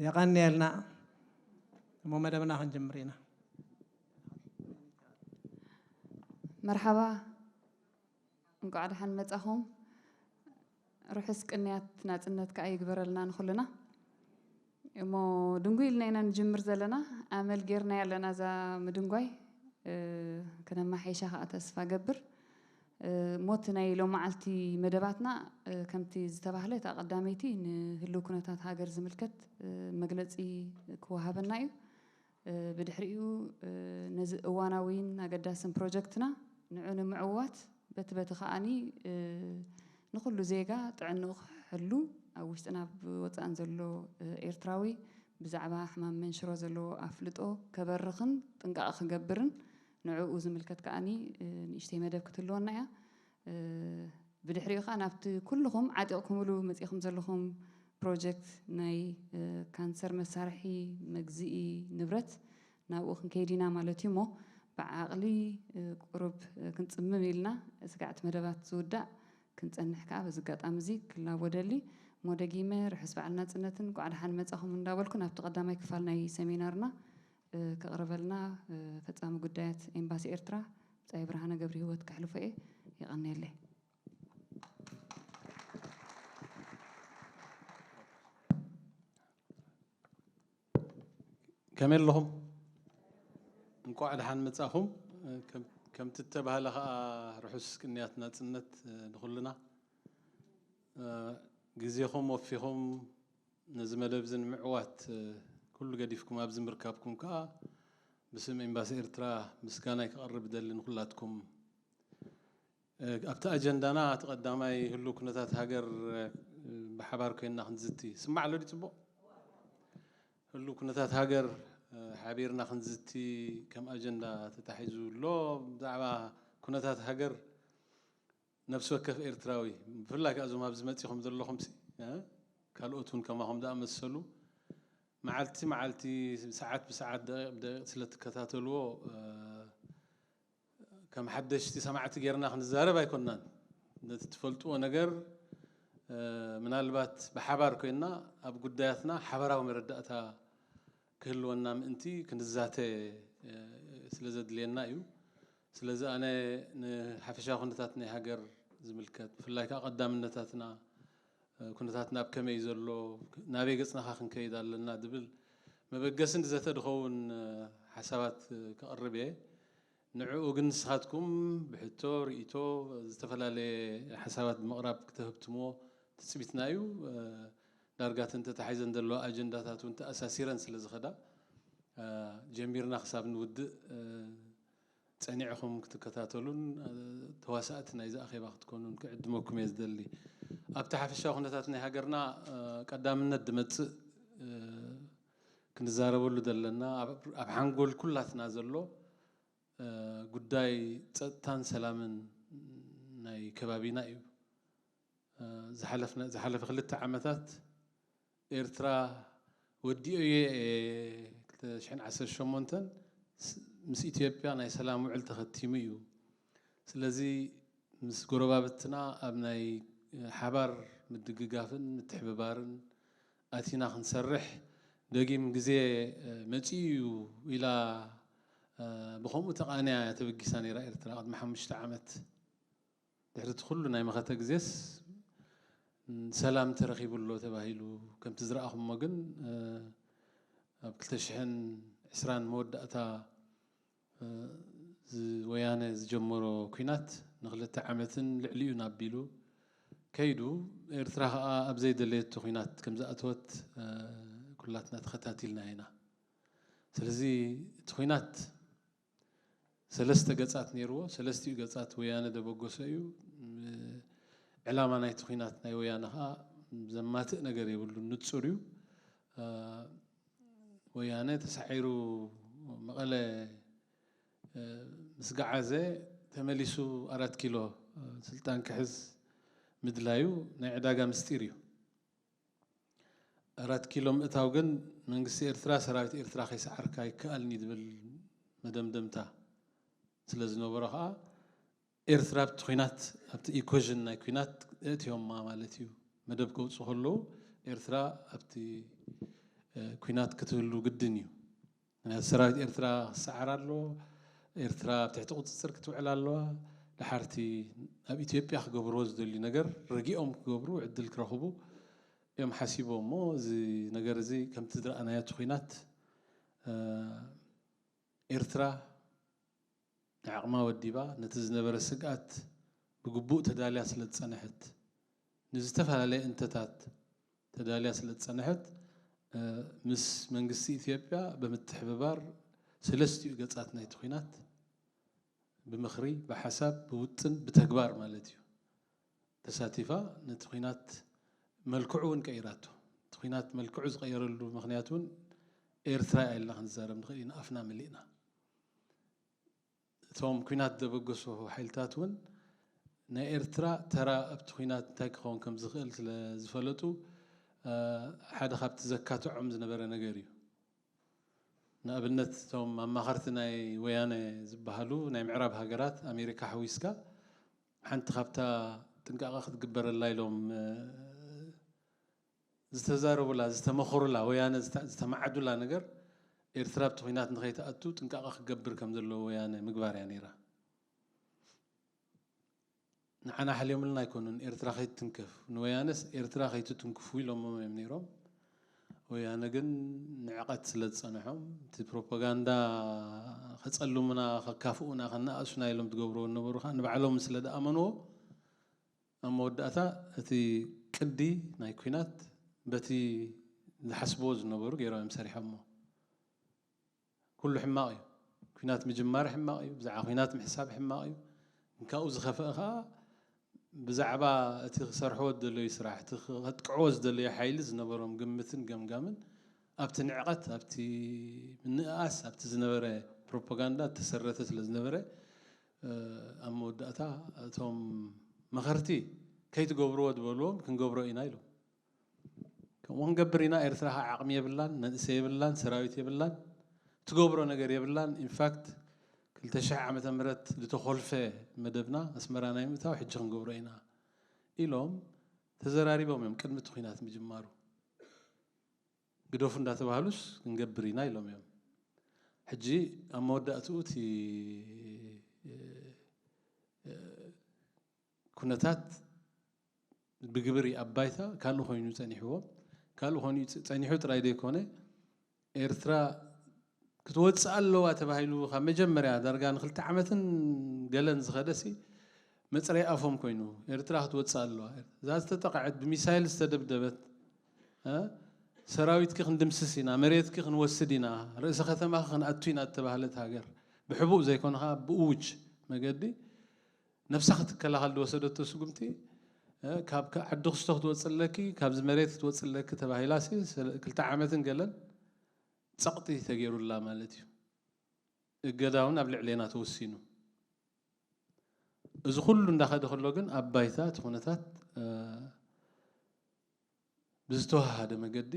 የቐንየልና። እሞ መደብና ክንጅምር ኢና። መርሓባ፣ እንኳዕ ደሓን መጻኹም። ርሑስ ቅንያት ናጽነት ከኣ ይግበረልና ንኹልና። እሞ ድንጉይ ኢልና ኢና ንጅምር ዘለና። ኣመል ጌርናያ ኣለና እዛ ምድንጓይ። እ፣ ክነማሓይሻ ከኣ ተስፋ ገብር። እ፣ እሞ እቲ ናይ ሎመዓልቲ መደባትና፣ እ፣ ከምቲ ዝተባህለ እታ ቀዳመይቲ ንህልው ኩነታት ሃገር ዝምልከት፣ እ፣ መግለጺ ክወሃበና እዩ። እ፣ ብድሕሪኡ፣ እ፣ ነዚ እዋናዊን ኣገዳስን ፕሮጀክትና ንዑ ንምዕዋት በቲ በቲ ከኣኒ፣ እ፣ ንኹሉ ዜጋ ጥዕንኡ ክሕሉ ኣብ ውሽጥን ኣብ ወጻእን ዘሎ፣ እ፣ ኤርትራዊ ብዛዕባ ሕማም መንሽሮ ዘለዎ ኣፍልጦ ከበርኽን ጥንቃቐ ክገብርን ንዕኡ ዝምልከት ከኣኒ፣ እ፣ ንእሽተይ መደብ ክትህልወና እያ። እ፣ ብድሕሪኡ ከኣ ናብቲ ኩልኹም ዓጢቕኩምሉ መጺኹም ዘለኹም ፕሮጀክት ናይ፣ እ፣ ካንሰር መሳርሒ መግዝኢ ንብረት ናብኡ ክንከይድ ኢና ማለት እዩ። እሞ ብዓቕሊ፣ እ፣ ቁሩብ፣ እ፣ ክንጽምም ኢልና ስጋዕቲ መደባት ዝውዳእ ክንጸንሕ ከኣ በዚ ኣጋጣሚ እዚ ክላቦ ደሊ። እሞ ደጊመ ርሑስ በዓል ናጽነትን እንኳዕ ደሓን መጻኹም እንዳበልኩ ናብቲ ቀዳማይ ክፋል ናይ ሰሚናርና፣ እ፣ ከቕርበልና፣ እ፣ ፈጻሚ ጉዳያት ኤምባሲ ኤርትራ ብጻይ ብርሃነ ገብረ ህይወት ከሕልፎ እየ። የቐንየለይ። ከመይ ኣለኹም? እንኳዕ ደሓን መጻኹም። ከም- ከምቲ እተባህለ ኸዓ ርሑስ ቅንያት ናጽነት፣ እ፣ ንኹልና። እ፣ ግዜኹም ወፊኹም ነዚ መደብ እዚ ንምዕዋት፣ እ፣ ኩሉ ገዲፍኩም ኣብዚ ምርካብኩም ከኣ ብስም ኤምባሲ ኤርትራ ምስጋናይ ከቕርብ እደሊ ንኹላትኩም። እ፣ ኣብቲ ኣጀንዳና እቲ ቀዳማይ ህሉው ኩነታት ሃገር፣ እ፣ ብሓባር ኮይንና ክንዝቲ። ስማዕ ኣሎ ድዩ ጽቡቕ? ህሉው ኩነታት ሃገር፣ እ፣ ሓቢርና ክንዝቲ ከም ኣጀንዳ ተታሒዙ ኣሎ። ብዛዕባ ኩነታት ሃገር ነፍሲ ወከፍ ኤርትራዊ፣ ብፍላይ ከኣ እዞም ኣብዚ መጺኹም ዘለኹምሲ፣ እ፣ ካልኦት እውን ከማኹም ዝኣመሰሉ፣ መዓልቲ መዓልቲ፣ ሰዓት ብሰዓት፣ ደቂቕ ብደቂቕ ስለ ትከታተልዎ፣ እ፣ ከም ሓደሽቲ ሰማዕቲ ጌርና ክንዛረብ ኣይኮንናን። ነቲ ትፈልጥዎ ነገር፣ እ፣ ምናልባት ብሓባር ኮይንና ኣብ ጉዳያትና ሓባራዊ መረዳእታ ክህልወና ምእንቲ ክንዛተ፣ እ፣ ስለ ዘድልየና እዩ። ስለዚ ኣነ ንሓፈሻዊ ኩነታት ናይ ሃገር ዝምልከት፣ ብፍላይ ከኣ ቀዳምነታትና፣ እ፣ ኩነታትና ኣብ ከመይ ዘሎ፣ ናበይ ገጽናኻ ክንከይድ ኣለና ዝብል መበገሲ ንዘተ ዝኸውን፣ እ፣ ሓሳባት፣ እ፣ ከቕርብ እየ። ንዕኡ ግን ንስኻትኩም ብሕቶ፣ ርእይቶ፣ ዝተፈላለየ ሓሳባት ብምቕራብ ክተህብትምዎ ትጽቢትና እዩ። እ፣ ዳርጋ እተን ተታሒዘን ዘለዋ ኣጀንዳታት እውን ተኣሳሲረን ስለ ዝኸዳ፣ እ፣ ጀሚርና ክሳብ ንውድእ፣ እ፣ ጸኒዕኹም ክትከታተሉን፣ እ፣ ተዋሳእቲ ናይዚ ኣኼባ ክትኮኑን ክዕድመኩም እየ ዝደሊ። ኣብቲ ሓፈሻዊ ኩነታት ናይ ሃገርና፣ እ፣ ቀዳምነት ዝመጽእ፣ እ፣ ክንዛረበሉ ዘለና ኣብ ኣብ ሓንጎል ኩላትና ዘሎ፣ እ፣ ጉዳይ ጸጥታን ሰላምን ናይ ከባቢና እዩ። እ፣ ዝሓለፍና- ዝሓለፈ ክልተ ዓመታት ኤርትራ ወዲኦዮ እየ ክልተ ሽሕን ዓሰርተ ሸሞንተን ስ- ምስ ኢትዮጵያ ናይ ሰላም ውዕል ተኸቲሙ እዩ። ስለዚ ምስ ጎረባብትና ኣብ ናይ ሓባር ምድግጋፍን ምትሕብባርን ኣቲና ክንሰርሕ ደጊም ግዜ፣ እ፣ መጺኡ እዩ ኢላ፣ እ፣ ብኸምኡ ተቓንያ እያ ተበጊሳ ነይራ ኤርትራ ቅድሚ ሓሙሽተ ዓመት። ድሕሪ እቲ ኩሉ ናይ መኸተ ግዜስ ሰላም ተረኺቡ ኣሎ ተባሂሉ። ከምቲ ዝረኣኹሞ ግን፣ እ፣ ኣብ ክልተ ሽሕን ዕስራን መወዳእታ፣ እ፣ ዝ- ወያነ ዝጀመሮ ኲናት ንክልተ ዓመትን ልዕሊኡን ኣቢሉ ከይዱ፣ ኤርትራ ኸኣ ኣብ ዘይደለየቶ ኲናት ከም ዝኣተወት፣ እ፣ ኩላትና ተኸታቲልና ኢና። ስለዚ እቲ ኲናት ሰለስተ ገጻት ነይርዎ። ሰለስቲኡ ገጻት ወያነ ደበገሶ እዩ። ም- ዕላማ ናይቲ ኲናት ናይ ወያነ ኸኣ ዘማትእ ነገር የብሉን፣ ንጹር እዩ። እ፣ ወያነ ተሳዒሩ መቐለ፣ እ፣ ምስ ገዓዘ ተመሊሱ ኣራት ኪሎ፣ እ፣ ስልጣን ክሕዝ ምድላዩ ናይ ዕዳጋ ምስጢር እዩ። ኣራት ኪሎ ምእታው ግን መንግስቲ ኤርትራ ሰራዊት ኤርትራ ከይሰዓርካ ኣይከኣልን እዩ ዝብል መደምደምታ ስለ ዝነበሮ ኸኣ ኤርትራ ኣብቲ ኲናት ኣብቲ ኢኮዥን ናይ ኲናት ኣእትዮማ ማለት እዩ። መደብ ከውፅኡ ከለዉ ኤርትራ ኣብቲ ኩናት ክትህሉ ግድን እዩ። ምክንያቱ ሰራዊት ኤርትራ ክሰዓር ኣለዎ። ኤርትራ ኣብ ትሕቲ ቁፅፅር ክትውዕል ኣለዋ። ድሓርቲ ኣብ ኢትዮጵያ ክገብርዎ ዝደልዩ ነገር ረጊኦም ክገብሩ ዕድል ክረኽቡ እዮም ሓሲቦም እሞ፣ እዚ ነገር እዚ ከምቲ ዝረኣናዮ እቲ ኩናት ኤርትራ ንዓቕማ ወዲባ ነቲ ዝነበረ ስግኣት ብግቡእ ተዳልያ ስለ ዝጸንሐት፣ ንዝተፈላለየ እንተታት ተዳልያ ስለ ዝጸንሐት፣ ምስ መንግስቲ ኢትዮጵያ ብምትሕብባር ሰለስቲኡ ገጻት ናይቲ ኩናት ብምኽሪ፣ ብሓሳብ፣ ብውጥን፣ ብተግባር ማለት እዩ ተሳቲፋ። ነቲ ኩናት መልክዑ እውን ቀይራቶ። እቲ ኩናት መልክዑ ዝቐየረሉ ምኽንያት እውን ኤርትራ እያ ኢልና ክንዛረብ ንኽእል ኢና ኣፍና መሊእና። እቶም ኩናት ዘበገሱ ሓይልታት እውን ናይ ኤርትራ ተራ ኣብቲ ኩናት እንታይ ክኸውን ከም ዝኽእል ስለ ዝፈለጡ ሓደ ካብቲ ዘካትዖም ዝነበረ ነገር እዩ። ንኣብነት እቶም ኣማኸርቲ ናይ ወያነ ዝበሃሉ ናይ ምዕራብ ሃገራት ኣሜሪካ ሓዊስካ ሓንቲ ካብታ ጥንቃቐ ክትግበረላ ኢሎም ዝተዛረቡላ ዝተመኸሩላ ወያነ ዝተማዓዱላ ነገር ኤርትራ ኣብቲ ኩናት ንኸይትኣቱ ጥንቃቐ ክገብር ከም ዘለዎ ወያነ ምግባር እያ ነይራ። ንዓና ሓልዮምልና ኣይኮኑን ኤርትራ ከይትትንከፍ፣ ንወያነስ ኤርትራ ከይትትንክፉ ኢሎሞም እዮም ነይሮም። ወያነ ግን ንዕቐት ስለ ዝጸንሖም እቲ ፕሮፓጋንዳ ከጸልሙና ከካፍኡና ከነኣእሱና ኢሎም ትገብርዎ ነበሩ ከዓ ንባዕሎም ስለ ደኣመንዎ ኣብ መወዳእታ እቲ ቅዲ ናይ ኩናት በቲ ዝሓስብዎ ዝነበሩ ገይሮም እዮም ሰሪሖሞ። ኩሉ ሕማቕ እዩ። ኩናት ምጅማር ሕማቕ እዩ። ብዛዕባ ኩናት ምሕሳብ ሕማቕ እዩ። እንካኡ ዝኸፍአ ከዓ ብዛዕባ እቲ ክሰርሕዎ ዝደለዩ ስራሕ፣ እቲ ከጥቅዕዎ ዝደለዩ ሓይሊ ዝነበሮም ግምትን ገምጋምን ኣብቲ ንዕቐት፣ ኣብቲ ምንእኣስ፣ ኣብቲ ዝነበረ ፕሮፓጋንዳ እተሰረተ ስለ ዝነበረ ኣብ መወዳእታ እቶም መኸርቲ ከይትገብርዎ ዝበልዎም ክንገብሮ ኢና ኢሎም። ከምኡ ክንገብር ኢና። ኤርትራ ከዓ ዓቕሚ የብላን፣ መንእሰይ የብላን፣ ሰራዊት የብላን፣ ትገብሮ ነገር የብላን። ኢንፋክት ክልተ ሽሕ ዓመተ ምህረት ዝተኾልፈ መደብና ኣስመራ ናይ ምእታው ሕጂ ክንገብሮ ኢና ኢሎም ተዘራሪቦም እዮም ቅድሚ እቲ ኩናት ምጅማሩ። ግደፉ እንዳተባሃሉስ ክንገብር ኢና ኢሎም እዮም። ሕጂ ኣብ መወዳእትኡ እቲ ኩነታት ብግብሪ ኣብ ባይታ ካልእ ኮይኑ ጸኒሕዎም። ካልእ ኮይኑ ጸኒሑ ጥራይ ዘይኮነ ኤርትራ ክትወጽእ ኣለዋ ተባሂሉ ካብ መጀመርያ ዳርጋ ንክልተ ዓመትን ገለን ዝኸደሲ መጽረይ ኣፎም ኮይኑ ኤርትራ ክትወጽእ ኣለዋ። እዛ ዝተጠቕዐት ብሚሳይል ዝተደብደበት ሰራዊትኪ ክንድምስስ ኢና፣ መሬትኪ ክንወስድ ኢና፣ ርእሰ ከተማኺ ክንኣቱ ኢና እተባህለት ሃገር ብሕቡእ ዘይኮነ ከዓ ብእውጅ መገዲ ነብሳ ክትከላኸል ዝወሰደቶ ስጉምቲ ካብ ዓዲ ክስቶ ክትወፅለኪ ካብዚ መሬት ክትወፅለኪ ተባሂላ ክልተ ዓመትን ገለን ፀቕጢ ተገይሩላ ማለት እዩ። እገዳ እውን ኣብ ልዕሌና ተወሲኑ። እዚ ኩሉ እንዳኸደ ከሎ ግን ኣብ ባይታ እቲ ኩነታት ብዝተዋሃደ መገዲ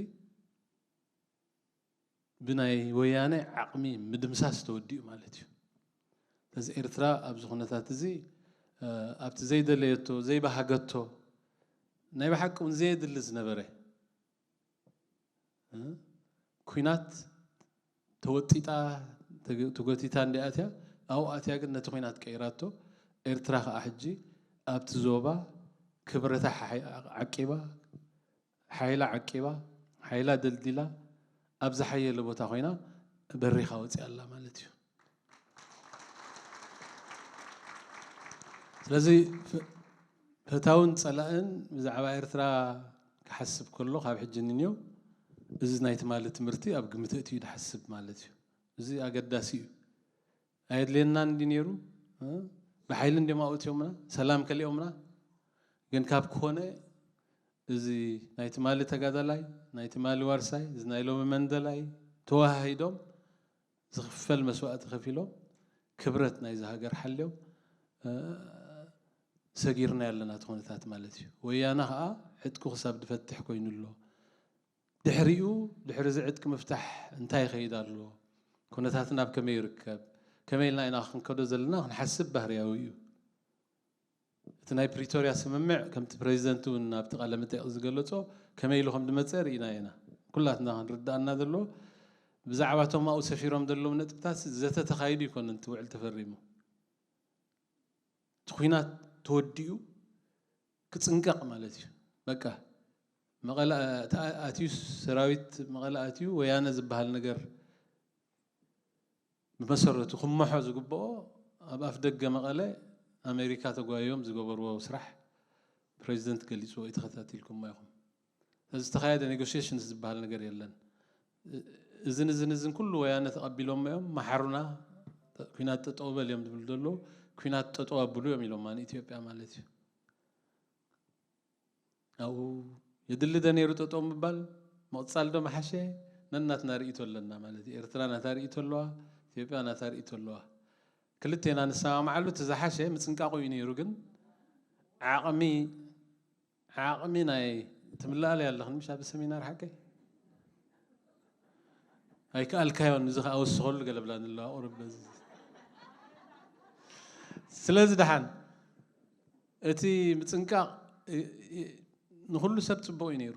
ብናይ ወያነ ዓቕሚ ምድምሳስ ተወዲኡ ማለት እዩ። ስለዚ ኤርትራ ኣብዚ ኩነታት እዚ ኣብቲ ዘይደለየቶ ዘይባሃገቶ ናይ ብሓቂ እውን ዘየድሊ ዝነበረ ኩናት ተወጢጣ ተጎቲታ እንዲኣትያ ኣብኡ ኣትያ ግን ነቲ ኩናት ቀይራቶ። ኤርትራ ከዓ ሕጂ ኣብቲ ዞባ ክብረታ ዓቂባ ሓይላ ዓቂባ ሓይላ ደልዲላ ኣብ ዝሓየለ ቦታ ኮይና በሪኻ ወፂኣ ኣላ ማለት እዩ። ስለዚ ፈታውን ፀላእን ብዛዕባ ኤርትራ ክሓስብ ከሎ ካብ ሕጂ ንንዮ እዚ ናይ ትማሊ ትምህርቲ ኣብ ግምት እትዩ ድሓስብ ማለት እዩ። እዚ ኣገዳሲ እዩ። ኣየድልየና እንዲ ነይሩ ብሓይሊ እንዲም ኣውትዮምና ሰላም ከሊኦምና ግን ካብ ኮነ እዚ ናይ ትማሊ ተጋዳላይ ናይ ትማሊ ዋርሳይ እዚ ናይ ሎሚ መንደላይ ተዋሃሂዶም ዝኽፈል መስዋእቲ ከፊሎም ክብረት ናይዚ ሃገር ሓልዮም ሰጊርና ያለና ትኾነታት ማለት እዩ። ወያና ከዓ ዕጥቁ ክሳብ ድፈትሕ ኮይኑ ኣሎ። ድሕሪኡ ድሕሪ እዚ ዕጥቂ ምፍታሕ እንታይ ይኸይድ ኣሎ? ኩነታትና ኣብ ከመይ ይርከብ? ከመይ ኢልና ኢና ክንከዶ ዘለና ክንሓስብ ባህርያዊ እዩ። እቲ ናይ ፕሪቶርያ ስምምዕ ከምቲ ፕሬዚደንት እውን ኣብቲ ቃለ መጠይቕ ዝገለጾ ከመይ ኢሉ ከም ድመፀ ርኢና ኢና። ኩላትና ክንርዳእና ዘሎ ብዛዕባ እቶም ኣብኡ ሰፊሮም ዘለዉ ነጥብታት ዘተ ተኻይዱ ይኮነን እቲ ውዕል ተፈሪሙ። እቲ ኲናት ተወዲኡ ክጽንቀቕ ማለት እዩ። በቃ መቐለ ኣትዩ፣ ሰራዊት መቐለ ኣትዩ ወያነ ዝበሃል ነገር ብመሰረቱ ክመሖ ዝግብኦ ኣብ ኣፍ ደገ መቐለ ኣሜሪካ ተጓዮም ዝገበርዎ ስራሕ ፕሬዚደንት ገሊፅዎ እዩ፣ ተኸታቲልኩሞ ኢኹም። ስለዚ ዝተኻየደ ኔጎሽሽንስ ዝበሃል ነገር የለን። እዝን እዝን እዝን ኩሉ ወያነ ተቐቢሎሞ እዮም፣ መሓሩና፣ ኲናት ጠጠው በል እዮም ዝብሉ ዘለዉ። ኲናት ጠጠው ኣብሉ እዮም ኢሎማ ንኢትዮጵያ ማለት እዩ። ኣብኡ የድሊ ዶ ነይሩ ጠጠው ምባል? ምቕፃል ዶ መሓሸ? ነናትና ርእይቶ ኣለና ማለት እዩ። ኤርትራ ናታ ርእይቶ ኣለዋ፣ ኢትዮጵያ ናታ ርእይቶ ኣለዋ። ክልቴና ንሰማማዓሉ እቲ ዝሓሸ ምፅንቃቑ እዩ ነይሩ። ግን ዓቕሚ ዓቕሚ ናይ ትምልኣለይ ኣለኽን ምሽ ኣብ ሰሚናር ሓቀይ ኣይከኣልካዮን። እዚ ከዓ ወስኸሉ ገለ ብላ ንለዋ ቁርብ በዚ። ስለዚ ደሓን እቲ ምፅንቃቕ እ- እ- ንኹሉ ሰብ ፅቡቕ እዩ ነይሩ።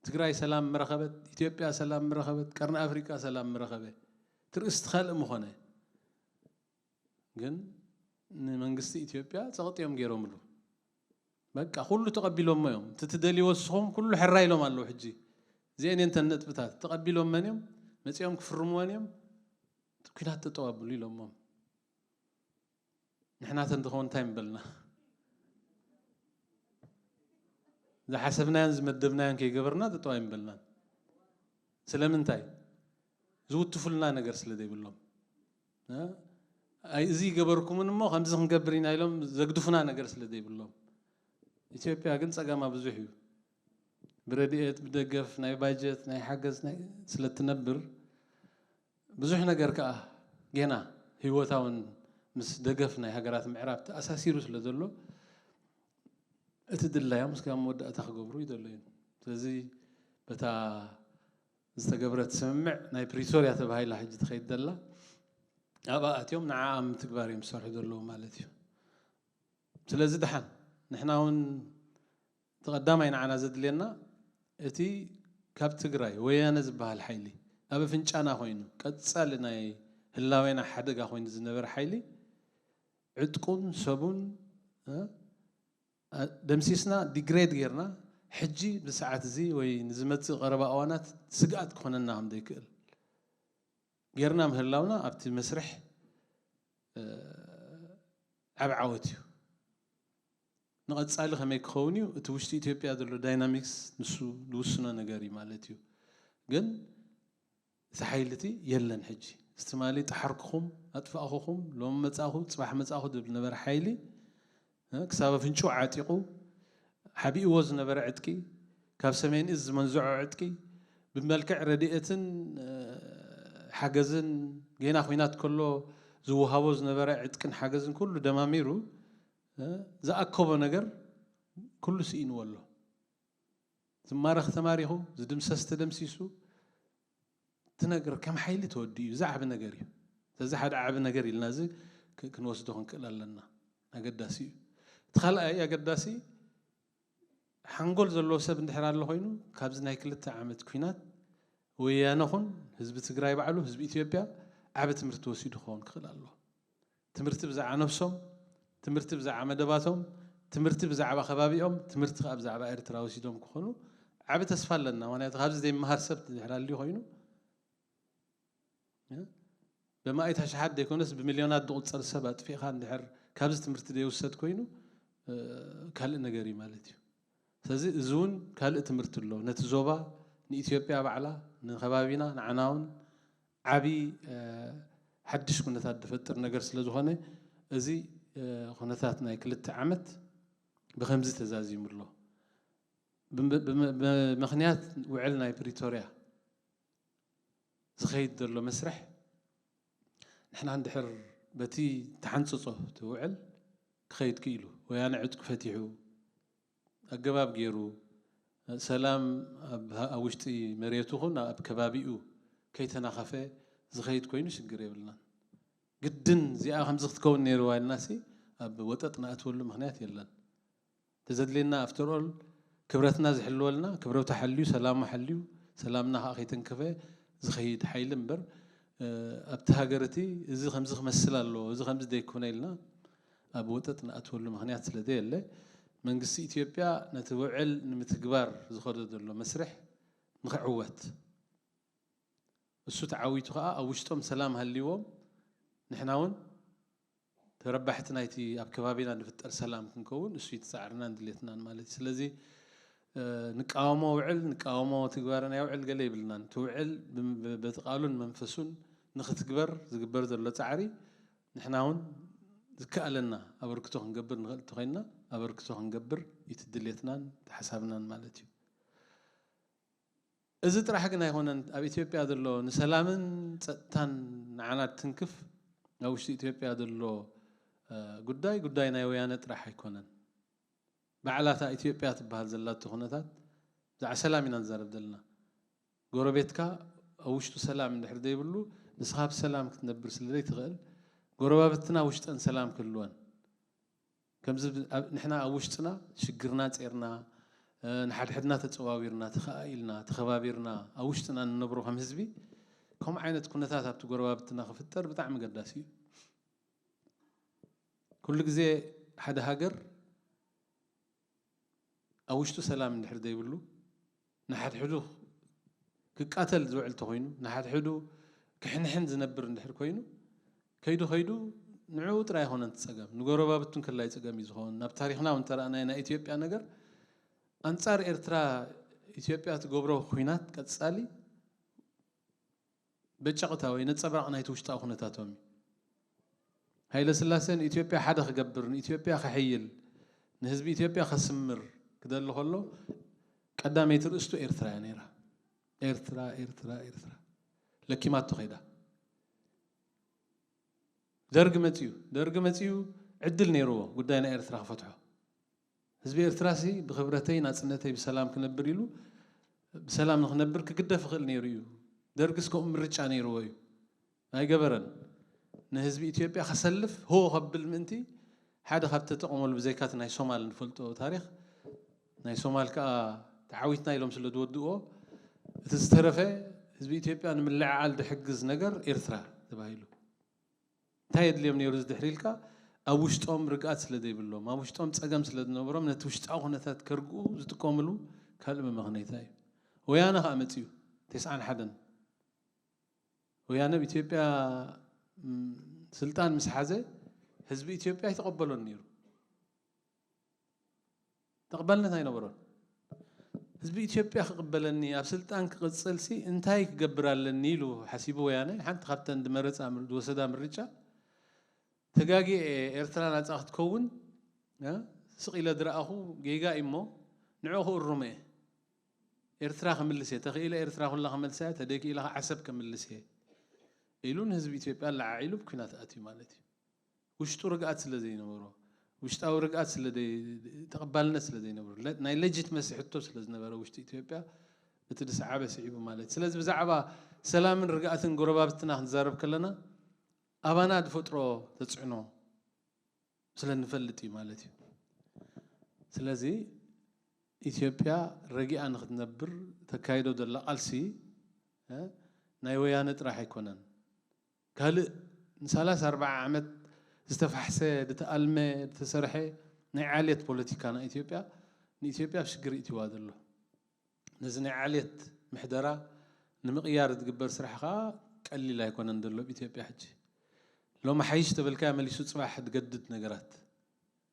ትግራይ ሰላም ምረኸበት፣ ኢትዮጵያ ሰላም ምረኸበት፣ ቀርኒ ኣፍሪቃ ሰላም ምረኸበ፣ ትርእስቲ ካልእ ምኾነ። ግን ንመንግስቲ ኢትዮጵያ ፀቕጢ እዮም ገይሮምሉ። በቃ ኩሉ ተቐቢሎሞ እዮም። እቲ ትደልይዎ ንስኹም ኩሉ ሕራ ኢሎም ኣለዉ። ሕጂ እዚአን እየን እተን ነጥብታት ተቐቢሎመን እዮም፣ መፂኦም ክፍርምወን እዮም። እቲ ኲናት ጠጠው ኣብሉ ኢሎሞም። ንሕና ተንትኸውን እንታይ ምበልና? ዝሓሰብናዮን ዝመደብናዮን ከይገበርና ጠጠው ኣይምበልናን። ስለምንታይ? ዝውትፉልና ነገር ስለ ዘይብሎም። እ? ኣይ፣ እዚ ይገበርኩምን እሞ ከምዚ ክንገብር ኢና ኢሎም ዘግድፉና ነገር ስለ ዘይብሎም። ኢትዮጵያ ግን ጸገማ ብዙሕ እዩ። ብረድኤት፣ ብደገፍ፣ ናይ ባጀት፣ ናይ ሓገዝ ናይ ስለ እትነብር ብዙሕ ነገር ከኣ ጌና ህይወታውን ምስ ደገፍ ናይ ሃገራት ምዕራብ ተኣሳሲሩ ስለ ዘሎ እቲ ድላዮም እስካብ መወዳእታ ክገብሩ ይደለዩ። ስለዚ በታ ዝተገብረት ስምምዕ ናይ ፕሪቶርያ ተባሂላ ሕጂ ትኸይድ ዘላ ኣብኣ ኣትዮም ንዓኣ ምትግባር እዮም ዝሰርሑ ዘለዉ ማለት እዩ። ስለዚ ደሓን ንሕና እውን እቲ ቀዳማይ ንዓና ዘድልየና እቲ ካብ ትግራይ ወያነ ዝበሃል ሓይሊ ኣብ ኣፍንጫና ኮይኑ ቀጻሊ ናይ ህላዌና ሓደጋ ኮይኑ ዝነበረ ሓይሊ ዕጥቁን ሰቡን እ፣ ደምሲስና ዲግሬድ ጌርና ሕጂ ብሰዓት እዚ ወይ ንዝመጽእ ቀረባ እዋናት ስግኣት ክኾነና ከም ዘይክእል ጌርና ምህላውና ኣብቲ መስርሕ እ፣ ዓብ ዓወት እዩ። ንቐጻሊ ከመይ ክኸውን እዩ እቲ ውሽጢ ኢትዮጵያ ዘሎ ዳይናሚክስ ንሱ ዝውስኖ ነገር እዩ ማለት እዩ። ግን እቲ ሓይሊ እቲ የለን ሕጂ። እዚ ትማሊ ጠሓርኩኹም ኣጥፋእኹኹም ሎም መጻእኹ ጽባሕ መጻእኹ ዝብል ነበረ ሓይሊ እ፣ ክሳብ ኣፍንጭኡ ዓጢቑ ሓቢእዎ ዝነበረ ዕጥቂ ካብ ሰሜን እዝ ዝመንዝዖ ዕጥቂ ብመልክዕ ረድኤትን እ፣ ሓገዝን ጌና ኲናት ከሎ ዝወሃቦ ዝነበረ ዕጥቅን ሓገዝን ኩሉ ደማሚሩ እ፣ ዝኣከቦ ነገር ኩሉ ስኢንዎ ኣሎ። ዝማረኽ ተማሪኹ፣ ዝድምሰስ ተደምሲሱ፣ እቲ ነገር ከም ሓይሊ ተወዲኡ እዩ። እዚ ዓቢ ነገር እዩ። ስለዚ ሓደ ዓቢ ነገር ኢልና እዚ ክ- ክንወስዶ ክንክእል ኣለና። ኣገዳሲ እዩ። እቲ ካልኣይ ኣገዳሲ ሓንጎል ዘለዎ ሰብ እንድሕር ኣሎ ኮይኑ ካብዚ ናይ ክልተ ዓመት ኲናት ወያነ ኹን ህዝቢ ትግራይ ባዕሉ ህዝቢ ኢትዮጵያ ዓቢ ትምህርቲ ወሲዱ ክኸውን ክኽእል ኣለዎ። ትምህርቲ ብዛዕባ ነብሶም፣ ትምህርቲ ብዛዕባ መደባቶም፣ ትምህርቲ ብዛዕባ ከባቢኦም፣ ትምህርቲ ከዓ ብዛዕባ ኤርትራ ወሲዶም ክኾኑ ዓቢ ተስፋ ኣለና። ምክንያቱ ካብዚ ዘይመሃር ሰብ ድሕር ኣልዩ ኮይኑ እ፣ ብማእት ኣሽሓት ዘይኮነስ ብሚልዮናት ዝቑጸር ሰብ ኣጥፊእኻ እንድሕር ካብዚ ትምህርቲ ዘይውሰድ ኮይኑ እ፣ ካልእ ነገር እዩ ማለት እዩ። ስለዚ እዚ እውን ካልእ ትምህርቲ ኣሎ ነቲ ዞባ፣ ንኢትዮጵያ ባዕላ፣ ንከባቢና፣ ንዓና እውን ዓቢ እ፣ ሓድሽ ኩነታት ዝፈጥር ነገር ስለ ዝኾነ እዚ እ፣ ኩነታት ናይ ክልተ ዓመት ብኸምዚ ተዛዚሙ ኣሎ። ብም- ብም- ብምኽንያት ውዕል ናይ ፕሪቶርያ ዝኸይድ ዘሎ መስርሕ ንሕና እንድሕር በቲ ተሓንፅፆ እቲ ውዕል ክኸይድ ክኢሉ ወያነ ዕጥቁ ፈቲሑ ኣገባብ ገይሩ ሰላም ኣብ ኣብ ውሽጢ መሬቱ ኹን ኣብ ከባቢኡ ከይተናኸፈ ዝኸይድ ኮይኑ ሽግር የብልናን። ግድን እዚኣ ከምዚ ክትከውን ነይርዋ ኢልናሲ ኣብ ወጠጥ ንኣትወሉ ምኽንያት የለን። ተዘድልየና ኣፍተር ኦል ክብረትና ዝሕልወልና ክብረቱ ሓልዩ ሰላሙ ሓልዩ ሰላምና ከዓ ከይተንከፈ ዝኸይድ ሓይሊ እምበር፣ ኣብቲ ሃገር እቲ እዚ ከምዚ ክመስል ኣለዎ፣ እዚ ከምዚ ዘይኮነ ኢልና ኣብ ወጠጥ ንኣትወሉ ምኽንያት ስለ ዘየለ፣ መንግስቲ ኢትዮጵያ ነቲ ውዕል ንምትግባር ዝኸዶ ዘሎ መስርሕ ንኽዕወት፣ እሱ ተዓዊቱ ከዓ ኣብ ውሽጦም ሰላም ሃልይዎም፣ ንሕና እውን ተረባሕቲ ናይቲ ኣብ ከባቢና ዝፍጠር ሰላም ክንከውን እሱ እዩ ጻዕርናን ድሌትናን ማለት እዩ። ስለዚ ንቃወሞ ውዕል፣ ንቃወሞ ትግባረ ናይ ውዕል ገለ ይብልናን። እቲ ውዕል በቲ ቃሉን መንፈሱን ንኽትግበር ዝግበር ዘሎ ጻዕሪ ንሕና እውን ዝከኣለና ኣበርክቶ ክንገብር ንኽእል እንተኾይንና ኣበርክቶ ክንገብር እዩ እቲ ድሌትናን እቲ ሓሳብናን ማለት እዩ። እዚ ጥራሕ ግን ኣይኮነን ኣብ ኢትዮጵያ ዘሎ ንሰላምን ጸጥታን ንዓና ትንክፍ ኣብ ውሽጢ ኢትዮጵያ ዘሎ ጉዳይ ጉዳይ ናይ ወያነ ጥራሕ ኣይኮነን። ባዕላታ ኢትዮጵያ ትበሃል ዘላቶ ኩነታት ብዛዕባ ሰላም ኢና ንዛረብ ዘለና። ጎረቤትካ ኣብ ውሽጡ ሰላም እንድሕር ዘይብሉ ንስኻ ብሰላም ክትነብር ስለ ዘይትኽእል ጎረባብትና ውሽጠን ሰላም ክህልወን ከምዚ ንሕና ኣብ ውሽጥና ሽግርና ጼርና ንሓድሕድና ተፀዋዊርና ተኸኣኢልና ተኸባቢርና ኣብ ውሽጥና ንነብሮ ከም ህዝቢ ከምኡ ዓይነት ኩነታት ኣብቲ ጎረባብትና ክፍጠር ብጣዕሚ ገዳሲ እዩ። ኩሉ ግዜ ሓደ ሃገር ኣብ ውሽጡ ሰላም እንድሕር ዘይብሉ ንሓድሕዱ ክቃተል ዝውዕል ተኮይኑ ንሓድሕዱ ክሕንሕን ዝነብር እንድሕር ኮይኑ ከይዱ ከይዱ ንዕኡ ጥራይ ኣይኮነን እቲ ጸገም ንጎረባብቱ እንከላይ ጸገም እዩ ዝኸውን። ናብ ታሪኽና እውን ተረኣናዮ ናይ ኢትዮጵያ ነገር ኣንጻር ኤርትራ ኢትዮጵያ ትገብሮ ኩናት ቀጻሊ በጨቕታ ወይ ነጸብራቕ ናይቲ ውሽጣዊ ኩነታቶም እዩ። ሃይለ ስላሴ ንኢትዮጵያ ሓደ ክገብር ንኢትዮጵያ ከሕይል ንህዝቢ ኢትዮጵያ ከስምር ክደሊ ከሎ ቀዳመይቲ ርእስቱ ኤርትራ እያ ነይራ። ኤርትራ ኤርትራ ኤርትራ ለኪማቶ ከይዳ። ደርግ መፅዩ ደርግ መፅዩ ዕድል ነይርዎ ጉዳይ ናይ ኤርትራ ክፈትሖ። ህዝቢ ኤርትራ ሲ ብክብረተይ ናፅነተይ ብሰላም ክነብር ኢሉ ብሰላም ንክነብር ክግደፍ ይኽእል ነይሩ እዩ። ደርግስ ከምኡ ምርጫ ነይርዎ እዩ። ኣይገበረን። ንህዝቢ ኢትዮጵያ ከሰልፍ ሆ ከብል ምእንቲ ሓደ ካብ ተጠቐመሉ ብዘይካ እቲ ናይ ሶማል ንፈልጦ ታሪኽ ናይ ሶማል ከዓ ተዓዊትና ኢሎም ስለ ዝወድእዎ እቲ ዝተረፈ ህዝቢ ኢትዮጵያ ንምልዕዓል ዝሕግዝ ነገር ኤርትራ ተባሂሉ። እንታይ የድልዮም ነይሩ እዚ ድሕሪ ኢልካ ኣብ ውሽጦም ርግኣት ስለ ዘይብሎም ኣብ ውሽጦም ፀገም ስለ ዝነበሮም ነቲ ውሽጣዊ ኩነታት ከርግኡ ዝጥቀምሉ ካልእ መመኽነይታ እዩ። ወያነ ከዓ መፅዩ ተስዓን ሓደን ወያነ ኣብ ኢትዮጵያ ስልጣን ምስ ሓዘ ህዝቢ ኢትዮጵያ ኣይተቐበሎን ነይሩ። ተቐባልነት ኣይነበሮን። ህዝቢ ኢትዮጵያ ክቕበለኒ ኣብ ስልጣን ክቕፅል ሲ እንታይ ክገብር ኣለኒ ኢሉ ሓሲቡ ወያነ ሓንቲ ካብተን ዝመረፃ ዝወሰዳ ምርጫ ተጋጊኤ ኤርትራ ናፃ ክትከውን ስቕ ኢለ ዝረኣኹ ጌጋ እዩ እሞ ንዑ ክእርሞ እየ። ኤርትራ ክምልስ እየ ተኽኢለ ኤርትራ ኩላ ክመልሳ እየ ተደኪኢለ ዓሰብ ክምልስ እየ ኢሉ ንህዝቢ ኢትዮጵያ ለዓዒሉ ብኲናት ኣትዩ ማለት እዩ። ውሽጡ ርግኣት ስለ ዘይነበሮ ውሽጣዊ ርግኣት ስለ ተቐባልነት ስለ ዘይነበሮ ናይ ሌጂትመሲ ሕቶ ስለ ዝነበረ ውሽጢ ኢትዮጵያ እቲ ዝሰዓበ ስዒቡ ማለት እዩ። ስለዚ ብዛዕባ ሰላምን ርግኣትን ጎረባብትና ክንዛረብ ከለና ኣባና ዝፈጥሮ ተፅዕኖ ስለ ንፈልጥ እዩ ማለት እዩ። ስለዚ ኢትዮጵያ ረጊኣ ንክትነብር ተካይዶ ዘላ ቃልሲ ናይ ወያነ ጥራሕ ኣይኮነን። ካልእ ንሳላሳ ኣርባዓ ዓመት ዝተፋሕሰ ዝተኣልመ ዝተሰርሐ ናይ ዓሌት ፖለቲካ ናይ ኢትዮጵያ ንኢትዮጵያ ኣብ ሽግር ይእትዋ ዘሎ። ነዚ ናይ ዓሌት ምሕደራ ንምቕያር ዝግበር ስራሕ ከዓ ቀሊል ኣይኮነን ዘሎ ኣብ ኢትዮጵያ ሕጂ። ሎሚ ሓይሽ ተበልካዮ መሊሱ ፅባሕ ዝገድድ ነገራት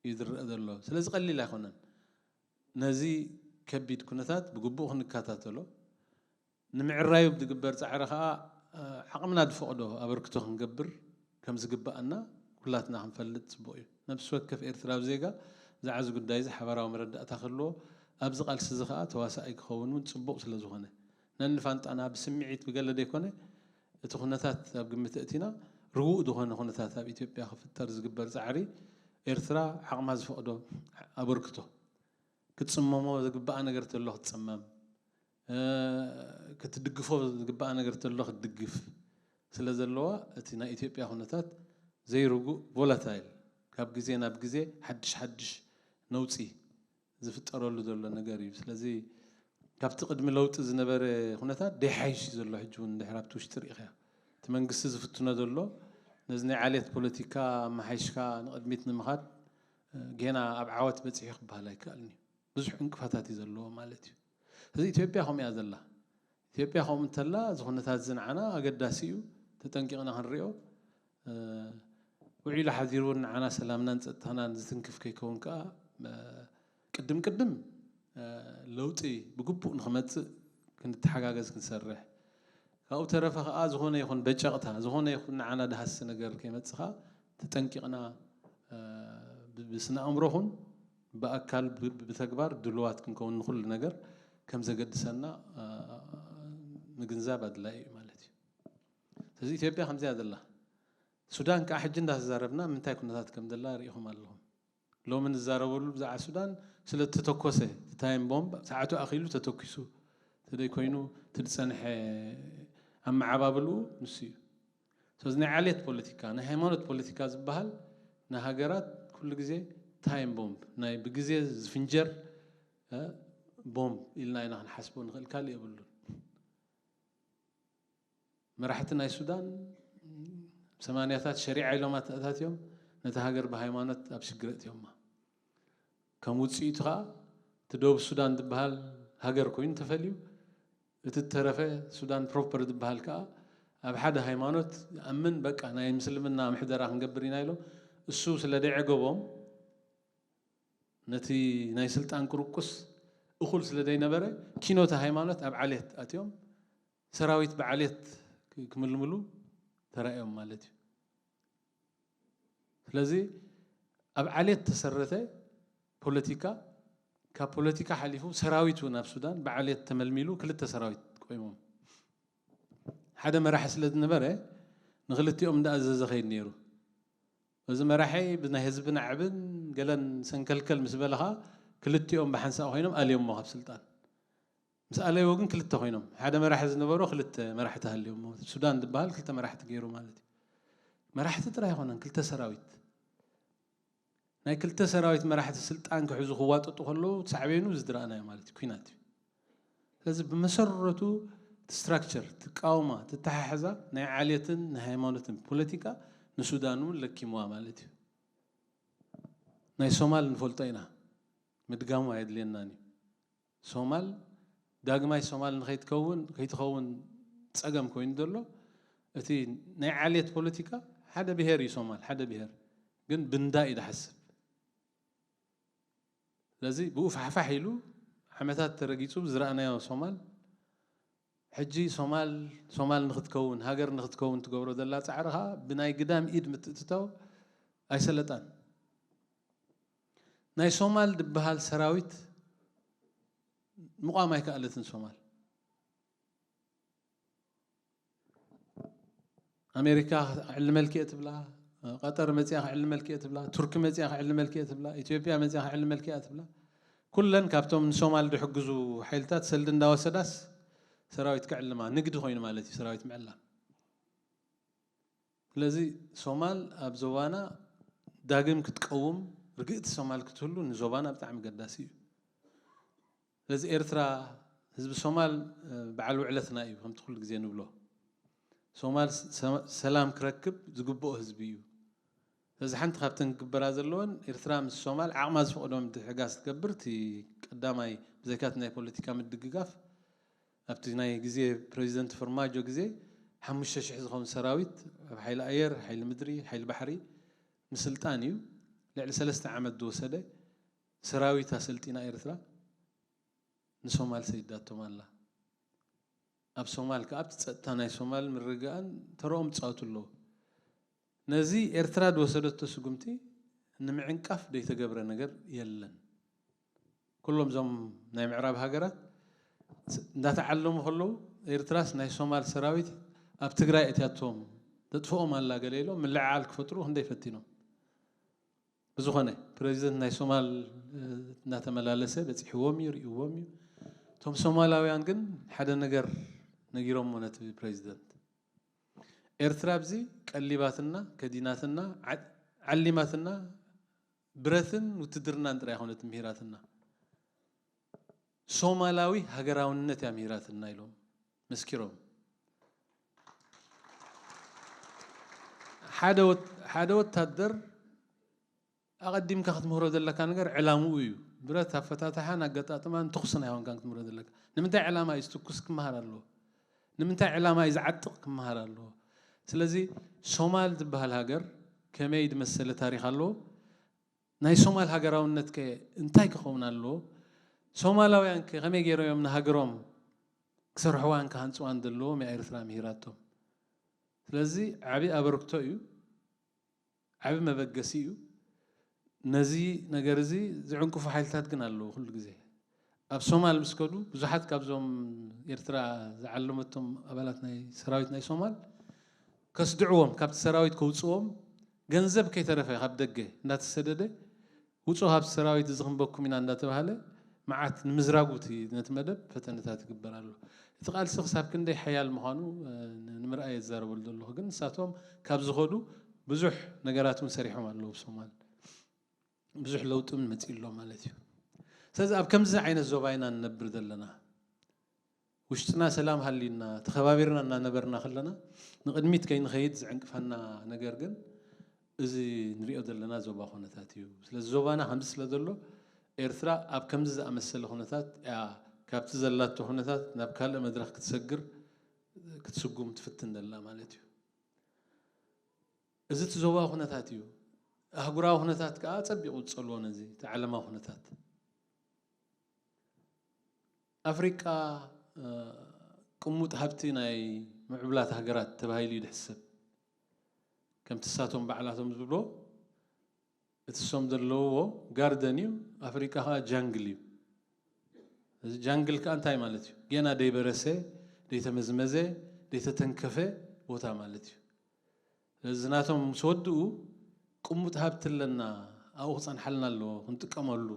እዩ ዝረአ ዘሎ። ስለዚ ቀሊል ኣይኮነን። ነዚ ከቢድ ኩነታት ብግቡእ ክንከታተሎ ንምዕራዩ ብዝግበር ፃዕሪ ከዓ ዓቕምና ዝፈቕዶ ኣበርክቶ ክንገብር ከም ዝግበኣና ኩላትና ክንፈልጥ ፅቡቕ እዩ። ነብሲ ወከፍ ኤርትራዊ ዜጋ ብዛዕባ እዚ ጉዳይ እዚ ሓባራዊ መረዳእታ ክህልዎ ኣብዚ ቃልሲ እዚ ከዓ ተዋሳኣይ ክኸውን እውን ፅቡቕ ስለ ዝኾነ ነንፋንጣና ብስምዒት ብገለ ዘይኮነ እቲ ኩነታት ኣብ ግምት እቲና ርጉእ ዝኾነ ኩነታት ኣብ ኢትዮጵያ ክፍጠር ዝግበር ፃዕሪ ኤርትራ ዓቕማ ዝፈቕዶ ኣበርክቶ ክትፅመሞ ዝግበኣ ነገር ተሎ ክትፅመም ክትድግፎ ዝግበኣ ነገር ተሎ ክትድግፍ ስለ ዘለዋ እቲ ናይ ኢትዮጵያ ኩነታት ዘይርጉእ ቮላታይል ካብ ግዜ ናብ ግዜ ሓድሽ ሓድሽ ነውፂ ዝፍጠረሉ ዘሎ ነገር እዩ። ስለዚ ካብቲ ቅድሚ ለውጢ ዝነበረ ኩነታት ደይሓይሽ ዘሎ ሕጂ እውን ድሕር ኣብቲ ውሽጢ ርኢኽያ። እቲ መንግስቲ ዝፍትኖ ዘሎ ነዚ ናይ ዓሌት ፖለቲካ ኣመሓይሽካ ንቕድሚት ንምኻድ ጌና ኣብ ዓወት በፂሑ ክበሃል ኣይከኣልን እዩ። ብዙሕ ዕንቅፋታት እዩ ዘለዎ ማለት እዩ። እዚ ኢትዮጵያ ከምኡ እያ ዘላ። ኢትዮጵያ ከምኡ እንተላ እዚ ኩነታት እዚ ንዓና ኣገዳሲ እዩ፣ ተጠንቂቕና ክንሪኦ። ውዒሉ ሓዲሩ እውን ንዓና ሰላምናን ፀጥታናን ዝትንክፍ ከይከውን ከዓ ቅድም ቅድም ለውጢ ብግቡእ ንክመፅእ ክንተሓጋገዝ ክንሰርሕ፣ ካብኡ ተረፈ ከዓ ዝኾነ ይኹን በጨቕታ ዝኾነ ይኹን ንዓና ድሃሲ ነገር ከይመፅእ ከዓ ተጠንቂቕና ብስነ ኣእምሮ ኹን ብኣካል ብተግባር ድልዋት ክንከውን ንኩሉ ነገር ከም ዘገድሰና ምግንዛብ ኣድላይ እዩ ማለት እዩ። ስለዚ ኢትዮጵያ ከምዚያ ዘላ፣ ሱዳን ከዓ ሕጂ እንዳተዛረብና ምንታይ ኩነታት ከም ዘላ ርኢኹም ኣለኹም። ሎሚ ንዛረበሉ ብዛዕባ ሱዳን ስለ ተተኮሰ፣ ታይም ቦምብ ሰዓቱ ኣኺሉ ተተኪሱ ተደይ ኮይኑ ትድፀንሐ ኣመዓባብልኡ ንሱ እዩ። ስለዚ ናይ ዓሌት ፖለቲካ፣ ናይ ሃይማኖት ፖለቲካ ዝበሃል ንሃገራት ኩሉ ግዜ ታይም ቦምብ፣ ናይ ብግዜ ዝፍንጀር ቦምብ ኢልና ኢና ክንሓስቦ ንኽእል፣ ካልእ የብሉን። መራሕቲ ናይ ሱዳን ሰማንያታት ሸሪዓ ኢሎም ኣተኣታትዮም ነቲ ሃገር ብሃይማኖት ኣብ ሽግር እትዮማ። ከም ውፅኢቱ ከዓ እቲ ደቡብ ሱዳን ዝበሃል ሃገር ኮይኑ ተፈልዩ፣ እቲ እተረፈ ሱዳን ፕሮፐር ዝበሃል ከዓ ኣብ ሓደ ሃይማኖት ይኣምን፣ በቃ ናይ ምስልምና ምሕደራ ክንገብር ኢና ኢሎም እሱ ስለ ደይዐገቦም ነቲ ናይ ስልጣን ቅርቁስ እኹል ስለ ዘይነበረ ኪኖቲ ሃይማኖት ኣብ ዓሌት ኣትዮም ሰራዊት ብዓሌት ክምልምሉ ተራእዮም ማለት እዩ። ስለዚ ኣብ ዓሌት ተሰረተ ፖለቲካ፣ ካብ ፖለቲካ ሓሊፉ ሰራዊት እውን ኣብ ሱዳን ብዓሌት ተመልሚሉ ክልተ ሰራዊት ቆይሞም። ሓደ መራሒ ስለ ዝነበረ ንክልቲኦም እንዳኣዘዘ ከይድ ነይሩ። እዚ መራሒ ብናይ ህዝቢ ናዕብን ገለን ሰንከልከል ምስ በለኻ ክልቲኦም ብሓንሳእ ኮይኖም ኣልዮሞ ካብ ስልጣን። ምስ ኣለይዎ ግን ክልተ ኮይኖም፣ ሓደ መራሒ ዝነበሮ ክልተ መራሕቲ ሃልዮሞ፣ ሱዳን ዝበሃል ክልተ መራሕቲ ገይሩ ማለት እዩ። መራሕቲ ጥራይ ኣይኮነን፣ ክልተ ሰራዊት፣ ናይ ክልተ ሰራዊት መራሕቲ ስልጣን ክሕዙ ክዋጠጡ ከለዉ ሳዕቤኑ እዚ ዝረኣናዮ ማለት እዩ፣ ኩናት እዩ። ስለዚ ብመሰረቱ እቲ ስትራክቸር፣ እቲ ቃውማ፣ እቲ ኣተሓሕዛ ናይ ዓሌትን ናይ ሃይማኖትን ፖለቲካ ንሱዳን እውን ለኪምዋ ማለት እዩ። ናይ ሶማል ንፈልጦ ኢና፣ ምድጋሙ ኣየድልየናን እዩ። ሶማል ዳግማይ ሶማል ንኸይትከውን ከይትኸውን ፀገም ኮይኑ ዘሎ እቲ ናይ ዓሌት ፖለቲካ፣ ሓደ ብሄር እዩ ሶማል፣ ሓደ ብሄር ግን ብንዳ እዩ ዝሓስብ። ስለዚ ብኡ ፋሕፋሕ ኢሉ ዓመታት ተረጊፁ ዝረኣናዮ ሶማል፣ ሕጂ ሶማል ሶማል ንክትከውን፣ ሃገር ንክትከውን ትገብሮ ዘላ ፃዕሪ ከዓ ብናይ ግዳም ኢድ ምትእትታው ኣይሰለጣን። ናይ ሶማል ዝበሃል ሰራዊት ምቋም ኣይከኣለትን ሶማል። ኣሜሪካ ክዕልመልኪ እየ ትብላ፣ ቀጠር መፅያ ክዕልመልኪ እየ ትብላ፣ ቱርኪ መፅያ ክዕልመልኪ እየ ትብላ፣ ኢትዮጵያ መፅያ ክዕልመልኪ እያ ትብላ። ኩለን ካብቶም ንሶማል ዝሕግዙ ሓይልታት ሰልዲ እንዳወሰዳስ ሰራዊት ክዕልማ ንግዲ ኮይኑ ማለት እዩ ሰራዊት ምዕላም። ስለዚ ሶማል ኣብ ዞባና ዳግም ክትቀውም፣ ርግእቲ ሶማል ክትህሉ ንዞባና ብጣዕሚ ገዳሲ እዩ። ስለዚ ኤርትራ፣ ህዝቢ ሶማል በዓል ውዕለትና እዩ፣ ከምቲ ኩሉ ግዜ ንብሎ። ሶማል ሰላም ክረክብ ዝግብኦ ህዝቢ እዩ። ስለዚ ሓንቲ ካብተን ክግበራ ዘለወን፣ ኤርትራ ምስ ሶማል ዓቕማ ዝፈቕዶ ምትሕግጋዝ ትገብር፣ እቲ ቀዳማይ ብዘይካቲ ናይ ፖለቲካ ምድግጋፍ፣ ኣብቲ ናይ ግዜ ፕረዚደንት ፈርማጆ ግዜ ሓሙሽተ ሽሕ ዝኸውን ሰራዊት ኣብ ሓይሊ ኣየር፣ ሓይሊ ምድሪ፣ ሓይሊ ባሕሪ ምስልጣን እዩ። ልዕሊ ሰለስተ ዓመት ዝወሰደ ሰራዊት ኣሰልጢና ኤርትራ ንሶማል ሰይዳቶም ኣላ። ኣብ ሶማል ከኣ ኣብቲ ጸጥታ ናይ ሶማል ምርግጋእን ተረኦም ይጻወቱ ኣለዉ። ነዚ ኤርትራ ዝወሰደቶ ስጉምቲ ንምዕንቃፍ ዘይተገብረ ነገር የለን። ኩሎም እዞም ናይ ምዕራብ ሃገራት እንዳተዓለሙ ከለዉ፣ ኤርትራስ ናይ ሶማል ሰራዊት ኣብ ትግራይ እትያቶም ተጥፍኦም ኣላ ገለ ኢሎም ምልዕዓል ክፈጥሩ ክንደይ ፈቲኖም። ብዝኾነ ፕረዚደንት ናይ ሶማል እናተመላለሰ በፂሕዎም እዩ፣ ርእይዎም እዩ። እቶም ሶማላውያን ግን ሓደ ነገር ነጊሮሞ ነቲ ፕረዚደንት፣ ኤርትራ ኣብዚ ቀሊባትና፣ ከዲናትና፣ ዓሊማትና፣ ብረትን ውትድርናን ጥራይ ኣይኮነትን ምሂራትና። ሶማላዊ ሃገራውነት እያ ምሂራትና ኢሎም መስኪሮም። ሓደ ወት- ሓደ ወታደር ኣቐዲምካ ክትምህሮ ዘለካ ነገር ዕላምኡ እዩ። ብረት ኣፈታትሓን ኣገጣጥማን ትኩስን ኣይኮንካን ክትምህሮ ዘለካ። ንምንታይ ዕላማ እዩ ዝትኩስ ክመሃር ኣለዎ። ንምንታይ ዕላማ እዩ ዝዓጥቕ ክመሃር ኣለዎ። ስለዚ ሶማል ዝበሃል ሃገር ከመይ ዝመሰለ ታሪኽ ኣለዎ። ናይ ሶማል ሃገራውነት ከ እንታይ ክኸውን ኣለዎ። ሶማላውያን ከ ከመይ ገይሮም እዮም ንሃገሮም ክሰርሕዋን ክሃንፅዋን ዘለዎም እያ ኤርትራ ምሂራቶም። ስለዚ ዓብዪ ኣበርክቶ እዩ። ዓቢ መበገሲ እዩ። ነዚ ነገር እዚ ዝዕንቅፉ ሓይልታት ግን ኣለዉ። ኩሉ ግዜ ኣብ ሶማል ምስ ከዱ ብዙሓት ካብዞም ኤርትራ ዝዓለመቶም ኣባላት ናይ ሰራዊት ናይ ሶማል ከስድዕዎም፣ ካብቲ ሰራዊት ከውፅዎም ገንዘብ ከይተረፈ ካብ ደገ እንዳተሰደደ ውፁ ካብ ሰራዊት እዚ ክንበኩም ኢና እንዳተባሃለ መዓት ንምዝራጉ እቲ ነቲ መደብ ፈተነታት ይግበር ኣሎ። እቲ ቃልሲ ክሳብ ክንደይ ሓያል ምዃኑ ንምርኣይ እዛረበሉ ዘለኹ ግን ንሳቶም ካብ ዝኸዱ ብዙሕ ነገራት እውን ሰሪሖም ኣለዉ ብሶማል ብዙሕ ለውጢ እውን መፂኡ ኣሎ ማለት እዩ። ስለዚ ኣብ ከምዚ ዓይነት ዞባ ኢና ንነብር ዘለና። ውሽጥና ሰላም ሃልዩና ተኸባቢርና እናነበርና ከለና ንቕድሚት ከይንኸይድ ዝዕንቅፈና ነገር ግን እዚ ንሪኦ ዘለና ዞባ ኩነታት እዩ። ስለዚ ዞባና ከምዚ ስለ ዘሎ ኤርትራ ኣብ ከምዚ ዝኣመሰለ ኩነታት እያ ካብቲ ዘላቶ ኩነታት ናብ ካልእ መድረኽ ክትሰግር ክትስጉም ትፍትን ዘላ ማለት እዩ። እዚ እቲ ዞባዊ ኩነታት እዩ። ኣህጉራዊ ኩነታት ከዓ ኣጸቢቑ ዝጸልዎ ነዚ እቲ ዓለማዊ ኩነታት። ኣፍሪቃ ቅሙጥ ሃብቲ ናይ ምዕቡላት ሃገራት ተባሂሉ እዩ ዝሕሰብ። ከምቲ እሳቶም ባዕላቶም ዝብሎ እቲ እሶም ዘለውዎ ጋርደን እዩ፣ ኣፍሪቃ ከዓ ጃንግል እዩ። እዚ ጃንግል ከዓ እንታይ ማለት እዩ? ጌና ደይበረሰ፣ ደይተመዝመዘ፣ ደይተተንከፈ ቦታ ማለት እዩ። ስለዚ ናቶም ምስ ወድኡ ቅሙጥ ሃብቲ ኣለና፣ ኣብኡ ክፀንሓልና ኣለዎ፣ ክንጥቀመሉ።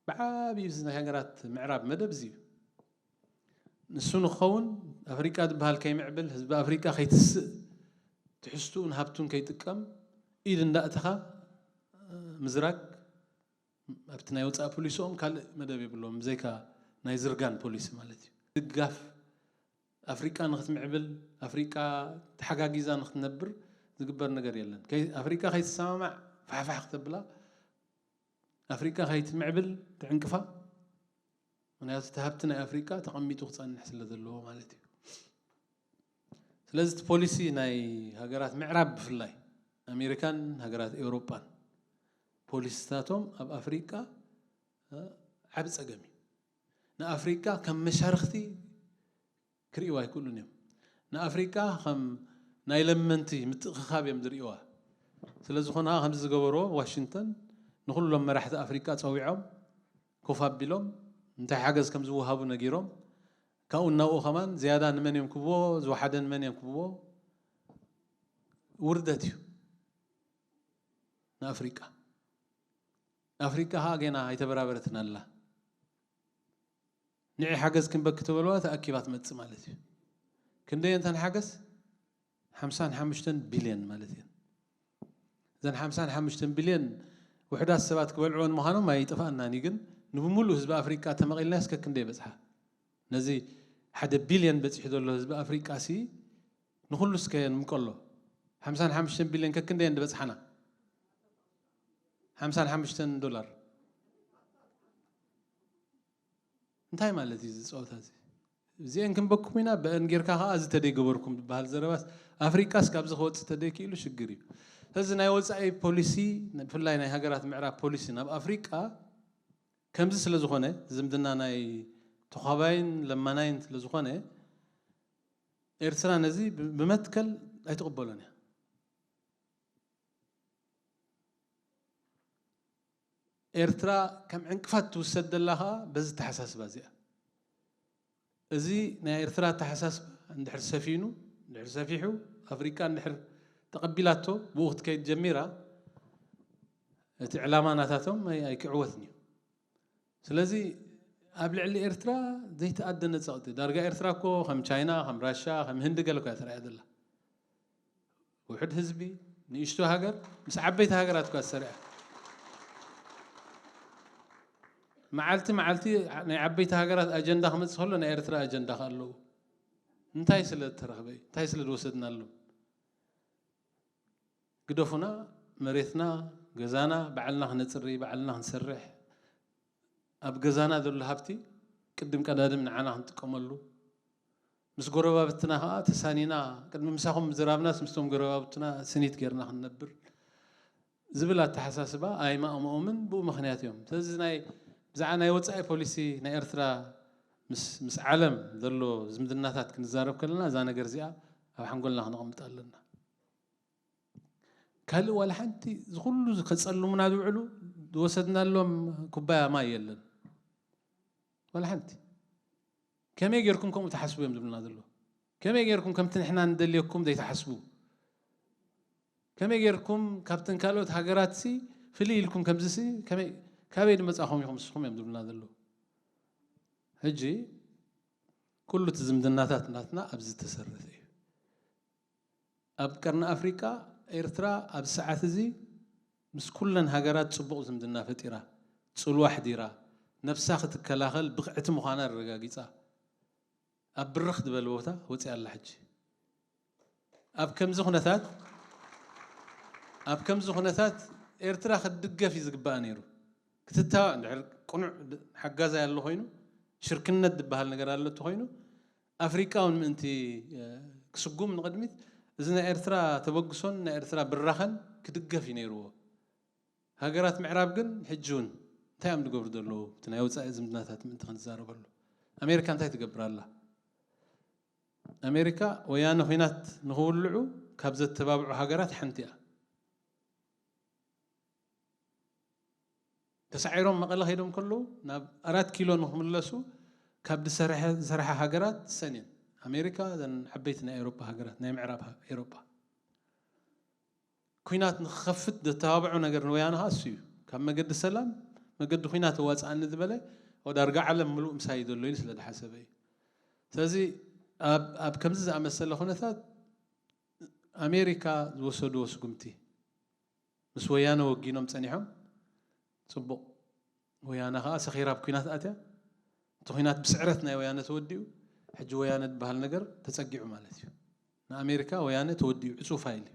ብዓብዩ እዚ ናይ ሃገራት ምዕራብ መደብ እዚ እዩ። ንሱ ንክኸውን ኣፍሪቃ ዝበሃል ከይምዕብል፣ ህዝቢ ኣፍሪቃ ከይትስእ፣ ትሕዝትኡን ሃብቱን ከይጥቀም ኢድ እንዳእተኻ ምዝራግ ኣብቲ ናይ ወፃኢ ፖሊሲኦም ካልእ መደብ የብሎም ብዘይካ ናይ ዝርጋን ፖሊሲ ማለት እዩ። ድጋፍ ኣፍሪቃ ንክትምዕብል ኣፍሪቃ ተሓጋጊዛ ንክትነብር ዝግበር ነገር የለን። ኣፍሪቃ ከይትሰማማዕ ፋሕፋሕ ክተብላ ኣፍሪቃ ከይትምዕብል ትዕንቅፋ። ምክንያቱ እቲ ሃብቲ ናይ ኣፍሪቃ ተቐሚጡ ክፀንሕ ስለ ዘለዎ ማለት እዩ። ስለዚ እቲ ፖሊሲ ናይ ሃገራት ምዕራብ ብፍላይ ኣሜሪካን ሃገራት ኤውሮጳን ፖሊሲታቶም ኣብ ኣፍሪቃ ዓቢ ጸገም እዩ። ንኣፍሪቃ ከም መሻርኽቲ ክርእይዋ ኣይክእሉን እዮም። ንኣፍሪቃ ከም ናይ ለመንቲ ምትእኽኻብ እዮም ዝርእይዋ። ስለ ዝኾነ ከምዚ ዝገበርዎ ዋሽንግተን ንኹሎም መራሕቲ ኣፍሪቃ ጸዊዖም ኮፍ ኣቢሎም እንታይ ሓገዝ ከም ዝወሃቡ ነጊሮም ካብኡ እናብኡ ከማን ዝያዳ ንመን እዮም ክብዎ ዝወሓደ ንመን እዮም ክብዎ ውርደት እዩ ንኣፍሪቃ። ኣፍሪቃ ከዓ ጌና ኣይተበራበረትን ኣላ። ንዒ ሓገዝ ክንበኪ ተበልዋ ተኣኪባ ትመፅእ ማለት እዩ። ክንደይ እንተን ሓገዝ ሓምሳን ሓሙሽተን ቢልዮን ማለት እየን። እዘን ሓምሳን ሓሙሽተን ቢልዮን ውሕዳት ሰባት ክበልዕወን ምዃኖም ኣይጠፍኣናን እዩ፣ ግን ንብሙሉእ ህዝቢ ኣፍሪቃ ተመቒልናስ ከክንደይ በፅሓ? ነዚ ሓደ ቢልዮን በፂሑ ዘሎ ህዝቢ ኣፍሪቃ ሲ ንኹሉ እስከ ንምቀሎ ሓምሳን ሓሙሽተን ቢልዮን ከክንደየን ዝበፅሓና ሓምሳን ሓሙሽተን ዶላር እንታይ ማለት እዩ እዚ ፀወታ እዚ? እዚአን ክንበኩም ኢና ብአን ጌርካ ከዓ እዚ ተደይ ገበርኩም ዝበሃል ዘረባስ ኣፍሪቃስ ካብዚ ክወፅእ ተደይ ክኢሉ ሽግር እዩ። ስለዚ ናይ ወፃኢ ፖሊሲ ብፍላይ ናይ ሃገራት ምዕራብ ፖሊሲ ናብ ኣፍሪቃ ከምዚ ስለ ዝኾነ ዝምድና ናይ ተዃባይን ለማናይን ስለ ዝኾነ ኤርትራ ነዚ ብመትከል ኣይትቕበሎን እያ። ኤርትራ ከም ዕንቅፋት ትውሰድ ዘላ ኸዓ በዚ ተሓሳስባ እዚኣ። እዚ ናይ ኤርትራ ኣተሓሳስባ እንድሕር ሰፊኑ እንድሕር ሰፊሑ ኣፍሪቃ እንድሕር ተቐቢላቶ ብኡ ክትከይድ ጀሚራ እቲ ዕላማ ናታቶም ኣይክዕወትን እዩ። ስለዚ ኣብ ልዕሊ ኤርትራ ዘይተኣደነ ጸቕጢ ዳርጋ ኤርትራ እኮ ከም ቻይና ከም ራሻ ከም ህንዲ ገለ እኳ ተረእያ ዘላ ውሕድ ህዝቢ ንእሽቶ ሃገር ምስ ዓበይቲ ሃገራት እኳ ዝሰሪዓ መዓልቲ መዓልቲ ናይ ዓበይቲ ሃገራት ኣጀንዳ ክመፅእ ከሎ ናይ ኤርትራ ኣጀንዳ ከ ኣለዉ። እንታይ ስለ እተረኽበ እዩ? እንታይ ስለ ዝወሰድናሎም? ግደፉና፣ መሬትና፣ ገዛና ባዕልና ክነፅሪ፣ ባዕልና ክንሰርሕ፣ ኣብ ገዛና ዘሎ ሃብቲ ቅድም ቀዳድም ንዓና ክንጥቀመሉ፣ ምስ ጎረባብትና ከዓ ተሳኒና፣ ቅድሚ ምሳኹም ምዝራብናስ ምስቶም ጎረባብትና ስኒት ጌርና ክንነብር ዝብል ኣተሓሳስባ ኣይማእምኦምን። ብኡ ምኽንያት እዮም። ስለዚ ናይ ብዛዕባ ናይ ወፃኢ ፖሊሲ ናይ ኤርትራ ምስ ምስ ዓለም ዘሎ ዝምድናታት ክንዛረብ ከለና እዛ ነገር እዚኣ ኣብ ሓንጎልና ክነቕምጥ ኣለና። ካልእ ዋላ ሓንቲ እዚ ኩሉ ከጸልሙና ዝውዕሉ ዝወሰድናሎም ኩባያ ማይ የለን። ዋላ ሓንቲ። ከመይ ጌርኩም ከምኡ ትሓስቡ እዮም ዝብሉና ዘለዉ? ከመይ ጌርኩም ከምቲ ንሕና ንደልየኩም ዘይትሓስቡ? ከመይ ጌርኩም ካብተን ካልኦት ሃገራትሲ ፍልይ ኢልኩም ከምዚሲ ከመይ ካበይ ዝመጻኹም ኢኹም ንስኹም እዮም ዝብሉና ዘለዉ። ሕጂ ኩሉ እቲ ዝምድናታት ናትና ኣብዚ ዝተሰረተ እዩ። ኣብ ቀርኒ ኣፍሪቃ ኤርትራ ኣብዚ ሰዓት እዚ ምስ ኩለን ሃገራት ጽቡቕ ዝምድና ፈጢራ፣ ጽልዋ ኣሕዲራ፣ ነብሳ ክትከላኸል ብቕዕቲ ምዃና ኣረጋጊጻ፣ ኣብ ብርኽ ዝበለ ቦታ ወጺኣ ኣላ። ሕጂ ኣብ ከምዚ ኩነታት ኣብ ከምዚ ኩነታት ኤርትራ ክትድገፍ እዩ ዝግባኣ ነይሩ። ክትተባዕ እንድሕር ቅኑዕ ሓጋዛይ ኣሎ ኮይኑ፣ ሽርክነት ዝበሃል ነገር ኣሎ እንተኾይኑ፣ ኣፍሪቃ እውን ምእንቲ ክስጉም ንቕድሚት እዚ ናይ ኤርትራ ተበግሶን ናይ ኤርትራ ብራኸን ክድገፍ እዩ ነይርዎ። ሃገራት ምዕራብ ግን ሕጂ እውን እንታይ እዮም ዝገብሩ ዘለዉ? እቲ ናይ ወፃኢ ዝምድናታት ምእንቲ ክንዛረበሉ ኣሜሪካ እንታይ ትገብር ኣላ? ኣሜሪካ ወያነ ኹናት ንኽውልዑ ካብ ዘተባብዑ ሃገራት ሓንቲ እያ። ተሳዒሮም መቐለ ከይዶም ከለዉ ናብ ኣራት ኪሎ ንክምለሱ ካብ ዝሰርሐ ዝሰርሓ ሃገራት ሰን እየን። ኣሜሪካ፣ እዘን ዓበይቲ ናይ ኤሮፓ ሃገራት፣ ናይ ምዕራብ ሃ- ኤሮፓ። ኩናት ንክኸፍት ዘተባብዖ ነገር ንወያነ ከዓ እሱ እዩ። ካብ መገዲ ሰላም መገዲ ኩናት ኣዋፅኣኒ ዝበለ፣ ዳርጋ ዓለም ምሉእ ምሳይ ዘሎ ኢሉ ስለ ዝሓሰበ እዩ። ስለዚ ኣብ ኣብ ከምዚ ዝኣመሰለ ኩነታት ኣሜሪካ ዝወሰድዎ ስጉምቲ፣ ምስ ወያነ ወጊኖም ጸኒሖም፣ ጽቡቕ። ወያነ ከኣ ሰኺራ ኣብ ኲናት ኣትያ። እቲ ኲናት ብስዕረት ናይ ወያነ ተወዲኡ፣ ሕጂ ወያነ ዝበሃል ነገር ተጸጊዑ ማለት እዩ። ንኣሜሪካ ወያነ ተወዲኡ፣ ዕጹው ፋይል እዩ።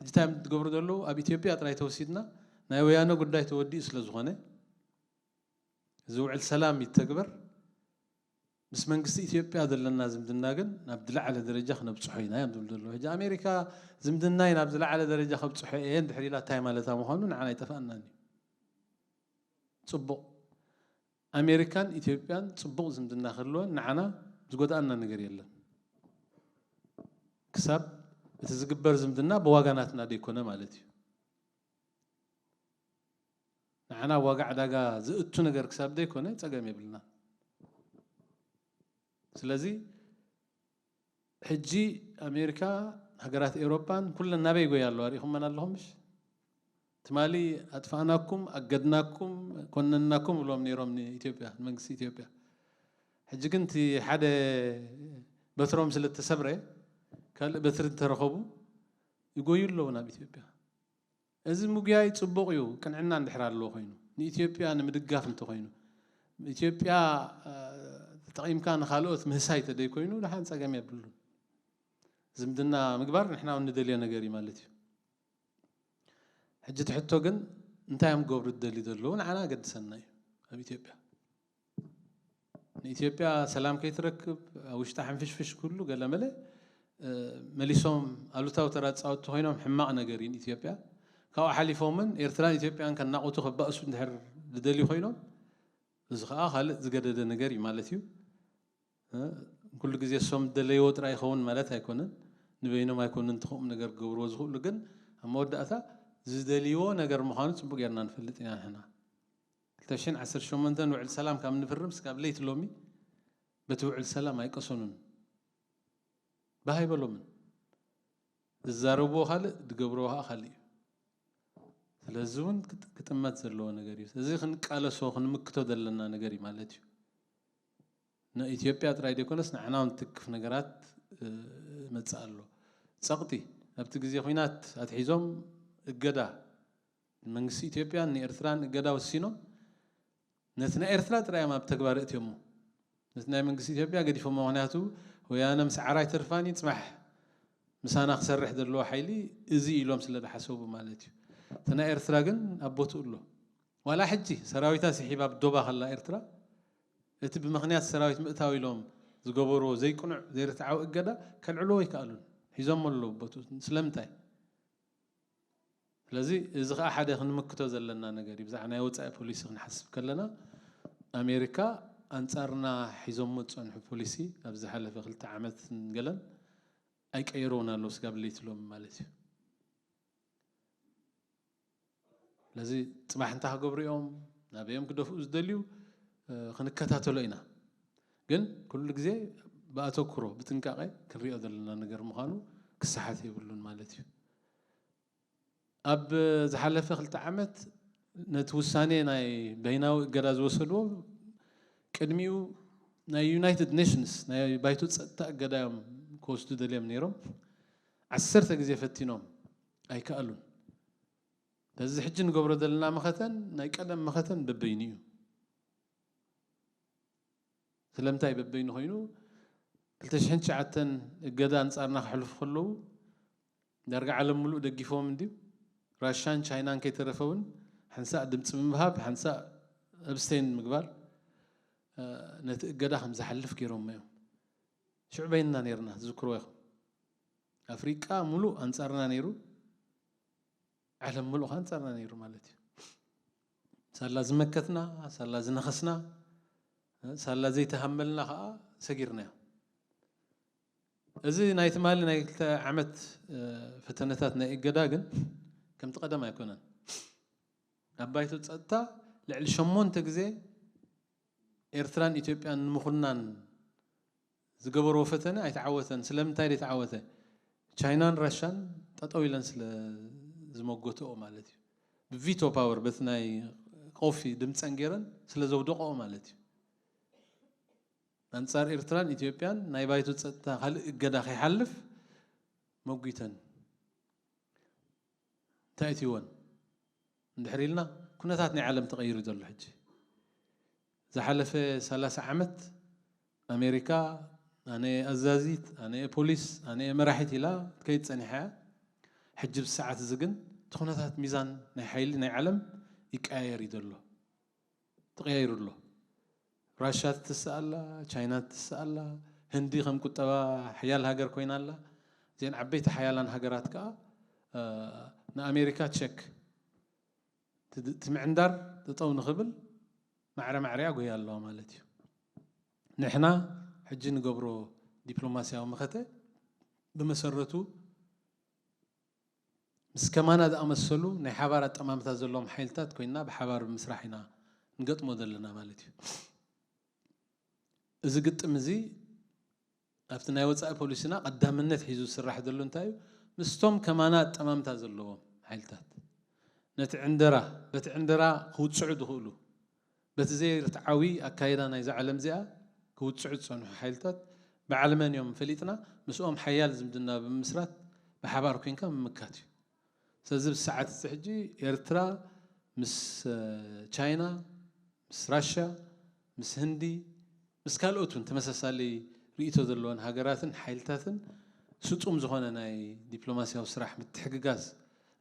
ሕጂ እንታይ እዮም ዝገብሩ ዘለዉ? ኣብ ኢትዮጵያ ጥራይ ተወሲድና፣ ናይ ወያነ ጉዳይ ተወዲኡ ስለ ዝኾነ፣ እዚ ውዕል ሰላም ይተግበር፣ ምስ መንግስቲ ኢትዮጵያ ዘለና ዝምድና ግን ናብ ዝለዓለ ደረጃ ክነብፅሖ ኢና እዮም ዝብሉ ዘለዉ። ሕጂ ኣሜሪካ ዝምድናይ ናብ ዝለዓለ ደረጃ ከብፅሖ እየ እንድሕር ኢላ እንታይ ማለታ ምዃኑ ንዓና ኣይጠፍኣናን እዩ። ፅቡቕ፣ ኣሜሪካን ኢትዮጵያን ፅቡቕ ዝምድና ክህልወን ንዓና ዝጎድኣና ነገር የለን። ክሳብ እቲ ዝግበር ዝምድና ብዋጋ ናትና ዘይኮነ ማለት እዩ። ንዓና ዋጋ ዕዳጋ ዝእቱ ነገር ክሳብ ዘይኮነ ጸገም የብልና። ስለዚ ሕጂ ኣሜሪካ፣ ሃገራት ኤውሮጳን ኩለን ናበይ ይጎያ ኣለዋ? ርኢኹመን ኣለኹም ምሽ? ትማሊ ኣጥፋእናኩም፣ ኣገድናኩም፣ ኮነንናኩም ብሎም ነይሮም ንኢትዮጵያ፣ ንመንግስቲ ኢትዮጵያ። ሕጂ ግን እቲ ሓደ በትሮም ስለ እተሰብረ ካልእ በትሪ እንተረኸቡ ይጎዩ ኣለዉ ናብ ኢትዮጵያ። እዚ ምጉያይ ጽቡቕ እዩ፣ ቅንዕና እንድሕር ኣለዎ ኮይኑ፣ ንኢትዮጵያ ንምድጋፍ እንተኾይኑ፣ ኢትዮጵያ ተጠቒምካ ንኻልኦት ምህሳይ ተደይ ኮይኑ ደሓን ጸገም የብሉን። ዝምድና ምግባር ንሕና እውን ንደልዮ ነገር እዩ ማለት እዩ። ሕጂ እቲ ሕቶ ግን እንታይ እዮም ክገብሩ ዝደልዩ ዘለዉ ንዓና ኣገድሰና እዩ ኣብ ኢትዮጵያ። ንኢትዮጵያ ሰላም ከይትረክብ ኣብ ውሽጣ ሕንፍሽፍሽ ኩሉ ገለመለ መሊሶም ኣሉታዊ ተራ ዝፃወቱ ኮይኖም ሕማቕ ነገር እዩ ንኢትዮጵያ። ካብኡ ሓሊፎምን ኤርትራን ኢትዮጵያን ከናቑቱ ከባእሱ እንድሕር ዝደልዩ ኮይኖም እዚ ከዓ ካልእ ዝገደደ ነገር እዩ ማለት እዩ። ኩሉ ግዜ እሶም ዝደለይዎ ጥራይ ይኸውን ማለት ኣይኮነን። ንበይኖም ኣይኮኑን ትኽእም ነገር ክገብርዎ ዝኽእሉ ግን ኣብ መወዳእታ ዝደልይዎ ነገር ምዃኑ ፅቡቅ ጌርና ንፈልጥ ኢና ንሕና። ክልተ ሽሕን ዓሰርተ ሸሞንተን ውዕል ሰላም ካብ ንፍርም ስጋብ ለይቲ ሎሚ በቲ ውዕል ሰላም ኣይቀሰኑን። ባህ ኣይበሎምን። ዝዛረብዎ ካልእ ዝገብርዎ ከዓ ካልእ እዩ። ስለዚ እውን ክጥመት ዘለዎ ነገር እዩ። እዚ ክንቃለሶ ክንምክቶ ዘለና ነገር እዩ ማለት እዩ። ንኢትዮጵያ ጥራይ ዘይኮነስ ንዓና እውን ትክፍ ነገራት መፅእ ኣሎ። ፀቕጢ ኣብቲ ግዜ ኩናት ኣትሒዞም እገዳ መንግስቲ ኢትዮጵያን ንኤርትራን እገዳ ወሲኖም ነቲ ናይ ኤርትራ ጥራይ እዮም ኣብ ተግባር እትዮሞ። ነቲ ናይ መንግስቲ ኢትዮጵያ ገዲፎሞ። ምክንያቱ ወያነ ምስ ዓራ ኣይተርፋን እዩ፣ ጽባሕ ምሳና ክሰርሕ ዘለዎ ሓይሊ እዚ ኢሎም ስለ ዝሓሰቡ ማለት እዩ። እቲ ናይ ኤርትራ ግን ኣብ ቦትኡ ኣሎ። ዋላ ሕጂ ሰራዊታ ስሒባ ኣብ ዶባ ከላ ኤርትራ፣ እቲ ብምኽንያት ሰራዊት ምእታው ኢሎም ዝገበርዎ ዘይቅኑዕ ዘይርትዓዊ እገዳ ከልዕልዎ ኣይከኣሉን። ሒዞሞ ኣለዉ ቦትኡ። ስለምንታይ? ስለዚ እዚ ከዓ ሓደ ክንምክቶ ዘለና ነገር እዩ። ብዛዕባ ናይ ወፃኢ ፖሊሲ ክንሓስብ ከለና ኣሜሪካ ኣንፃርና ሒዞሞ ዝፀንሑ ፖሊሲ ኣብ ዝሓለፈ ክልተ ዓመት ገለን ኣይቀየርዎን ኣለዉ ስጋብ ለይቲ ሎሚ ማለት እዩ። ስለዚ ፅባሕ እንታይ ክገብሩ እዮም፣ ናበዮም ክደፍኡ ዝደልዩ ክንከታተሎ ኢና። ግን ኩሉ ግዜ ብኣተኩሮ ብጥንቃቄ ክንሪኦ ዘለና ነገር ምዃኑ ክሰሓት የብሉን ማለት እዩ። ኣብ ዝሓለፈ ክልተ ዓመት ነቲ ውሳኔ ናይ በይናዊ እገዳ ዝወሰድዎ ቅድሚኡ ናይ ዩናይትድ ኔሽንስ ናይ ባይቶ ፀጥታ እገዳ እዮም ክወስዱ ደልዮም ነይሮም። ዓሰርተ ግዜ ፈቲኖም ኣይከኣሉን። በዚ ሕጂ ንገብሮ ዘለና መኸተን ናይ ቀደም መኸተን በበይኑ እዩ። ስለምንታይ በበይኑ ኮይኑ? ክልተ ሽሕን ትሽዓተን እገዳ ኣንጻርና ከሕልፉ ከለዉ ዳርጋ ዓለም ምሉእ ደጊፎም እንድዩ። ራሻን ቻይናን ከይተረፈ እውን ሓንሳእ ድምፂ ብምሃብ ሓንሳእ ኣብስቴን ምግባር ነቲ እገዳ ከም ዝሓልፍ ገይሮሞ እዮም። ሽዑ በይንና ነይርና፣ ትዝክርዎ ኢኹም። ኣፍሪቃ ሙሉእ ኣንጻርና ነይሩ፣ ዓለም ሙሉእ ከዓ ኣንጻርና ነይሩ ማለት እዩ። ሳላ ዝመከትና፣ ሳላ ዝነኸስና፣ ሳላ ዘይተሃመልና ከዓ ሰጊርናዮ። እዚ ናይ ትማሊ ናይ ክልተ ዓመት ፈተነታት ናይ እገዳ ግን ከምቲ ቀደም ኣይኮነን። ኣብ ባይቶ ጸጥታ ልዕሊ ሸሞንተ ግዜ ኤርትራን ኢትዮጵያን ንምኹናን ዝገበርዎ ፈተነ ኣይተዓወተን። ስለምንታይ ዘይተዓወተ? ቻይናን ራሻን ጠጠው ኢለን ስለ ዝመጎትኦ ማለት እዩ። ብቪቶ ፓወር በቲ ናይ ቆፊ ድምፀን ገይረን ስለ ዘውደቆ ማለት እዩ። ኣንጻር ኤርትራን ኢትዮጵያን ናይ ባይቶ ጸጥታ ካልእ እገዳ ከይሓልፍ መጒተን። እንታይ እትይወን እንድሕር ኢልና፣ ኩነታት ናይ ዓለም ተቐይሩ ዘሎ ሕጂ። ዝሓለፈ ሰላሳ ዓመት ኣሜሪካ ኣነ ኣዛዚት፣ ኣነ ፖሊስ፣ ኣነ መራሒት ኢላ ትከይድ ጸኒሓ እያ። ሕጂ ብሰዓት እዚ ግን እቲ ኩነታት ሚዛን ናይ ሓይሊ ናይ ዓለም ይቀያየር እዩ ዘሎ። ተቐያይሩ ኣሎ። ራሻ ትትስእ ኣላ፣ ቻይና ትትስእ ኣላ፣ ህንዲ ከም ቁጠባ ሓያል ሃገር ኮይና ኣላ። እዚአን ዓበይቲ ሓያላን ሃገራት ከኣ ንኣሜሪካ ቸክ ትምዕንዳር ጠጠው ንኽብል ማዕረ ማዕሪኣ ጎያ ኣለዋ ማለት እዩ። ንሕና ሕጂ ንገብሮ ዲፕሎማስያዊ መኸተ ብመሰረቱ ምስ ከማና ዝኣመሰሉ ናይ ሓባር ኣጠማምታ ዘለዎም ሓይልታት ኮይና ብሓባር ብምስራሕ ኢና ንገጥሞ ዘለና ማለት እዩ። እዚ ግጥም እዚ ኣብቲ ናይ ወፃኢ ፖሊሲና ቀዳምነት ሒዙ ዝስራሕ ዘሎ እንታይ እዩ? ምስቶም ከማና ኣጠማምታ ዘለዎም ሓይልታት ነቲ ዕንደራ በቲ ዕንደራ ክውፅዑ ዝኽእሉ በቲ ዘይርትዓዊ ኣካይዳ ናይዛ ዓለም እዚኣ ክውፅዑ ዝፀንሑ ሓይልታት በዓል መን እዮም ፈሊጥና ምስኦም ሓያል ዝምድና ብምምስራት ብሓባር ኮንካ ምምካት እዩ። ስለዚ ብሰዓት እዚ ሕጂ ኤርትራ ምስ ቻይና፣ ምስ ራሽያ፣ ምስ ህንዲ፣ ምስ ካልኦት እውን ተመሳሳሊ ርእይቶ ዘለወን ሃገራትን ሓይልታትን ስጡም ዝኾነ ናይ ዲፕሎማስያዊ ስራሕ ምትሕግጋዝ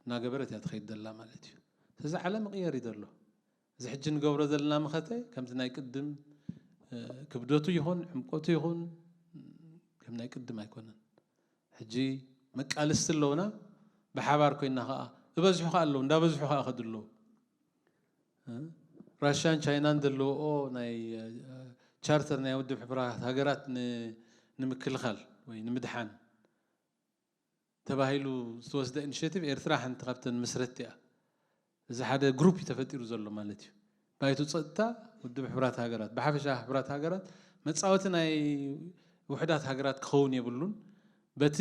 እናገበረት እያ ትኸይድ ዘላ ማለት እዩ። ስለዚ ዓለም ይቕየር እዩ ዘሎ። እዚ ሕጂ ንገብሮ ዘለና መኸተ ከምቲ ናይ ቅድም ክብደቱ ይኹን ዕምቆቱ ይኹን ከም ናይ ቅድም ኣይኮነን። ሕጂ መቃልስቲ ኣለውና፣ ብሓባር ኮይና ከዓ እበዝሑ ከዓ ኣለዉ፣ እንዳበዝሑ ከዓ ከዱ ኣለዉ። ራሽያን ቻይናን ዘለዎኦ ናይ ቻርተር ናይ ውድብ ሕቡራት ሃገራት ንምክልኻል ወይ ንምድሓን ተባሂሉ ዝተወስደ ኢኒሽቲቭ ኤርትራ ሓንቲ ካብተን መስረትቲ እያ። እዚ ሓደ ግሩፕ እዩ ተፈጢሩ ዘሎ ማለት እዩ። ባይቶ ጸጥታ ውድብ ሕቡራት ሃገራት ብሓፈሻ ሕቡራት ሃገራት መጻወቲ ናይ ውሕዳት ሃገራት ክኸውን የብሉን። በቲ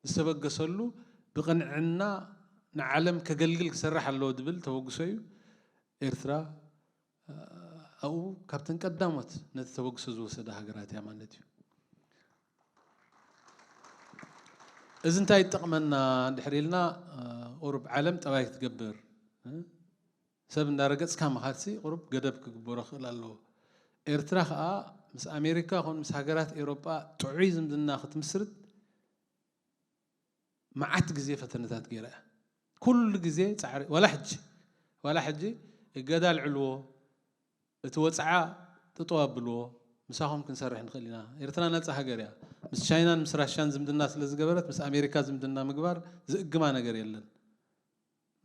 ዝተበገሰሉ ብቕንዕና ንዓለም ከገልግል ክሰርሕ ኣለዎ ዝብል ተበግሶ እዩ። ኤርትራ ኣብኡ ካብተን ቀዳሞት ነቲ ተበግሶ ዝወሰዳ ሃገራት እያ ማለት እዩ። እዚ እንታይ ይጠቕመና እንድሕር ኢልና፣ ቁሩብ ዓለም ጠባይ ክትገብር፣ ሰብ እንዳረገጽካ ምኻድሲ ቁሩብ ገደብ ክግበሮ ክኽእል ኣለዎ። ኤርትራ ኸኣ ምስ ኣሜሪካ ኾን ምስ ሃገራት ኤውሮጳ ጥዑይ ዝምድና ክትምስርት መዓት ግዜ ፈተነታት ገይራ እያ። ኩሉ ግዜ ጻዕሪ፣ ዋላ ሕጂ፣ ዋላ ሕጂ እገዳ ኣልዕልዎ፣ እቲ ወጽዓ ጥጠው ኣብልዎ፣ ምሳኹም ክንሰርሕ ንኽእል ኢና። ኤርትራ ነጻ ሃገር እያ። ምስ ቻይናን ምስ ራሻን ዝምድና ስለ ዝገበረት፣ ምስ ኣሜሪካ ዝምድና ምግባር ዝእግማ ነገር የለን።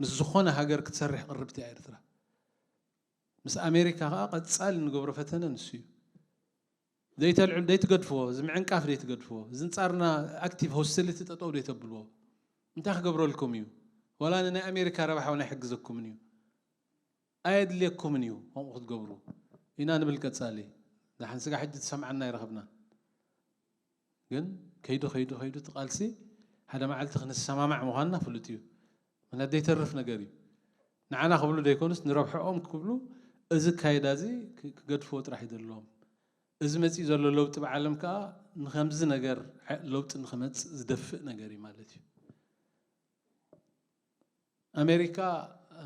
ምስ ዝኾነ ሃገር ክትሰርሕ ቅርብቲ እያ ኤርትራ። ምስ ኣሜሪካ ከኣ ቀጻሊ ንገብሮ ፈተነ ንሱ እዩ። ዘይተልዕሉ፣ ዘይትገድፍዎ፣ እዚ ምዕንቃፍ ዘይትገድፍዎ፣ እዚ ንጻርና ኣክቲቭ ሆስቲሊቲ ጠጠው ዘይተብልዎ፣ እንታይ ክገብረልኩም እዩ? ዋላ ንናይ ኣሜሪካ ረብሓ እውን ኣይሕግዘኩምን እዩ። ኣየድልየኩምን እዩ ከምኡ ክትገብሩ ኢና ንብል ቀጻሊ። ደሓን ስጋ ሕጂ ትሰምዓና ኣይረኸብናን። ግን ከይዱ፣ ከይዱ፣ ከይዱ እቲ ቃልሲ ሓደ መዓልቲ ክንሰማማዕ ምዃንና ፍሉጥ እዩ። ምኽንያት ዘይተርፍ ነገር እዩ። ንዓና ክብሉ ዘይኮኑስ ንረብሕኦም ክብሉ እዚ ኣካይዳ እዚ ክ-፣ ክገድፍዎ ጥራሕ እዩ ዘለዎም። እዚ መጺኡ ዘሎ ለውጢ ብዓለም ከኣ ንኸምዚ ነገር ዓ-፣ ለውጢ ንኽመጽእ ዝደፍእ ነገር እዩ ማለት እዩ። ኣሜሪካ፣ እ፣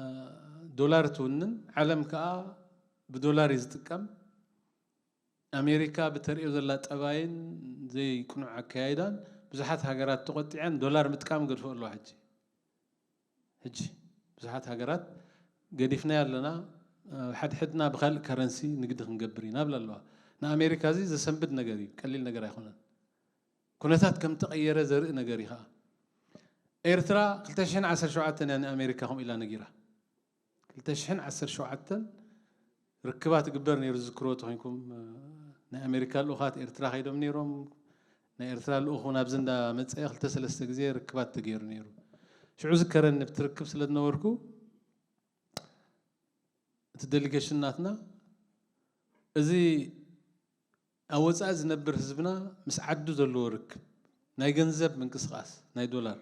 ዶላር ትውንን፣ ዓለም ከኣ ብዶላር እዩ ዝጥቀም። ኣሜሪካ ብተርእዮ ዘላ ጠባይን ዘይቅኑዕ ኣካያይዳን ብዙሓት ሃገራት ተቖጢዐን ዶላር ምጥቃም ገድፎ ኣለዋ። ሕጂ፣ ሕጂ ብዙሓት ሃገራት ገዲፍናዮ ኣለና፣ እ፣ ሓድሕድና ብኻልእ ከረንሲ ንግዲ ክንገብር ኢና ብላ ኣለዋ። ንኣሜሪካ እዚ ዘሰንብድ ነገር እዩ፣ ቀሊል ነገር ኣይኮነን። ኩነታት ከም ተቐየረ ዘርኢ ነገር እዩ ኸኣ። ኤርትራ ክልተ ሽሕን ዓሰርተ ሸውዓተን እያ ንኣሜሪካ ከምኡ ኢላ ነጊራ። ክልተ ሽሕን ዓሰርተ ሸውዓተን ርክባት ይግበር ነይሩ፣ ዝዝክርዎ ተኾይንኩም፣ እ፣ ናይ ኣሜሪካ ልኡኻት ኤርትራ ከይዶም ነይሮም። ናይ ኤርትራ ልኡኽ እውን ኣብዚ እንዳመጸ ክልተ ሰለስተ ግዜ ርክባት ተገይሩ ነይሩ። ሽዑ ዝከረኒ ኣብቲ ርክብ ስለ ዝነበርኩ፣ እቲ ዴሊጌሽን ናትና፣ እዚ ኣብ ወጻኢ ዝነብር ህዝብና ምስ ዓዱ ዘለዎ ርክብ፣ ናይ ገንዘብ ምንቅስቓስ፣ ናይ ዶላር፣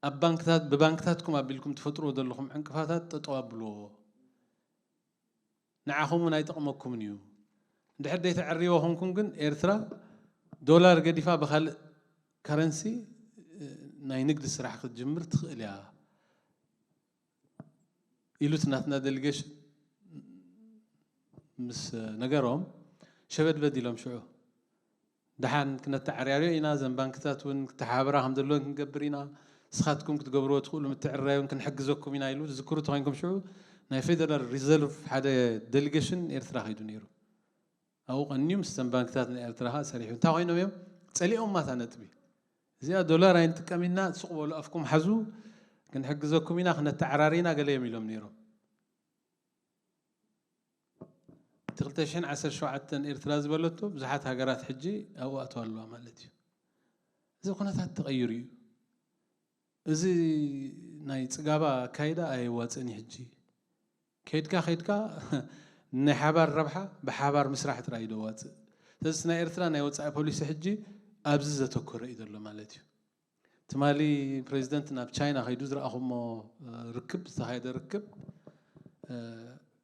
ኣብ ባንክታት፣ ብባንክታትኩም ኣቢልኩም ትፈጥርዎ ዘለኹም ዕንቅፋታት ጠጠው ኣብልዎ። ንዓኹም እውን ኣይጠቕመኩምን እዩ። እንድሕር ዘይተዐርይዎ ኾንኩም ግን ኤርትራ ዶላር ገዲፋ ብኻልእ ከረንሲ፣ እ፣ ናይ ንግዲ ስራሕ ክትጅምር ትኽእል እያ ኢሉ እቲ ናትና ዴሊጌሽን ምስ ነገሮም ሸበድበድ ኢሎም ሽዑ። ደሓን ክነተዓርያርዮ ኢና፣ እዘን ባንክታት እውን ክተሓባበራ ከም ዘለወን ክንገብር ኢና፣ ንስኻትኩም ክትገብርዎ ትኽእሉ ምትዕርራይ እውን ክንሕግዘኩም ኢና ኢሉ ዝዝክሩ ተኾይንኩም ሽዑ ናይ ፌደራል ሪዘርቭ ሓደ ዴሊጌሽን ኤርትራ ከይዱ ነይሩ። ኣብኡ ቀንዩ ምስተን ባንክታት ናይ ኤርትራ ኸኣ ሰሪሑ። እንታይ ኮይኖም እዮም? ጸሊኦማ እታ ነጥቢ። እዚኣ ዶላር ኣይንጥቀም ኢና፣ ስቕ በሉ ኣፍኩም ሓዙ፣ ክንሕግዘኩም ኢና፣ ክነተዓራሪ ኢና ገለ እዮም ኢሎም ነይሮም። እቲ ክልተ ሽሕን ዓሰርተ ሸውዓተን ኤርትራ ዝበለቶ ብዙሓት ሃገራት ሕጂ ኣብኡ ኣትዋ ኣለዋ ማለት እዩ። እዚ ኩነታት ተቐይሩ እዩ። እዚ ናይ ጽጋባ ኣካይዳ ኣየዋጽእን እዩ ሕጂ። ከይድካ ከይድካ ናይ ሓባር ረብሓ ብሓባር ምስራሕ ጥራይ እዩ ዘዋጽእ። ስለዚ ናይ ኤርትራ ናይ ወጻኢ ፖሊሲ ሕጂ ኣብዚ ዘተኮረ እዩ ዘሎ ማለት እዩ። ትማሊ ፕሬዚደንት ናብ ቻይና ከይዱ ዝረኣኹሞ፣ እ፣ ርክብ፣ ዝተኻየደ ርክብ፣ እ፣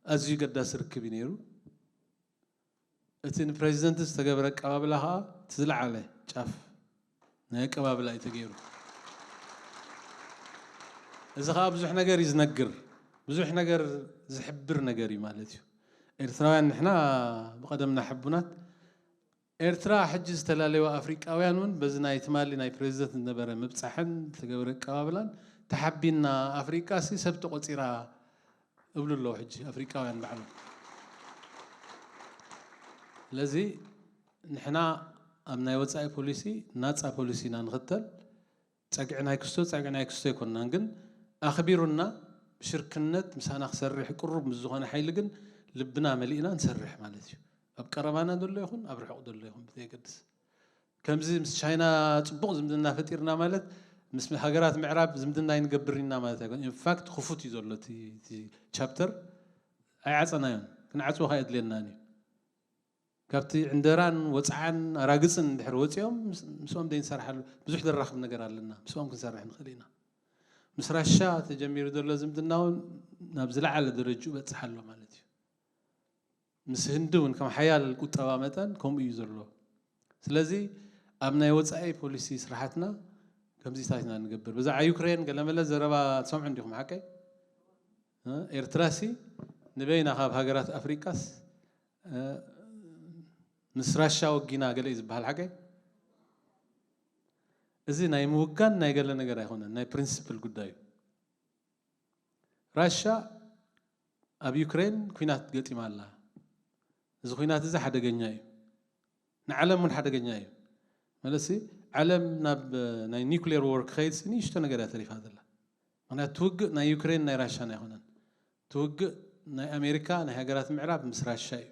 ኣዝዩ ገዳሲ ርክብ እዩ ነይሩ። እቲ ንፕሬዚደንት ዝተገብረ ኣቀባብላ ኸኣ እቲ ዝለዓለ ጫፍ ናይ ኣቀባብላ እዩ ተገይሩ። እዚ ኸኣ ብዙሕ ነገር እዩ ዝነግር፣ ብዙሕ ነገር ዝሕብር ነገር እዩ ማለት እዩ። ኤርትራውያን ንሕና ብቐደምና ሕቡናት፣ ኤርትራ ሕጂ ዝተላለዩዋ ኣፍሪቃውያን እውን በዚ ናይ ትማሊ ናይ ፕሬዚደንት ዝነበረ ምብጻሕን ዝተገብረ ኣቀባብላን ተሓቢና፣ ኣፍሪቃ ሲ ሰብ ተቖጺራ እብሉ ኣለዉ ሕጂ ኣፍሪቃውያን ባዕሎም። ስለዚ ንሕና ኣብ ናይ ወጻኢ ፖሊሲ ናጻ ፖሊሲ ኢና ንኽተል። ጸግዒ ናይ ክስቶ፣ ጸግዒ ናይ ክስቶ ኣይኮንናን፣ ግን ኣኽቢሩና ብሽርክነት ምሳና ክሰርሕ ቅሩብ ምስ ዝኾነ ሓይሊ ግን ልብና መሊእና ንሰርሕ ማለት እዩ። ኣብ ቀረባና ዘሎ ይኹን ኣብ ርሑቕ ዘሎ ይኹን ብዘየገድስ። ከምዚ ምስ ቻይና ጽቡቕ ዝምድና ፈጢርና ማለት ምስ ሃገራት ምዕራብ ዝምድና ኣይንገብርን ኢና ማለት ኣይኮነን። ኢንፋክት ክፉት እዩ ዘሎ እቲ፣ እቲ ቻፕተር ኣይዓጸናዮን፣ ክንዓጽዎ ከኣ የድልየናን እዩ። ካብቲ ዕንደራን ወጽዓን ኣራግጽን እንድሕር ወጺኦም ምስ-፣ ምስኦም ደይንሰርሓሉ ብዙሕ ዘራኽብ ነገር ኣለና። ምስኦም ክንሰርሕ ንኽእል ኢና። ምስ ራሻ ተጀሚሩ ዘሎ ዝምድና እውን ናብ ዝለዓለ ደረጅኡ በጽሕ ኣሎ ማለት እዩ። ምስ ህንዲ እውን ከም ሓያል ቁጠባ መጠን ከምኡ እዩ ዘሎ። ስለዚ ኣብ ናይ ወጻኢ ፖሊሲ ስራሓትና ከምዚታት ኢና ንገብር። ብዛዕባ ዩክሬን ገለመለ ዘረባ ትሰምዑ እንዲኹም፣ ሓቀይ? እ? ኤርትራሲ ንበይና ካብ ሃገራት ኣፍሪቃስ፣ እ፣ ምስ ራሻ ወጊና ገለ እዩ ዝበሃል፣ ሓቀይ? እዚ ናይ ምውጋን ናይ ገለ ነገር ኣይኮነን፣ ናይ ፕሪንሲፕል ጉዳይ እዩ። ራሻ ኣብ ዩክሬን ኲናት ገጢማ ኣላ። እዚ ኲናት እዚ ሓደገኛ እዩ። ንዓለም እውን ሓደገኛ እዩ። መለሲ፣ ዓለም ናብ ናይ ኒውክሌር ዎር ክኸይድሲ ንእሽቶ ነገር እያ ተሪፋ ዘላ። ምኽንያቱ ትውግእ ናይ ዩክሬን ናይ ራሻን ኣይኮነን። ትውግእ ናይ ኣሜሪካ፣ ናይ ሃገራት ምዕራብ ምስ ራሻ እዩ።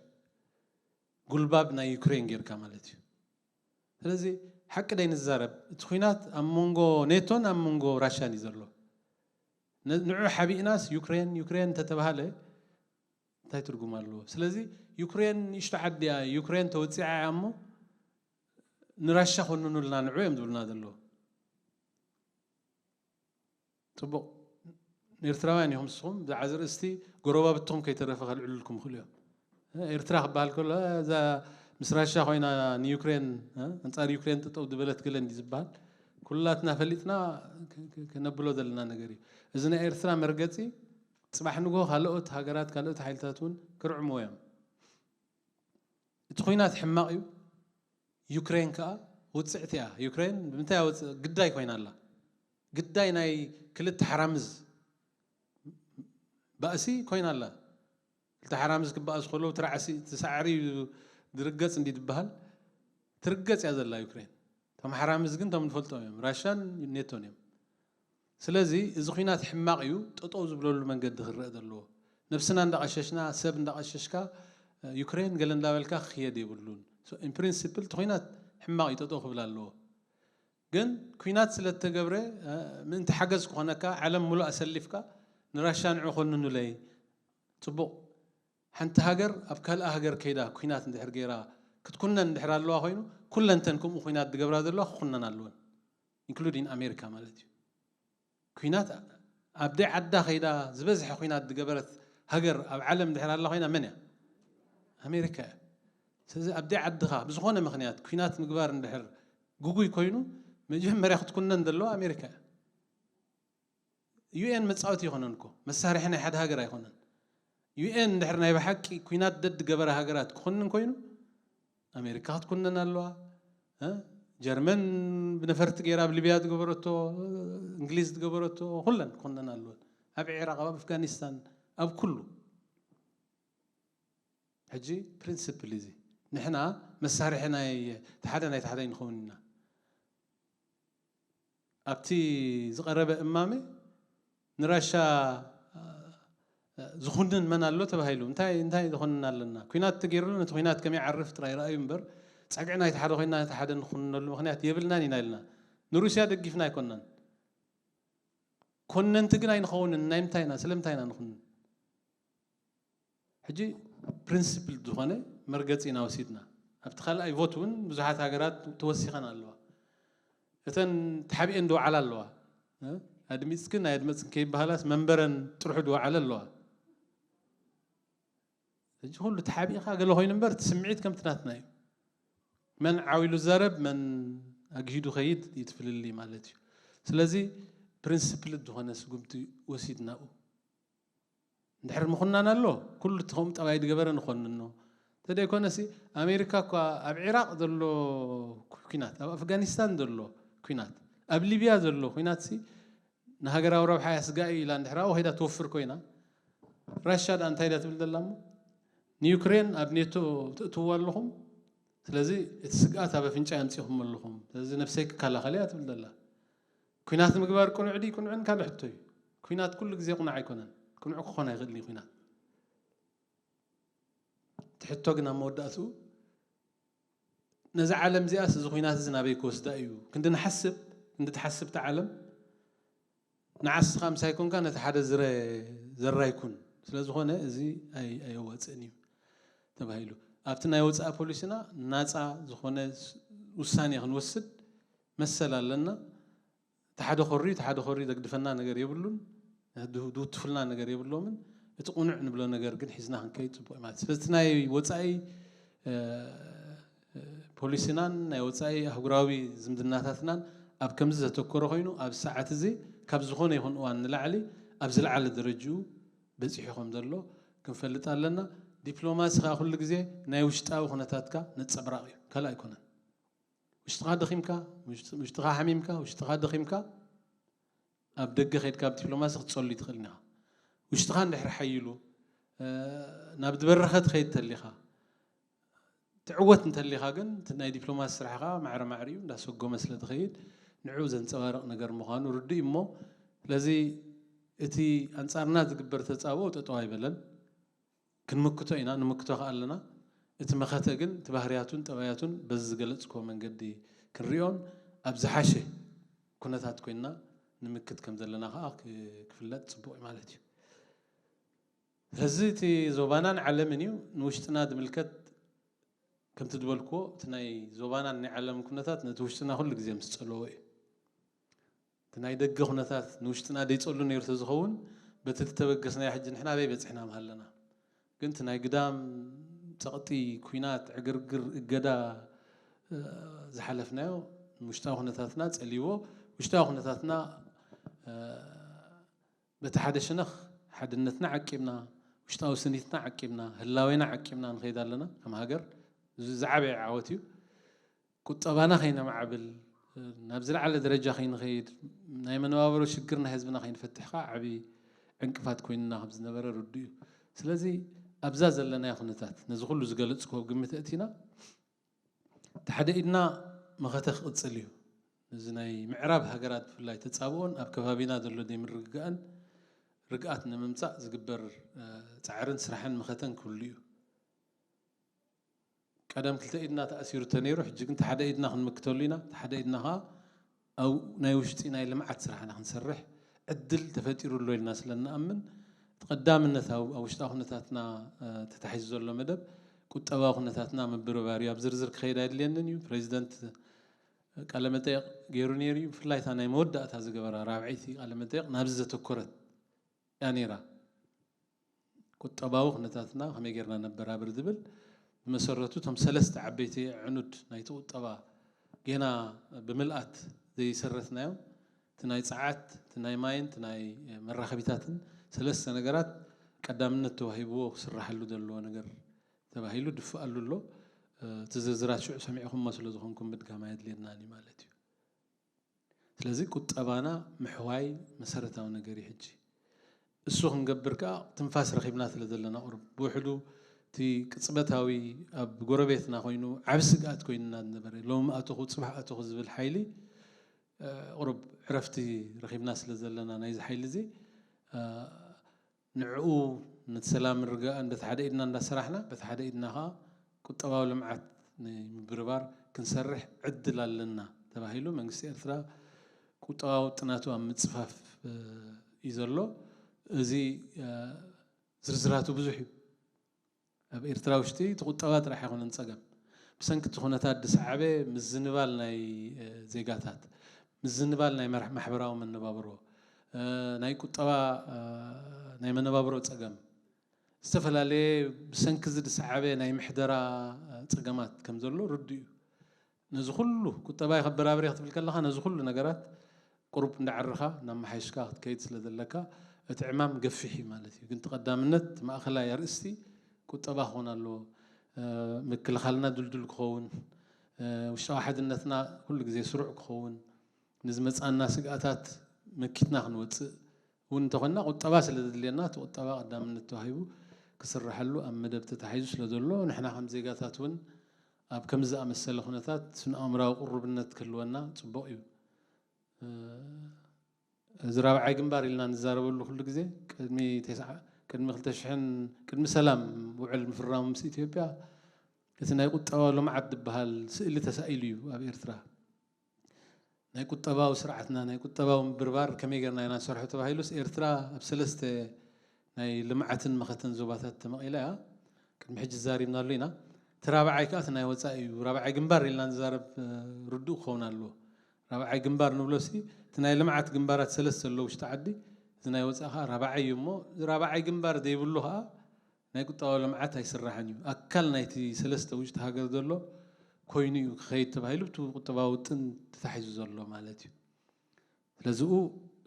ጉልባብ ናይ ዩክሬን ጌርካ ማለት እዩ። ስለዚ ሓቂ ደይ ንዛረብ፣ እቲ ኲናት ኣብ መንጎ ኔቶን ኣብ መንጎ ራሻን እዩ ዘሎ። ነ-፣ ንዑ ሓቢእናስ ዩክሬን፣ ዩክሬን እንተተባሃለ እንታይ ትርጉም ኣለዎ? ስለዚ ዩክሬን ንእሽቶ ዓዲ እያ፣ ዩክሬን ተወፂዓ እያ እሞ ንራሻ ኮንኑልና ንዑ እዮም ዝብሉና ዘለዉ። ጽቡቕ። ኤርትራውያን ኢኹም ንስኹም፣ ብዛዕባ እዚ ርእስቲ ጎረባብትኹም ከይተረፈ ከልዕሉልኩም ይኽእሉ እዮም። ኤርትራ ክበሃል ከሎ፣ እዛ ምስ ራሻ ኮይና ንዩክሬን፣ ኣንጻር ዩክሬን ጠጠው ዝበለት ገለ እንዲ ዝበሃል፣ ኩላትና ፈሊጥና ክ-፣ ክ-፣ ክነብሎ ዘለና ነገር እዩ። እዚ ናይ ኤርትራ መርገጺ ጽባሕ ንግሆ ካልኦት ሃገራት፣ ካልኦት ሓይልታት እውን ክርዕምዎ እዮም። እቲ ኲናት ሕማቕ እዩ። ዩክሬን ከኣ ውጽዕቲ እያ። ዩክሬን ብምንታይ እያ ውጽ-፣ ግዳይ ኮይና ኣላ? ግዳይ ናይ ክልተ ሓራምዝ ባእሲ ኮይና ኣላ። ክልተ ሓራምዝ ክበኣሱ ከለዉ እቲ ራዕሲ፣ እቲ ሳዕሪ እዩ ዝርገጽ እንዲ ዝበሃል፣ ትርገጽ እያ ዘላ ዩክሬን። እቶም ሓራምዝ ግን እቶም ንፈልጦም እዮም፣ ራሻን ኔቶን እዮም። ስለዚ እዚ ኲናት ሕማቕ እዩ፣ ጠጠው ዝብለሉ መንገዲ ክረአ ዘለዎ። ነብስና እንዳቐሸሽና፣ ሰብ እንዳቐሸሽካ፣ ዩክሬን ገለ እንዳበልካ ክኽየድ የብሉን። So, in principle እቲ ኲናት ሕማቕ እዩ፣ ጠጠው ክብል ኣለዎ። ግን ኲናት ስለ እተገብረ፣ እ፣ ምእንቲ ሓገዝ ክኾነካ፣ ዓለም ሙሉእ ኣሰሊፍካ፣ ንራሻ ንዑ ኮንኑለይ። ጽቡቕ። ሓንቲ ሃገር ኣብ ካልኣ ሃገር ከይዳ ኲናት እንድሕር ገይራ፣ ክትኩነን እንድሕር ኣለዋ ኮይኑ፣ ኩለንተን ከምኡ ኲናት ዝገብራ ዘለዋ ክኹነን ኣለወን። ኢንክሉዲን ኣሜሪካ ማለት እዩ። ኲናት ኣብ ደይ ዓዳ ከይዳ ዝበዝሐ ኲናት ዝገበረት ሃገር ኣብ ዓለም እንድሕር ኣላ ኮይና መን እያ? ኣሜሪካ እያ። ስለዚ ኣብ ደይ ዓድኻ ብዝኾነ ምኽንያት ኲናት ምግባር እንድሕር ግጉይ ኮይኑ፣ መጀመርያ ክትኩነን ዘለዋ ኣሜሪካ እያ። ዩ ኤን መጻወቲ ኣይኮነን እኮ፣ መሳርሒ ናይ ሓደ ሃገር ኣይኮነን። ዩ ኤን እንድሕር ናይ ብሓቂ ኲናት ደድ ገበረ ሃገራት ክኹንን ኮይኑ፣ ኣሜሪካ ክትኩነን ኣለዋ። እ? ጀርመን ብነፈርቲ ገይራ ኣብ ሊብያ ዝገበረቶ፣ እንግሊዝ ዝገበረቶ፣ ኩለን ክኹነን ኣለወን። ኣብ ዒራቕ፣ ኣብ ኣፍጋኒስታን፣ ኣብ ኩሉ። ሕጂ ፕሪንስፕል እዚ ንሕና መሳርሒ ናይ እቲ ሓደ ናይ እቲ ሓደ ኣይንኸውን ኢና። ኣብቲ ዝቐረበ እማመ ንራሻ፣ እ፣ ዝኹንን መን ኣሎ ተባሂሉ፣ እንታይ፣ እንታይ ዝኹንን ኣለና? ኲናት ተገይሩሉ ነቲ ኲናት ከም ይዓርፍ ጥራይ ረኣዩ እምበር፣ ጸግዒ ናይቲ ሓደ ኮይንና ነቲ ሓደ ንኹንነሉ ምኽንያት የብልናን ኢና ኢልና። ንሩስያ ደጊፍና ኣይኮናን። ኮነንቲ ግን ኣይንኸውንን። ናይ ምንታይ ኢና? ስለምንታይ ኢና ንኹንን? ሕጂ ፕሪንስፕል ዝኾነ መርገጺ ኢና ወሲድና። ኣብቲ ካልኣይ ቮት እውን ብዙሓት ሃገራት ተወሲኸን ኣለዋ። እተን ተሓቢኤን ዝወዓላ ኣለዋ። እ? ኣድሚፅክን ኣየድመፅን ከይበሃላስ መንበረን ጥርሑ ዝወዓለ ኣለዋ። ሕጂ ኩሉ ተሓቢእካ ገለ ኮይኑ እምበር እቲ ስምዒት ከምቲ ናትና እዩ። መን ዓው ኢሉ ዝዛረብ፣ መን ኣግሂዱ ከይድ እዩ እቲ ፍልልይ ማለት እዩ። ስለዚ ፕሪንስፕልድ ዝኾነ ስጉምቲ ወሲድናኡ። እንድሕር ምኹናን ኣሎ፣ ኩሉ እቲ ከምኡ ጠባይ ዝገበረ ንኾንኖ። እንተደይኮነሲ ኣሜሪካ እኳ ኣብ ዒራቕ ዘሎ ኲናት፣ ኣብ ኣፍጋኒስታን ዘሎ ኲናት፣ ኣብ ሊብያ ዘሎ ኲናትሲ ንሃገራዊ ረብሓ እያ ስጋእ ኢላ እንድሕር ኣብኡ ከይዳ ትወፍር ኮይና፣ ራሻ ደኣ እንታይ እያ ትብል ዘላ እሞ? ንዩክሬን ኣብ ኔቶ ትእትውዋ ኣለኹም፣ ስለዚ እቲ ስግኣት ኣብ ኣፍንጫ ኣምጺኹም ኣለኹም፣ ስለዚ ነብሰይ ክከላኸል እያ ትብል ዘላ። ኲናት ምግባር ቅኑዕ ድዩ? ቅኑዕን ካልእ ሕቶ እዩ። ኲናት ኩሉ ግዜ ቅኑዕ ኣይኮነን። ቅኑዕ ክኾን ኣይኽእልን እዩ ኲናት። እቲ ሕቶ ግን ኣብ መወዳእትኡ ነዛ ዓለም እዚኣስ እዚ ኲናት እዚ ናበይ ክወስዳ እዩ? ክንዲ ንሓስብ፣ ክንዲ ትሓስብ እታ ዓለም፣ ንዓስኻ ምሳይ ኮንካ ነቲ ሓደ ዝረ-፣ ዘራይ ኩን። ስለ ዝኾነ እዚ ኣይ-፣ ኣየዋጽእን እዩ ተባሂሉ። ኣብቲ ናይ ወጻኢ ፖሊሲና ናጻ ዝኾነ ስ-፣ ውሳኔ ክንወስድ መሰል ኣለና። እቲ ሓደ ኮሪ፣ እቲ ሓደ ኮሪ ዘግድፈና ነገር የብሉን። ድ-፣ ድውትፍልና ነገር የብሎምን። እቲ ቅኑዕ ንብሎ ነገር ግን ሒዝና ክንከይድ ጽቡቕ እዩ ማለት እዩ። ስለዚ እቲ ናይ ወጻኢ፣ እ፣ ፖሊሲናን ናይ ወጻኢ ኣህጉራዊ ዝምድናታትናን ኣብ ከምዚ ዘተኮረ ኮይኑ፣ ኣብ ሰዓት እዚ ካብ ዝኾነ ይኹን እዋን ንላዕሊ ኣብ ዝለዓለ ደረጅኡ በፂሑ ከም ዘሎ ክንፈልጥ ኣለና። ዲፕሎማሲ ከዓ ኩሉ ግዜ ናይ ውሽጣዊ ኩነታትካ ነፀብራቕ እዩ፣ ካልእ ኣይኮነን። ውሽጥኻ ደኺምካ፣ ውሽጥኻ ሓሚምካ፣ ውሽጥኻ ደኺምካ፣ ኣብ ደገ ከይድካ ኣብ ዲፕሎማሲ ክትፀሉ ይትኽእል ኢኻ። ውሽጥኻ እንድሕር ሓይሉ ናብ ዝበረኸ ትኸይድ ተሊኻ፣ ትዕወት እንተሊኻ ግን እቲ ናይ ዲፕሎማሲ ስራሕኻ ማዕረ ማዕሪኡ እንዳሰጎመ ስለ ትኸይድ፣ ንዕኡ ዘንፀባርቕ ነገር ምዃኑ ርዱእ እዩ። እሞ ስለዚ እቲ ኣንጻርና ዝግበር ተጻብኦ ጠጠው ኣይበለን። ክንምክቶ ኢና፣ ንምክቶ ከኣ ኣለና። እቲ መኸተ ግን እቲ ባህርያቱን ጠባያቱን በዚ ዝገለጽክዎ መንገዲ ክንሪኦን ኣብ ዝሓሸ ኩነታት ኮይንና ንምክት ከም ዘለና ከኣ ክፍለጥ ጽቡቕ እዩ ማለት እዩ። ስለዚ እቲ ዞባናን ዓለምን እዩ፣ ንውሽጥና ዝምልከት ከምቲ ዝበልክዎ እቲ ናይ ዞባናን ናይ ዓለምን ኩነታት ነቲ ውሽጥና ኩሉ ግዜ ምስ ጸለዎ እዩ። እቲ ናይ ደገ ኩነታት ንውሽጥና ደይጸሉ ነይሩ ተዝኸውን በቲ ዝተበገስናዮ ሕጂ ንሕና ኣበይ በጺሕና ምሃለና። ግን እቲ ናይ ግዳም ጸቕጢ፣ ኩናት፣ ዕግርግር፣ እገዳ ዝሓለፍናዮ ውሽጣዊ ኩነታትና ጸልይዎ፣ ውሽጣዊ ኩነታትና በቲ ሓደ ሸነኽ ሓድነትና ዓቂብና፣ ውሽጣዊ ስኒትና ዓቂብና፣ ህላዌና ዓቂብና ንኸይድ ኣለና ከም ሃገር። እዚ ዝዓበየ ዓወት እዩ። ቁጠባና ከይነማዕብል፣ ናብ ዝለዓለ ደረጃ ከይንኸይድ፣ ናይ መነባበሮ ሽግር ናይ ህዝብና ከይንፈትሕ ከዓ ዓብዪ ዕንቅፋት ኮይንና ከም ዝነበረ ርዱእ እዩ። ስለዚ ኣብዛ ዘለናዮ ኩነታት ነዚ ኩሉ ዝገለፅክዎ ግምት ኣእቲና፣ እቲ ሓደ ኢድና መኸተ ክቕጽል እዩ። እዚ ናይ ምዕራብ ሃገራት ብፍላይ ተጻብኦን ኣብ ከባቢና ዘሎ ዘይምርግጋእን ርግኣት ንምምጻእ ዝግበር ጻዕርን ስራሕን መኸተን ክህሉ እዩ። ቀደም ክልተ ኢድና ተኣሲሩ ተነይሩ፣ ሕጂ ግን ሓደ ኢድና ክንምክተሉ ኢና። ሓደ ኢድና ኸዓ ኣብ ናይ ውሽጢ ናይ ልምዓት ስራሕና ክንሰርሕ ዕድል ተፈጢሩ ኣሎ ኢልና ስለ እንኣምን፣ እቲ ቀዳምነት ኣብ ውሽጣዊ ኩነታትና ተታሒዙ ዘሎ መደብ ቁጠባዊ ኩነታትና ምብርባር እዩ። ኣብ ዝርዝር ክኸይድ ኣይድልየንን እዩ። ፕሬዚደንት ቃለመጠየቕ ገይሩ ነይሩ እዩ። ብፍላይ እታ ናይ መወዳእታ ዝገበራ ራብዐይቲ ቃለመጠየቕ ናብዚ ዘተኮረት እያ ነይራ። ቁጠባዊ ኩነታትና ከመይ ጌርና ነበራብር ዝብል ብመሰረቱ እቶም ሰለስተ ዓበይቲ ኣዕኑድ ናይቲ ቁጠባ ጌና ብምልኣት ዘይሰረትናዮም፣ እቲ ናይ ጸዓት፣ እቲ ናይ ማይን እቲ ናይ መራኸቢታትን ሰለስተ ነገራት ቀዳምነት ተዋሂብዎ ክስራሓሉ ዘለዎ ነገር ተባሂሉ ድፍኣሉ ኣሎ። እቲ ዝርዝራት ሽዑ ሰሚዕኹሞ ስለ ዝኾንኩም ምድጋም ኣየድልየናን እዩ ማለት እዩ። ስለዚ ቁጠባና ምሕዋይ መሰረታዊ ነገር እዩ። ሕጂ እሱ ክንገብር ከዓ ትንፋስ ረኺብና ስለ ዘለና ቁሩብ ብውሕዱ እቲ ቅጽበታዊ ኣብ ጎረቤትና ኮይኑ ዓብ ስግኣት ኮይንና ዝነበረ ሎሚ ኣተኹ ጽባሕ ኣተኹ ዝብል ሓይሊ ቁሩብ ዕረፍቲ ረኺብና ስለ ዘለና ናይዚ ሓይሊ እዚ ንዕኡ ነቲ ሰላም ርግኣን በቲ ሓደ ኢድና እንዳሰራሕና በቲ ሓደ ኢድና ከዓ ቁጠባዊ ልምዓት ንምብርባር ክንሰርሕ ዕድል ኣለና ተባሂሉ መንግስቲ ኤርትራ ቁጠባዊ ጥናቱ ኣብ ምጽፋፍ እዩ ዘሎ። እዚ ዝርዝራቱ ብዙሕ እዩ። ኣብ ኤርትራ ውሽጢ እቲ ቁጠባ ጥራሕ ኣይኮነን ጸገም። ብሰንኪ እቲ ኩነታት ዝሰዓበ ምዝንባል ናይ ዜጋታት፣ ምዝንባል ናይ ማሕበራዊ መነባብሮ፣ ናይ ቁጠባ ናይ መነባብሮ ጸገም፣ ዝተፈላለየ ብሰንኪ እዚ ዝሰዓበ ናይ ምሕደራ ጸገማት ከም ዘሎ ርዱእ እዩ። ነዚ ኩሉ ቁጠባ ከበራብር ክትብል ከለኻ ነዚ ኩሉ ነገራት ቁሩብ እንዳዓረኻ እናመሓየሽካ ክትከይድ ስለ ዘለካ እቲ ዕማም ገፊሕ እዩ ማለት እዩ። ግን እቲ ቀዳምነት ማእኸላይ ኣርእስቲ ቁጠባ ክኾን ኣለዎ። ምክልኻልና ድልዱል ክኸውን፣ ውሽጣዊ ሓድነትና ኩሉ ግዜ ስሩዕ ክኸውን፣ ንዝመፃና ስግኣታት መኪትና ክንወፅእ እውን እንተኾንና ቁጠባ ስለ ዘድልየና እቲ ቁጠባ ቀዳምነት ተዋሂቡ ክስራሓሉ ኣብ መደብ ተታሒዙ ስለ ዘሎ ንሕና ከም ዜጋታት እውን ኣብ ከምዚ ዝኣመሰለ ኩነታት ስነ ኣእምራዊ ቅሩብነት ክህልወና ፅቡቕ እዩ። እዚ ራብዓይ ግንባር ኢልና ንዛረበሉ ኩሉ ግዜ ቅድሚ ቅድሚ ክልተ ሽሕን ቅድሚ ሰላም ውዕል ምፍራሙ ምስ ኢትዮጵያ እቲ ናይ ቁጠባዊ ልምዓት ዝበሃል ስእሊ ተሳኢሉ እዩ ኣብ ኤርትራ። ናይ ቁጠባዊ ስርዓትና ናይ ቁጠባዊ ምብርባር ከመይ ጌርና ኢና ንሰርሖ ተባሂሉስ ኤርትራ ኣብ ሰለስተ ናይ ልምዓትን መኸተን ዞባታት ተመቒላ እያ። ቅድሚ ሕጂ ዛሪብናሉ ኢና። እቲ ራብዓይ ከዓ እቲ ናይ ወፃኢ እዩ። ራብዓይ ግንባር ኢልና ንዛረብ ርዱእ ክኸውን ኣለዎ። ራብዓይ ግንባር ንብሎ ሲ እቲ ናይ ልምዓት ግንባራት ሰለስተ ኣለዉ ውሽጢ ዓዲ፣ እዚ ናይ ወፃኢ ከዓ ራብዓይ እዩ። እሞ እዚ ራብዓይ ግንባር ዘይብሉ ከዓ ናይ ቁጠባዊ ልምዓት ኣይስራሕን እዩ። ኣካል ናይቲ ሰለስተ ውሽጢ ሃገር ዘሎ ኮይኑ እዩ ክኸይድ ተባሂሉ እቲ ቁጠባዊ ውጥን ተታሒዙ ዘሎ ማለት እዩ። ስለዚኡ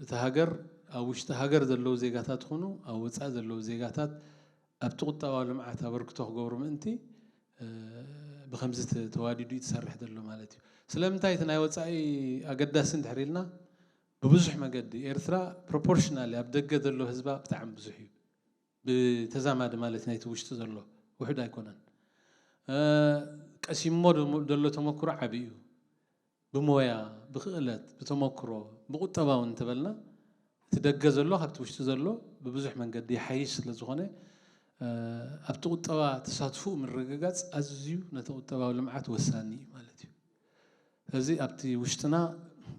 እቲ ሃገር ኣብ ውሽጢ ሃገር ዘለዉ ዜጋታት ይኹኑ ኣብ ወፃኢ ዘለዉ ዜጋታት ኣብቲ ቁጠባዊ ልምዓት ኣበርክቶ ክገብሩ ምእንቲ ብከምዚ ተዋዲዱ እዩ ትሰርሕ ዘሎ ማለት እዩ። ስለምንታይ እቲ ናይ ወፃኢ ኣገዳሲ እንድሕር ኢልና ብብዙሕ መገዲ ኤርትራ ፕሮፖርሽናሊ ኣብ ደገ ዘሎ ህዝባ ብጣዕሚ ብዙሕ እዩ። ብተዛማዲ ማለት ናይቲ ውሽጢ ዘሎ ውሑድ ኣይኮነን። ቀሲሞ ዘሎ ተመክሮ ዓብዪ እዩ። ብሞያ፣ ብክእለት፣ ብተመክሮ፣ ብቁጠባ እውን እንተበልና እቲ ደገ ዘሎ ካብቲ ውሽጢ ዘሎ ብብዙሕ መንገዲ ይሓይሽ ስለ ዝኾነ ኣብቲ ቁጠባ ተሳትፎኡ ምርግጋፅ ኣዝዩ ነቲ ቁጠባዊ ልምዓት ወሳኒ እዩ ማለት እዩ። ስለዚ ኣብቲ ውሽጥና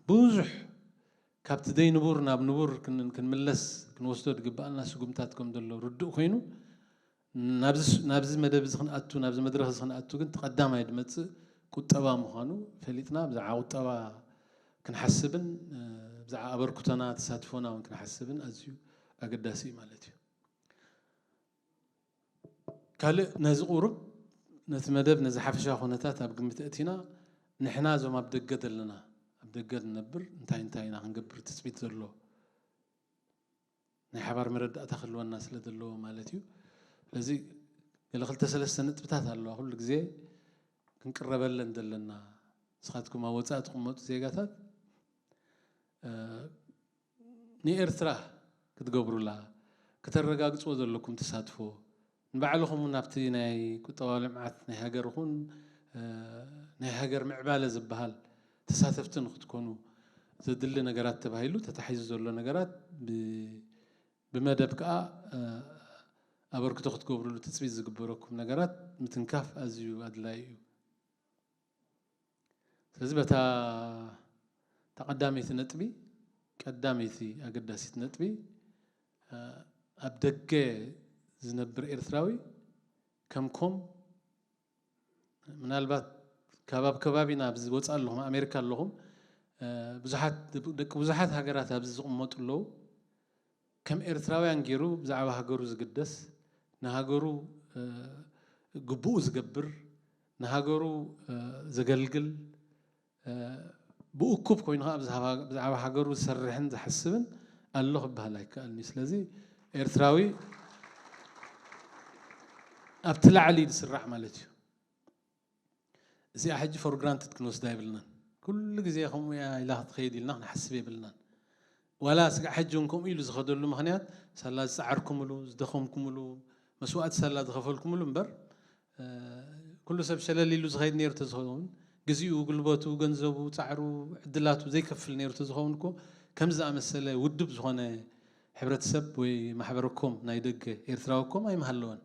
ብዙሕ ካብቲ ዘይንቡር ናብ ንቡር ክንምለስ ክንወስዶ ዝግበኣና ስጉምታት ከም ዘሎ ርዱእ ኮይኑ ናብዚ መደብ እዚ ክንኣቱ ናብዚ መድረኽ እዚ ክንኣቱ ግን ተቐዳማይ ዝመፅእ ቁጠባ ምዃኑ ፈሊጥና ብዛዕባ ቁጠባ ክንሓስብን ብዛዕባ ኣበርክቶና ተሳትፎና እውን ክንሓስብን ኣዝዩ ኣገዳሲ እዩ ማለት እዩ። ካልእ ነዚ ቁሩብ ነቲ መደብ ነዚ ሓፈሻ ኩነታት ኣብ ግምት እቲና ንሕና እዞም ኣብ ደገ ዘለና ኣብ ደገ ንነብር እንታይ እንታይ ኢና ክንገብር ትፅቢት ዘሎ ናይ ሓባር መረዳእታ ክህልወና ስለ ዘለዎ ማለት እዩ። ስለዚ ገለ ክልተ ሰለስተ ነጥብታት ኣለዋ ኩሉ ግዜ ክንቅረበለን ዘለና ንስኻትኩም ኣብ ወፃኢ ትቕመጡ ዜጋታት ንኤርትራ ክትገብሩላ ክተረጋግፅዎ ዘለኩም ተሳትፎ ንባዕልኹም እውን ኣብቲ ናይ ቁጠባዊ ልምዓት ናይ ሃገር ይኹን ናይ ሃገር ምዕባለ ዝበሃል ተሳተፍቲ ንክትኮኑ ዘድሊ ነገራት ተባሂሉ ተታሒዙ ዘሎ ነገራት ብመደብ ከዓ ኣበርክቶ ክትገብሩሉ ትፅቢት ዝግበረኩም ነገራት ምትንካፍ ኣዝዩ ኣድላይ እዩ። ስለዚ በታ ተቐዳመይቲ ነጥቢ ቀዳመይቲ ኣገዳሲት ነጥቢ ኣብ ደገ ዝነብር ኤርትራዊ ከምኮም ምናልባት ካብ ኣብ ከባቢና ኣብዚ ወፃእ ኣለኹም ኣሜሪካ ኣለኹም ብዙሓት ደቂ ብዙሓት ሃገራት ኣብዚ ዝቕመጡ ኣለዉ። ከም ኤርትራውያን ገይሩ ብዛዕባ ሃገሩ ዝግደስ ንሃገሩ ግቡኡ ዝገብር ንሃገሩ ዘገልግል ብእኩብ ኮይኑ ከዓ ብዛዕባ ሃገሩ ዝሰርሕን ዝሓስብን ኣሎ ክበሃል ኣይከኣልን እዩ። ስለዚ ኤርትራዊ ኣብቲ ላዕሊ ዝስራዕ ማለት እዩ። እዚኣ ሕጂ for granted ክንወስዳ የብልናን። ኩሉ ግዜ ከምኡ እያ ኢላ ክትኸይድ ኢልና ክንሓስብ የብልናን። ዋላ ስጋዕ ሕጂ እውን ከምኡ ኢሉ ዝኸደሉ ምኽንያት ሳላ ዝፀዓርኩምሉ ዝደኸምኩምሉ መስዋእቲ ሳላ ዝኸፈልኩምሉ እምበር ኩሉ ሰብ ሸለል ኢሉ ዝኸይድ ነይሩ ተዝኸውን ግዜኡ፣ ጉልበቱ፣ ገንዘቡ፣ ፃዕሩ፣ ዕድላቱ ዘይከፍል ነይሩ ተዝኸውን እኮ ከምዚ ዝኣመሰለ ውድብ ዝኾነ ሕብረተሰብ ወይ ማሕበረኮም ናይ ደገ ኤርትራዊ ኮም ኣይምሃለወን።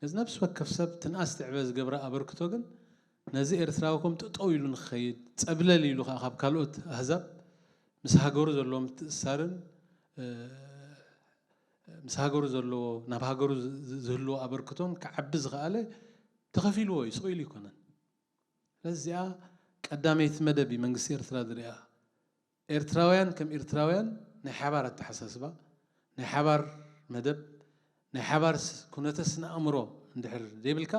ነዚ ነብሲ ወከፍ ሰብ ትንኣስ ትዕበ ዝገብራ ኣበርክቶ ግን ነዚ ኤርትራዊ ኮም ጠጠው ኢሉ ንክኸይድ ጸብለል ኢሉ ከዓ ካብ ካልኦት ኣህዛብ ምስ ሃገሩ ዘለዎ ምትእስሳርን ምስ ሃገሩ ዘለዎ ናብ ሃገሩ ዝህልዎ ኣበርክቶን ክዓቢ ዝኸኣለ ተኸፊልዎ እዩ፣ ስቕ ኢሉ ኣይኮነን። ስለዚ እዚኣ ቀዳመይቲ መደብ እዩ መንግስቲ ኤርትራ ዝሪኣ። ኤርትራውያን ከም ኤርትራውያን ናይ ሓባር ኣተሓሳስባ፣ ናይ ሓባር መደብ፣ ናይ ሓባር ኩነተ ስነ ኣእምሮ እንድሕር ዘይብልካ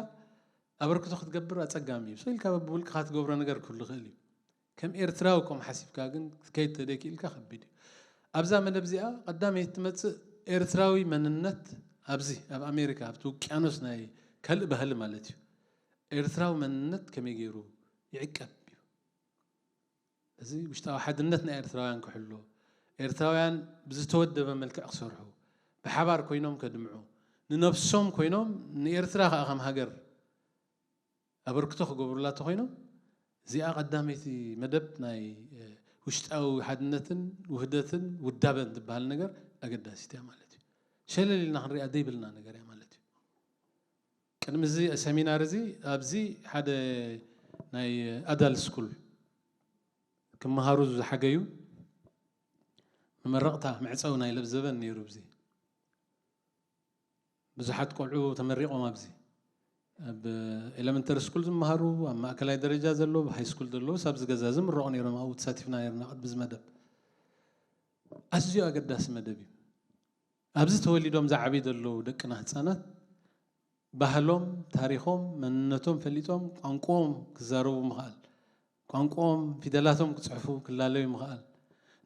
ኣበርክቶ ክትገብር ኣጸጋሚ እዩ። ስቕ ኢልካ በብውልቅኻ ትገብሮ ነገር ክህሉ ይኽእል እዩ። ከም ኤርትራዊ ከም ሓሲብካ ግን ክትከይድ ተደኪኢልካ ከቢድ እዩ። ኣብዛ መደብ እዚኣ ቀዳመይቲ ትመጽእ ኤርትራዊ መንነት ኣብዚ ኣብ ኣሜሪካ ኣብቲ ውቅያኖስ ናይ ካልእ ባህሊ ማለት እዩ። ኤርትራዊ መንነት ከመይ ገይሩ ይዕቀብ እዩ። እዚ ውሽጣዊ ሓድነት ናይ ኤርትራውያን ክሕሎ፣ ኤርትራውያን ብዝተወደበ መልክዕ ክሰርሑ፣ ብሓባር ኮይኖም ከድምዑ፣ ንነብሶም ኮይኖም ንኤርትራ ከኣ ከም ሃገር ኣበርክቶ ክገብሩላ እንተኾይኖም፣ እዚኣ ቀዳመይቲ መደብ ናይ ውሽጣዊ ሓድነትን ውህደትን ውዳበን ዝበሃል ነገር ኣገዳሲት እያ ማለት እዩ። ሸለል ኢልና ክንሪኣ ዘይብልና ነገር እያ ማለት እዩ። ቅድሚ እዚ ሰሚናር እዚ ኣብዚ ሓደ ናይ ኣዳል ስኩል ክመሃሩ ዝሓገዩ መመረቕታ መዕፀዊ ናይ ለብዘበን ነይሩ። እዚ ብዙሓት ቆልዑ ተመሪቖም ኣብዚ ኣብ ኤለመንተሪ ስኩል ዝመሃሩ ኣብ ማእከላይ ደረጃ ዘለዉ ሃይ ስኩል ዘለዉ ኣብዚ ገዛ ዝምረቑ ነይሮም። ኣብኡ ተሳቲፍና ነርና ቅድሚ እዚ መደብ። ኣዝዩ ኣገዳሲ መደብ እዩ። ኣብዚ ተወሊዶም ዝዓብዩ ዘለዉ ደቅና ህፃናት ባህሎም፣ ታሪኾም፣ መንነቶም ፈሊጦም ቋንቋኦም ክዛረቡ ምኽኣል፣ ቋንቋኦም፣ ፊደላቶም ክጽሕፉ ክላለዩ ምኽኣል፣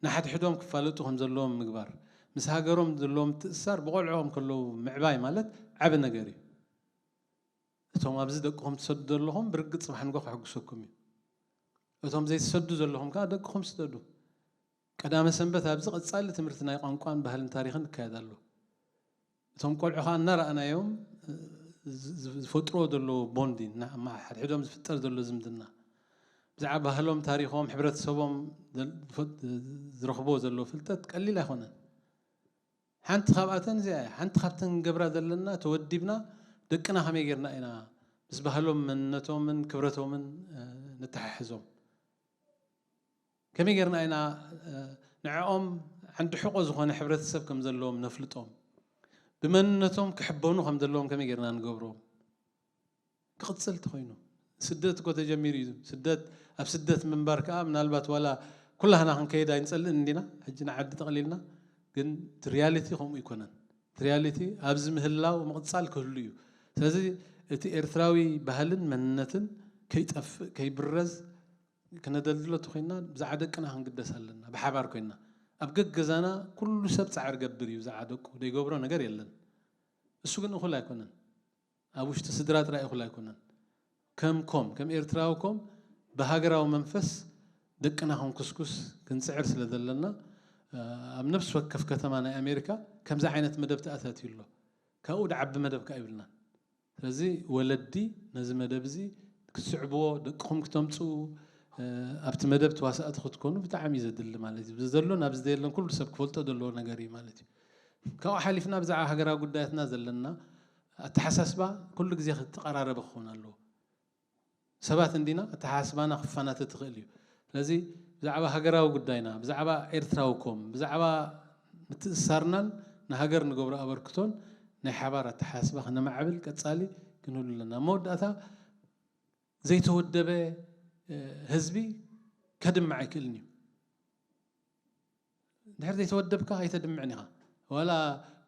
ንሓድሕዶም ክፋለጡ ከም ዘለዎም ምግባር፣ ምስ ሃገሮም ዘለዎም ምትእስሳር ብቖልዕኦም ከለዉ ምዕባይ ማለት ዓቢ ነገር እዩ። እቶም ኣብዚ ደቅኹም ትሰዱ ዘለኹም ብርግጽ ጽባሕ ንግሆ ከሐጉሰኩም እዩ። እቶም ዘይትሰዱ ዘለኹም ከኣ ደቅኹም ስደዱ። ቀዳመ ሰንበት ኣብዚ ቀጻሊ ትምህርቲ ናይ ቋንቋን ባህልን ታሪኽን ይካየድ ኣሎ። እቶም ቆልዑ ከኣ እናረኣናዮም ዝ- ዝ- ዝፈጥሮ ዘሎ ቦንዲን ሓድሕዶም ዝፍጠር ዘሎ ዝምድና ብዛዕባ ባህሎም፣ ታሪኾም፣ ሕብረተሰቦም ዝረኽቦ ዘሎ ፍልጠት ቀሊል ኣይኮነን። ሓንቲ ካብኣተን እዚኣ እያ። ሓንቲ ካብተን ንገብራ ዘለና ተወዲብና ደቅና ከመይ ጌርና ኢና ምስ ባህሎም መንነቶምን ክብረቶምን ነተሓሕዞም? ከመይ ጌርና ኢና ንዕኦም ዓንዲ ሕቆ ዝኾነ ሕብረተሰብ ከም ዘለዎም ነፍልጦም? ብመንነቶም ክሕበኑ ከም ዘለዎም ከመይ ጌርና ንገብሮም? ክቕጽል ተኾይኑ ስደት እኮ ተጀሚሩ እዩ። ስደት ኣብ ስደት ምንባር ከዓ ምናልባት ዋላ ኩላህና ክንከይድ ኣይንጸልእን እንዲና ሕጂ ንዓዲ ጠቕሊልና ግን ሪያሊቲ ከምኡ ይኮነን። ሪያሊቲ ኣብዚ ምህላው ምቕጻል ክህሉ እዩ። ስለዚ እቲ ኤርትራዊ ባህልን መንነትን ከይጠፍእ ከይብረዝ ክነደልድሎ ተኮይና ብዛዕባ ደቅና ክንግደስ ኣለና። ብሓባር ኮይና ኣብ ገገዛና ኩሉ ሰብ ጻዕሪ ገብር እዩ ብዛዕባ ደቁ ዘይገብሮ ነገር የለን። እሱ ግን እኹል ኣይኮነን። ኣብ ውሽጢ ስድራ ጥራይ እኹል ኣይኮነን። ከም ኮም ከም ኤርትራዊ ኮም ብሃገራዊ መንፈስ ደቅና ክንኩስኩስ ክንጽዕር ስለ ዘለና ኣብ ነፍሲ ወከፍ ከተማ ናይ ኣሜሪካ ከምዚ ዓይነት መደብ ተኣታትዩ ኣሎ። ካብኡ ድዓቢ መደብ ከኣ ይብልናን። ስለዚ ወለዲ ነዚ መደብ እዚ ክትስዕብዎ ደቅኹም ክተምፅኡ ኣብቲ መደብ ተዋሳእቲ ክትኮኑ ብጣዕሚ እዩ ዘድሊ ማለት እዩ። ዘሎ ናብዚ ዘየለን ኩሉ ሰብ ክፈልጦ ዘለዎ ነገር እዩ ማለት እዩ። ካብኡ ሓሊፍና ብዛዕባ ሃገራዊ ጉዳያትና ዘለና ኣተሓሳስባ ኩሉ ግዜ ክተቐራረበ ክኸውን ኣለዎ። ሰባት እንዲና ኣተሓሳስባና ክፋናተ ትኽእል እዩ። ስለዚ ብዛዕባ ሃገራዊ ጉዳይና ብዛዕባ ኤርትራዊ ኮም ብዛዕባ ምትእስሳርናን ንሃገር ንገብሮ ኣበርክቶን ናይ ሓባር ኣተሓሳስባ ክነማዕብል ቀጻሊ ክንህሉ ኣለና። መወዳእታ ዘይተወደበ ህዝቢ ከድምዕ ኣይክእልን እዩ። ድሕር ዘይተወደብካ ኣይተድምዕን ኢኻ። ዋላ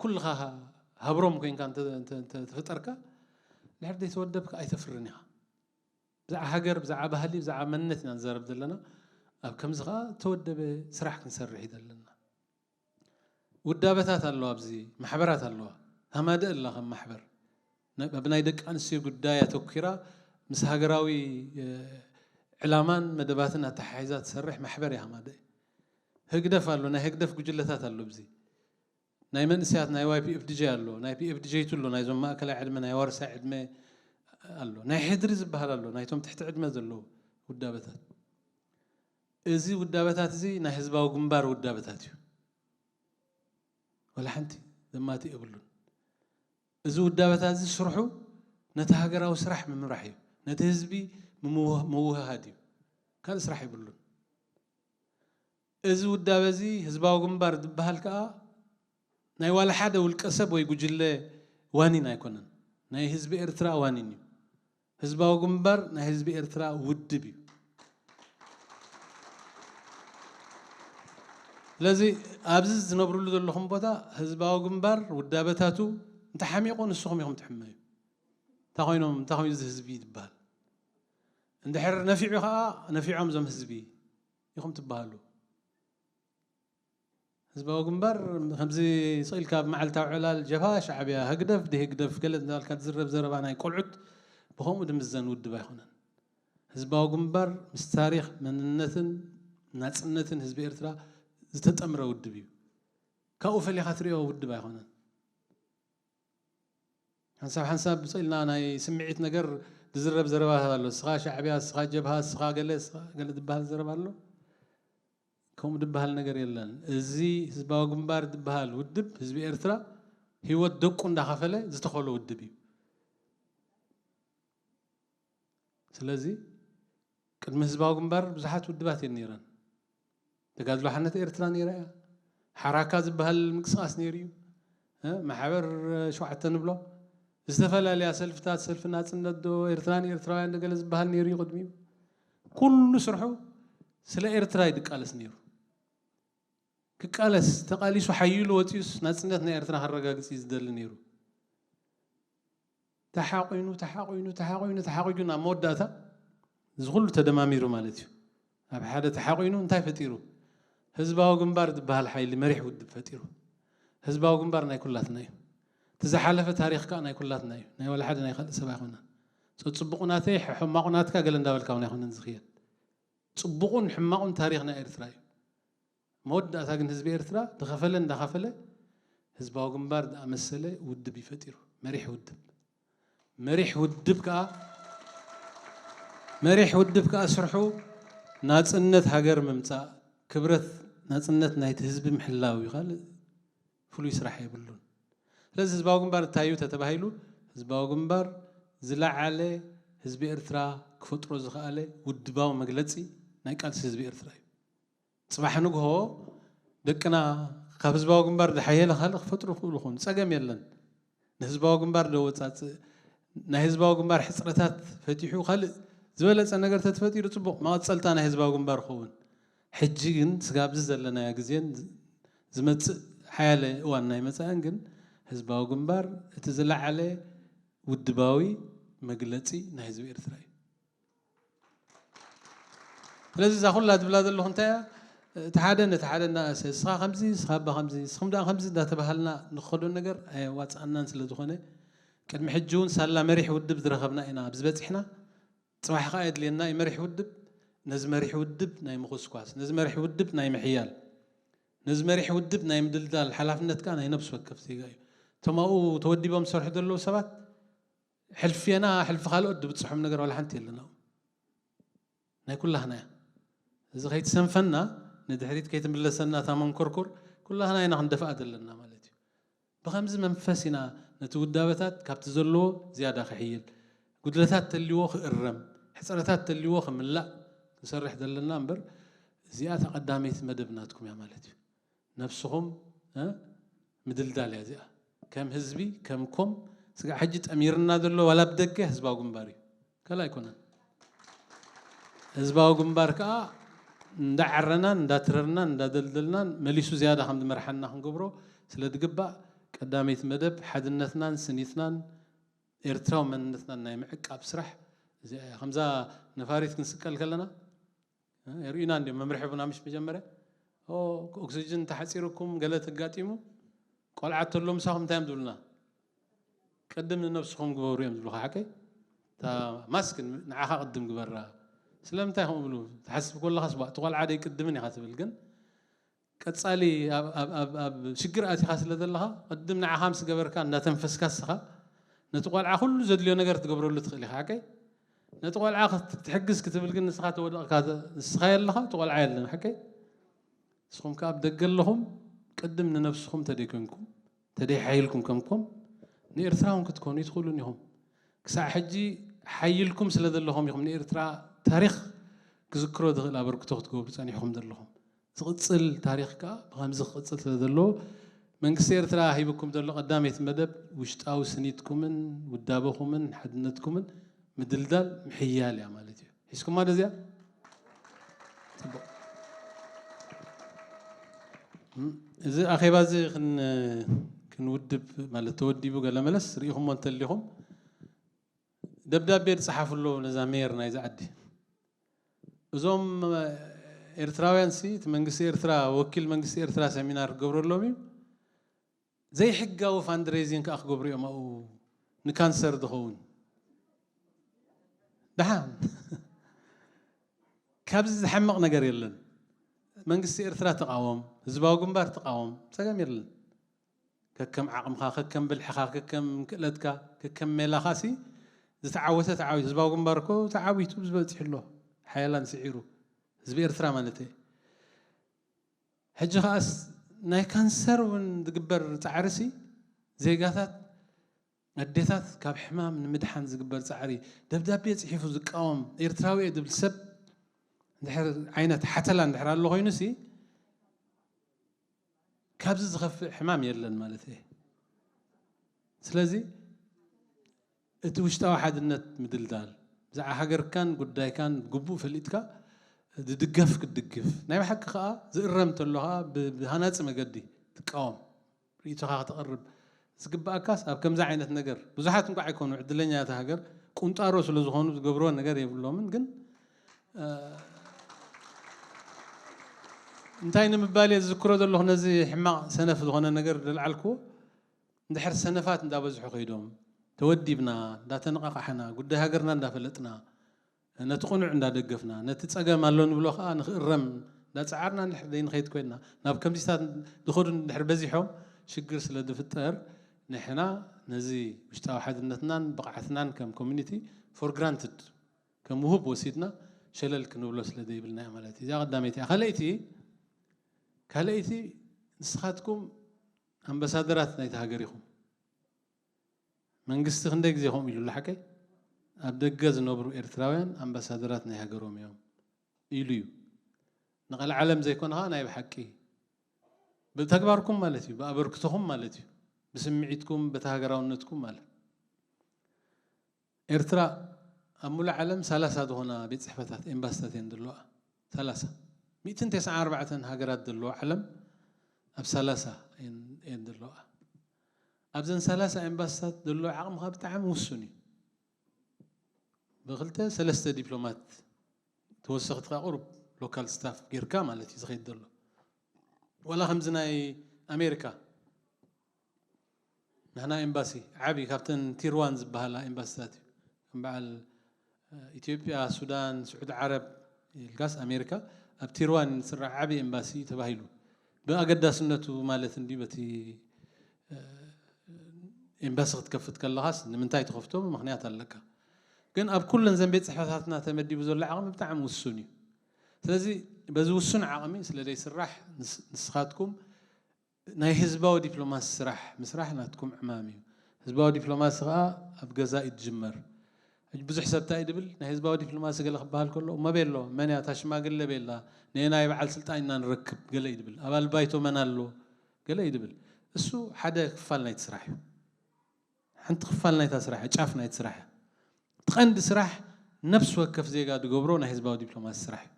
ኩልኻ ሃብሮም ኮይንካ ተፈጠርካ ድሕር ዘይተወደብካ ኣይተፍርን ኢኻ። ብዛዕ ሃገር ብዛዕ ባህሊ ብዛዕ መንነት ኢና ንዛረብ ዘለና። ኣብ ከምዚ ከዓ ተወደበ ስራሕ ክንሰርሕ እዩ ዘለና። ውዳበታት ኣለዋ ኣብዚ ማሕበራት ኣለዋ። ሃማደ ኣላ ከም ማሕበር ኣብ ናይ ደቂ ኣንስትዮ ጉዳይ ኣተኪራ ምስ ሃገራዊ ዕላማን መደባትን ኣተሓሒዛ ትሰርሕ ማሕበር እያ ሃማደ። ህግደፍ ኣሎ ናይ ህግደፍ ጉጅለታት ኣሎ ብዚ ናይ መንእስያት ናይ ዋይ ፒ ኤፍ ዲ ጀይ ኣሎ ናይ ፒ ኤፍ ዲ ጀይ ቱ ኣሎ ናይዞም ማእከላይ ዕድመ ናይ ዋርሳይ ዕድመ ኣሎ ናይ ሕድሪ ዝበሃል ኣሎ ናይቶም ትሕቲ ዕድመ ዘለዉ ውዳበታት። እዚ ውዳበታት እዚ ናይ ህዝባዊ ግንባር ውዳበታት እዩ። ወላ ሓንቲ ዘማት የብሉን። እዚ ውዳበታት እዚ ስርሑ ነቲ ሃገራዊ ስራሕ ምምራሕ እዩ። ነቲ ህዝቢ ምውህሃድ እዩ። ካልእ ስራሕ የብሉን። እዚ ውዳበ እዚ ህዝባዊ ግንባር ዝበሃል ከኣ ናይ ዋላ ሓደ ውልቀ ሰብ ወይ ጉጅለ ዋኒን ኣይኮነን። ናይ ህዝቢ ኤርትራ ዋኒን እዩ። ህዝባዊ ግንባር ናይ ህዝቢ ኤርትራ ውድብ እዩ። ስለዚ ኣብዚ ዝነብርሉ ዘለኹም ቦታ ህዝባዊ ግንባር ውዳበታቱ እንተሓሚቑ ንስኹም ኢኹም ትሕመዩ። እንታይ ኮይኖም እንታይ ኮይኑ እዚ ህዝቢ ይበሃል። እንድሕር ነፊዑ ከዓ ነፊዖም እዞም ህዝቢ ኢኹም ትበሃሉ። ህዝባዊ ግንባር ከምዚ ስቕ ኢልካ ኣብ መዓልታዊ ዕላል ጀብሃ ሻዕብያ ህግደፍ ድህግደፍ ገለ እናልካ ዝዝረብ ዘረባ ናይ ቆልዑት ብኸምኡ ድምዘን ውድብ ኣይኮነን። ህዝባዊ ግንባር ምስ ታሪኽ መንነትን ናፅነትን ህዝቢ ኤርትራ ዝተጠምረ ውድብ እዩ። ካብኡ ፈሊኻ ትሪኦ ውድብ ኣይኮነን። ሓንሳብ ሓንሳብ ብፅልና ናይ ስምዒት ነገር ዝዝረብ ዘረባታት ኣሎ። ስኻ ሻዕብያ፣ ስኻ ጀብሃ፣ ስኻ ገለ ስኻ ገለ ዝበሃል ዘረባ ኣሎ። ከምኡ ዝበሃል ነገር የለን። እዚ ህዝባዊ ግንባር ዝበሃል ውድብ ህዝቢ ኤርትራ ህይወት ደቁ እንዳኸፈለ ዝተኸሎ ውድብ እዩ። ስለዚ ቅድሚ ህዝባዊ ግንባር ብዙሓት ውድባት እየን ነይረን። ተጋድሎ ሓነት ኤርትራ ነይራ እያ። ሓራካ ዝበሃል ምንቅስቃስ ነይሩ እዩ። ማሕበር ሸውዓተ ንብሎ ዝተፈላለያ ሰልፍታት ሰልፊ ናፅነት ዶ ኤርትራን ኤርትራውያን ዶ ገለ ዝበሃል ነይሩ እዩ ቅድሚኡ። ኩሉ ስርሑ ስለ ኤርትራ ይድቃለስ ነይሩ። ክቃለስ ተቃሊሱ ሓይሉ ወፂኡስ ናፅነት ናይ ኤርትራ ከረጋግፅ እዩ ዝደሊ ነይሩ። ተሓቑኑ ተሓቑኑ ተሓቑኑ ተሓቑኑ ናብ መወዳእታ እዚ ኩሉ ተደማሚሩ ማለት እዩ። ኣብ ሓደ ተሓቑኑ እንታይ ፈጢሩ? ህዝባዊ ግንባር ዝበሃል ሓይሊ መሪሕ ውድብ ፈጢሩ። ህዝባዊ ግንባር ናይ ኩላትና እዩ። እቲ ዝሓለፈ ታሪኽ ከኣ ናይ ኩላትና እዩ። ናይ ዋላ ሓደ ናይ ካልእ ሰብ ኣይኮነን። ጸጽቡቑ ናተይ፣ ሕማቑ ናትካ ገለ እንዳበልካ እውን ኣይኮነን ዝኽየድ። ጽቡቑን ሕማቑን ታሪኽ ናይ ኤርትራ እዩ። መወዳእታ ግን ህዝቢ ኤርትራ ዝኸፈለ እንዳኸፈለ ህዝባዊ ግንባር ዝኣመሰለ ውድብ እዩ ፈጢሩ። መሪሕ ውድብ። መሪሕ ውድብ ከኣ መሪሕ ውድብ ከኣ ስርሑ ናጽነት ሃገር ምምጻእ፣ ክብረት ናጽነት ናይቲ ህዝቢ ምሕላው እዩ። ካልእ ፍሉይ ስራሕ የብሉን። ስለዚ ህዝባዊ ግንባር እንታይ እዩ ተተባሂሉ፣ ህዝባዊ ግንባር ዝለዓለ ህዝቢ ኤርትራ ክፈጥሮ ዝኸኣለ ውድባዊ መግለጺ ናይ ቃልሲ ህዝቢ ኤርትራ እዩ። ጽባሕ ንግሆ ደቅና ካብ ህዝባዊ ግንባር ዝሓየለ ካልእ ክፈጥሩ ይኽእሉ ይኾኑ፣ ጸገም የለን። ንህዝባዊ ግንባር ደወጻጽእ፣ ናይ ህዝባዊ ግንባር ሕጽረታት ፈቲሑ ካልእ ዝበለጸ ነገር ተተፈጢሩ ጽቡቕ፣ መቐጸልታ ናይ ህዝባዊ ግንባር ክኸውን። ሕጂ ግን ስጋብ እዚ ዘለናዮ ግዜን ዝመጽእ ሓያለ እዋን ናይ መጻእን ግን ህዝባዊ ግንባር እቲ ዝለዓለ ውድባዊ መግለጺ ናይ ህዝቢ ኤርትራ እዩ። ስለዚ እዛ ኩላ ዝብላ ዘለኹ እንታይ እያ? እቲ ሓደ ነቲ ሓደ እናኣሰ፣ እስኻ ከምዚ፣ እስኻ እባ ከምዚ፣ እስኹም ደኣ ከምዚ እንዳተባሃልና ንኸዶ ነገር ኣየዋፅኣናን ስለ ዝኾነ፣ ቅድሚ ሕጂ እውን ሳላ መሪሕ ውድብ ዝረኸብና ኢና ኣብዚ በፂሕና። ፅባሕ ከዓ የድልየና እዩ መሪሕ ውድብ። ነዚ መሪሕ ውድብ ናይ ምኹስኳስ፣ ነዚ መሪሕ ውድብ ናይ ምሕያል፣ ነዚ መሪሕ ውድብ ናይ ምድልዳል ሓላፍነት ከዓ ናይ ነብሲ ወከፍ ዜጋ እዩ። እቶም ኣብኡ ተወዲቦም ዝሰርሑ ዘለዉ ሰባት ሕልፊና ሕልፊ ካልኦት ዝብፅሖም ነገር ዋላ ሓንቲ የለና። ናይ ኩላህና እያ። እዚ ከይትሰንፈና፣ ንድሕሪት ከይትምለሰና እታ መንኮርኮር ኩላህና ኢና ክንደፍኣ ዘለና ማለት እዩ። ብኸምዚ መንፈስ ኢና ነቲ ውዳበታት ካብቲ ዘለዎ ዝያዳ ክሕይል፣ ጉድለታት ተልዎ ክእረም፣ ሕፅረታት ተልዎ ክምላእ ክንሰርሕ ዘለና እምበር፣ እዚኣ እታ ቀዳመይቲ መደብ ናትኩም እያ ማለት እዩ። ነብስኹም ምድልዳል እያ እዚኣ። ከም ህዝቢ ከም ኮም ስጋዕ ሕጂ ጠሚርና ዘሎ ዋላ ብደገ ህዝባዊ ግንባር እዩ፣ ካልእ ኣይኮነን። ህዝባዊ ግንባር ከዓ እንዳዓረናን እንዳትረርናን እንዳደልደልናን መሊሱ ዝያዳ ከም ዝመርሓና ክንገብሮ ስለ ዝግባእ፣ ቀዳመይቲ መደብ ሓድነትናን ስኒትናን ኤርትራዊ መንነትናን ናይ ምዕቃብ ስራሕ እዚኣ እያ። ከምዛ ነፋሪት ክንስቀል ከለና የርእዩና እንዲም መምርሒ ቡና ምሽ መጀመርያ ኦክሲጅን ተሓፂሩኩም ገለ ተጋጢሙ ቆልዓ ተሎ ምሳኹም እንታይ እዮም ዝብሉና? ቅድም ንነብስኹም ግበሩ እዮም ዝብሉኻ ሓቀይ? እታ ማስክ ንዓኻ ቅድም ግበራ። ስለምንታይ ከምኡ ብሉ? ትሓስብ ከለኻስ ባ እቲ ቆልዓ ደይ ቅድምን ኢኻ ትብል ግን ቀጻሊ ኣብ ሽግር ኣቲኻ ስለ ዘለኻ ቅድም ንዓኻ ምስ ገበርካ እንዳተንፈስካ እስኻ ነቲ ቆልዓ ኩሉ ዘድልዮ ነገር ትገብረሉ ትኽእል ኢኻ ሓቀይ? ነቲ ቆልዓ ክትሕግዝ ክትብል ግን ንስኻ ተወደቕካ ንስኻ የለኻ እቲ ቆልዓ የለን ሓቀይ? ንስኹም ከኣ ኣብ ደገ ኣለኹም ቅድም ንነብስኹም ተደይኮንኩም ተደይሓይልኩም ከምኮም ንኤርትራውን ክትኮኑ ይትኽእሉን ኢኹም። ክሳዕ ሕጂ ሓይልኩም ስለ ዘለኹም ኢኹም ንኤርትራ ታሪኽ ክዝክሮ ዝኽእል ኣበርክቶ ክትገብሩ ጸኒሕኹም ዘለኹም። ዝቕጽል ታሪኽ ከኣ ብኸምዚ ክቕጽል ስለ ዘለዎ መንግስቲ ኤርትራ ሂብኩም ዘሎ ቀዳመይቲ መደብ ውሽጣዊ ስኒትኩምን ውዳበኹምን ሓድነትኩምን ምድልዳል ምሕያል እያ ማለት እዩ። ሒዝኩማ ደዚኣ? ጽቡቕ። እዚ ኣኼባ እዚ ክንውድብ ማለት ተወዲቡ ገለ መለስ ርኢኹሞ እንተሊኹም ደብዳቤ ዝጸሓፉ ኣለዉ ነዛ ሜየር ናይዚ ዓዲ። እዞም ኤርትራውያን ሲ እቲ መንግስቲ ኤርትራ ወኪል መንግስቲ ኤርትራ ሰሚናር ክገብረሎም እዩ። ዘይሕጋዊ ፋንድሬዚንግ ከዓ ክገብሩ እዮም ኣብኡ ንካንሰር ዝኸውን። ደሓን ካብዚ ዝሓምቕ ነገር የለን። መንግስቲ ኤርትራ ተቃወም፣ ህዝባዊ ግንባር ተቃወም፣ ጸገም የለን። ከከም ዓቕምኻ፣ ከከም ብልሕኻ፣ ከከም ክእለትካ፣ ከከም ሜላኻ ሲ ዝተዓወተ ተዓዊቱ። ህዝባዊ ግንባር እኮ ተዓዊቱ ዝበፂሑ ኣሎ። ሓያላን ስዒሩ ህዝቢ ኤርትራ ማለት እየ። ሕጂ ከኣስ ናይ ካንሰር እውን ዝግበር ፃዕሪ ሲ ዜጋታት ኣዴታት ካብ ሕማም ንምድሓን ዝግበር ፃዕሪ ደብዳቤ ፅሒፉ ዝቃወም ኤርትራዊ እየ ዝብል ሰብ እንድሕር ዓይነት ሓተላ እንድሕር ኣሎ ኮይኑ ሲ ካብዚ ዝኸፍእ ሕማም የለን ማለት እየ። ስለዚ እቲ ውሽጣዊ ሓድነት ምድልዳል ብዛዕባ ሃገርካን ጉዳይካን ግቡእ ፈሊጥካ ዝድገፍ ክትድግፍ ናይ ብሓቂ ከዓ ዝእረም እንተሎ ከዓ ብሃናፂ መገዲ ትቃወም ርእቶኻ ክተቕርብ ዝግባኣካስ ኣብ ከምዚ ዓይነት ነገር ብዙሓት እንኳ ኣይኮኑ ዕድለኛ እታ ሃገር ቁንጣሮ ስለ ዝኾኑ ዝገብርዎ ነገር የብሎምን። ግን እንታይ ንምባል እየ ዝዝክሮ ዘለኹ፣ ነዚ ሕማቕ ሰነፍ ዝኾነ ነገር ዘልዓልክዎ፣ እንድሕር ሰነፋት እንዳበዝሑ ከይዶም፣ ተወዲብና፣ እንዳተነቓቓሕና፣ ጉዳይ ሃገርና እንዳፈለጥና፣ ነቲ ቅኑዕ እንዳደገፍና፣ ነቲ ጸገም ኣሎ ንብሎ ከኣ ንኽእረም እንዳጸዓርና እንድሕር ዘይንኸይድ ኮይንና፣ ናብ ከምዚታት ዝኸዱ እንድሕር በዚሖም ሽግር ስለ ዝፍጠር፣ ንሕና ነዚ ውሽጣዊ ሓድነትናን ብቕዓትናን ከም ኮሚኒቲ for granted ከም ውሁብ ወሲድና ሸለል ክንብሎ ስለ ዘይብልና እያ ማለት እዩ። እዚኣ ቀዳመይቲ እያ። ካልኣይቲ፣ ካልኣይቲ ንስኻትኩም ኣምባሳደራት ናይቲ ሃገር ኢኹም። መንግስቲ ክንደይ ግዜ ከምኡ ኢሉ ኣሎ ሓቀይ? ኣብ ደገ ዝነብሩ ኤርትራውያን ኣምባሳደራት ናይ ሃገሮም እዮም ኢሉ እዩ። ንቐልዓለም ዘይኮነ ኸዓ ናይ ብሓቂ ብተግባርኩም ማለት እዩ፣ ብኣበርክቶኹም ማለት እዩ፣ ብስምዒትኩም፣ በቲ ሃገራውነትኩም ማለት። ኤርትራ ኣብ ሙሉእ ዓለም ሰላሳ ዝኾና ቤት ጽሕፈታት ኤምባሲታት እየን ዘለዋ። ሰላሳ። ሚእትን ተስዓን ኣርባዕተን ሃገራት ዘለዋ ዓለም ኣብ ሰላሳ እየን እየን ዘለዋ። ኣብዘን ሰላሳ ኤምባሲታት ዘለዎ ዓቕሚ ኸኣ ብጣዕሚ ውሱን እዩ። ብኽልተ ሰለስተ ዲፕሎማት ተወሰኽቲ ከኣ ቁሩብ ሎካል ስታፍ ጌርካ ማለት እዩ ዝኸይድ ዘሎ። ዋላ ከምዚ ናይ ኣሜሪካ ንሕና ኤምባሲ ዓቢ ካብተን ቲር ዋን ዝበሃላ ኤምባሲታት እዩ። ከም በዓል ኢትዮጵያ፣ ሱዳን፣ ስዑዲ ዓረብ ኢልካስ ኣሜሪካ ኣብ ቲር ዋን ዝስራሕ ዓቢ ኤምባሲ እዩ ተባሂሉ። ብኣገዳስነቱ ማለት እንዲ በቲ ኤምባሲ ክትከፍት ከለኻስ ንምንታይ ትኸፍቶ ምኽንያት ኣለካ። ግን ኣብ ኩለን ዘን ቤት ጽሕፈታትና ተመዲቡ ዘሎ ዓቕሚ ብጣዕሚ ውሱን እዩ። ስለዚ በዚ ውሱን ዓቕሚ ስለ ዘይስራሕ ንስ- ንስኻትኩም ናይ ህዝባዊ ዲፕሎማሲ ስራሕ ምስራሕ ናትኩም ዕማም እዩ። ህዝባዊ ዲፕሎማሲ ከኣ ኣብ ገዛ እዩ ዝጅመር። ሕጂ ብዙሕ ሰብ እንታይ እዩ ድብል፣ ናይ ህዝባዊ ዲፕሎማሲ ገለ ክበሃል ከሎ፣ እሞ ቤሎ፣ መን እያ እታ ሽማግለ ቤላ፣ ነየናይ በዓል ስልጣን ኢና ንረክብ፣ ገለ እዩ ድብል። ኣባል ባይቶ መን ኣሎ፣ ገለ እዩ ድብል። እሱ ሓደ ክፋል ናይቲ ስራሕ እዩ። ሓንቲ ክፋል ናይታ ስራሕ እያ፣ ጫፍ ናይቲ ስራሕ እያ። እቲ ቀንዲ ስራሕ ነፍሲ ወከፍ ዜጋ ዝገብሮ ናይ ህዝባዊ ዲፕሎማሲ ስራሕ እዩ።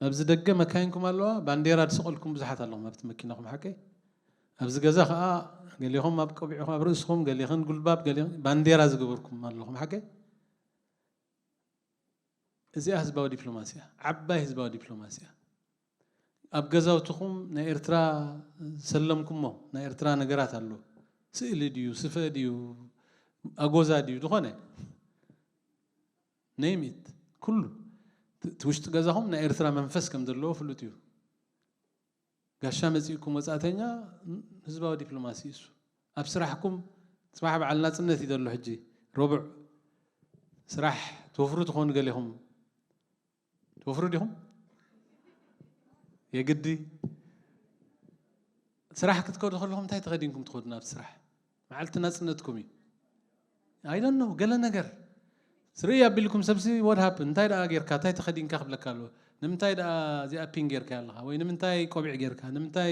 ኣብዚ ደገ መካይንኩም ኣለዋ፣ ባንዴራ ዝሰቐልኩም ብዙሓት ኣለኹም ኣብቲ መኪናኹም ሓቀይ። ኣብዚ ገዛ ኸኣ ገሌኹም ኣብ ቆቢዕኹም ኣብ ርእስኹም፣ ገሌኽን ጉልባብ፣ ገሌኽን ባንዴራ ዝገበርኩም ኣለኹም ሓቀይ። እዚኣ ህዝባዊ ዲፕሎማሲ እያ፣ ዓባይ ህዝባዊ ዲፕሎማሲ እያ። ኣብ ገዛውትኹም ናይ ኤርትራ ዝሰለምኩሞ ናይ ኤርትራ ነገራት ኣሎ። ስእሊ ድዩ፣ ስፈ ድዩ፣ ኣጎዛ ድዩ፣ ዝኾነ name it፣ ኩሉ እቲ ውሽጢ ገዛኹም ናይ ኤርትራ መንፈስ ከም ዘለዎ ፍሉጥ እዩ። ጋሻ መጺእኩም ወጻእተኛ ህዝባዊ ዲፕሎማሲ እዩ እሱ። ኣብ ስራሕኩም ጽባሕ በዓል ናጽነት እዩ ዘሎ። ሕጂ ረቡዕ ስራሕ ትወፍሩ ትኾኑ ገሌኹም። ትወፍሩ ዲኹም? የግዲ ስራሕ ክትከዱ ከለኹም እንታይ ተኸዲንኩም ትኸዱ ናብቲ ስራሕ? መዓልቲ ናጽነትኩም እዩ። I don't know፣ ገለ ነገር ስርኢ ኣቢልኩም ሰብሲ what happened፣ እንታይ ደኣ ጌርካ፣ እንታይ ተኸዲንካ ክብለካ ኣለዎ። ንምንታይ ደኣ እዚኣ ፒን ጌርካ ኣለኻ ወይ ንምንታይ ቆቢዕ ጌርካ፣ ንምንታይ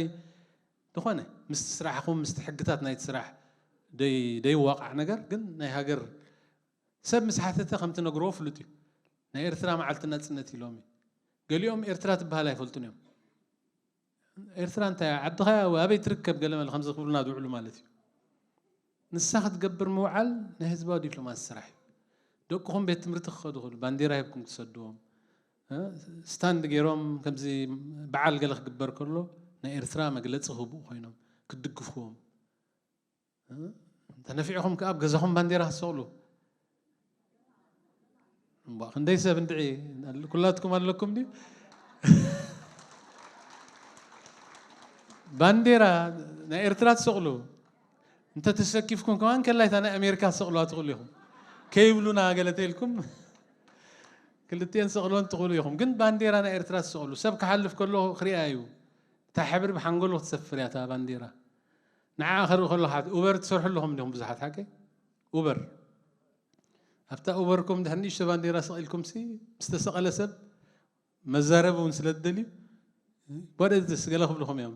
ዝኾነ ምስቲ ስራሕኹም ምስቲ ሕግታት ናይቲ ስራሕ ደይ ደይዋቃዕ ነገር ግን ናይ ሃገር ሰብ ምስ ሓተተ ከም ትነግርዎ ፍሉጥ እዩ። ናይ ኤርትራ መዓልቲ ናጽነት ኢሎም እዩ። ገሊኦም ኤርትራ ትበሃል ኣይፈልጡን እዮም። ኤርትራ እንታይ እያ? ዓድኻ እያ? ኣበይ ትርከብ? ገለ መለ ከምዚ ክብሉና ዝውዕሉ ማለት እዩ። ንሳ ክትገብር ምውዓል ናይ ህዝባዊ ዲፕሎማሲ ስራሕ እዩ። ደቅኹም ቤት ትምህርቲ ክኸዱ ይኽእሉ፣ ባንዴራ ሂብኩም ክትሰድዎም፣ እ፣ ስታንድ ገይሮም ከምዚ በዓል ገለ ክግበር ከሎ ናይ ኤርትራ መግለጺ ክህቡ ኮይኖም ክትድግፍዎም። እ፣ ተነፊዕኹም ከኣ ኣብ ገዛኹም ባንዴራ ክትሰቕሉ። እምቧ፣ ክንደይ ሰብ እንድዒ፣ ኩላትኩም ኣለኩም ድዩ? ባንዴራ ናይ ኤርትራ ትሰቕሉ። እንተ ተሰኪፍኩም ከማን ከላይታ ናይ ኣሜሪካ ትሰቕሉዋ ትኽእሉ ኢኹም። ከይብሉና ገለ ተኢልኩም ክልቲኤን ትሰቕሉወን ትኽእሉ ኢኹም። ግን ባንዴራ ናይ ኤርትራ ትሰቕሉ። ሰብ ክሓልፍ ከሎ ክሪኣ እዩ። እታ ሕብሪ ብሓንጎሉ ክትሰፍር እያ እታ ባንዴራ። ንዓኣ ክርኢ ከለኻ ኡበር ትሰርሑ ኣለኹም ዲኹም ብዙሓት ሓቀይ? ኡበር። ኣብታ ኡበርኩም ድሕር ንእሽቶ ባንዴራ ሰቒልኩምሲ ምስ ተሰቐለ ሰብ መዛረቢ እውን ስለ ትደልዩ what is this ገለ ክብልኹም እዮም።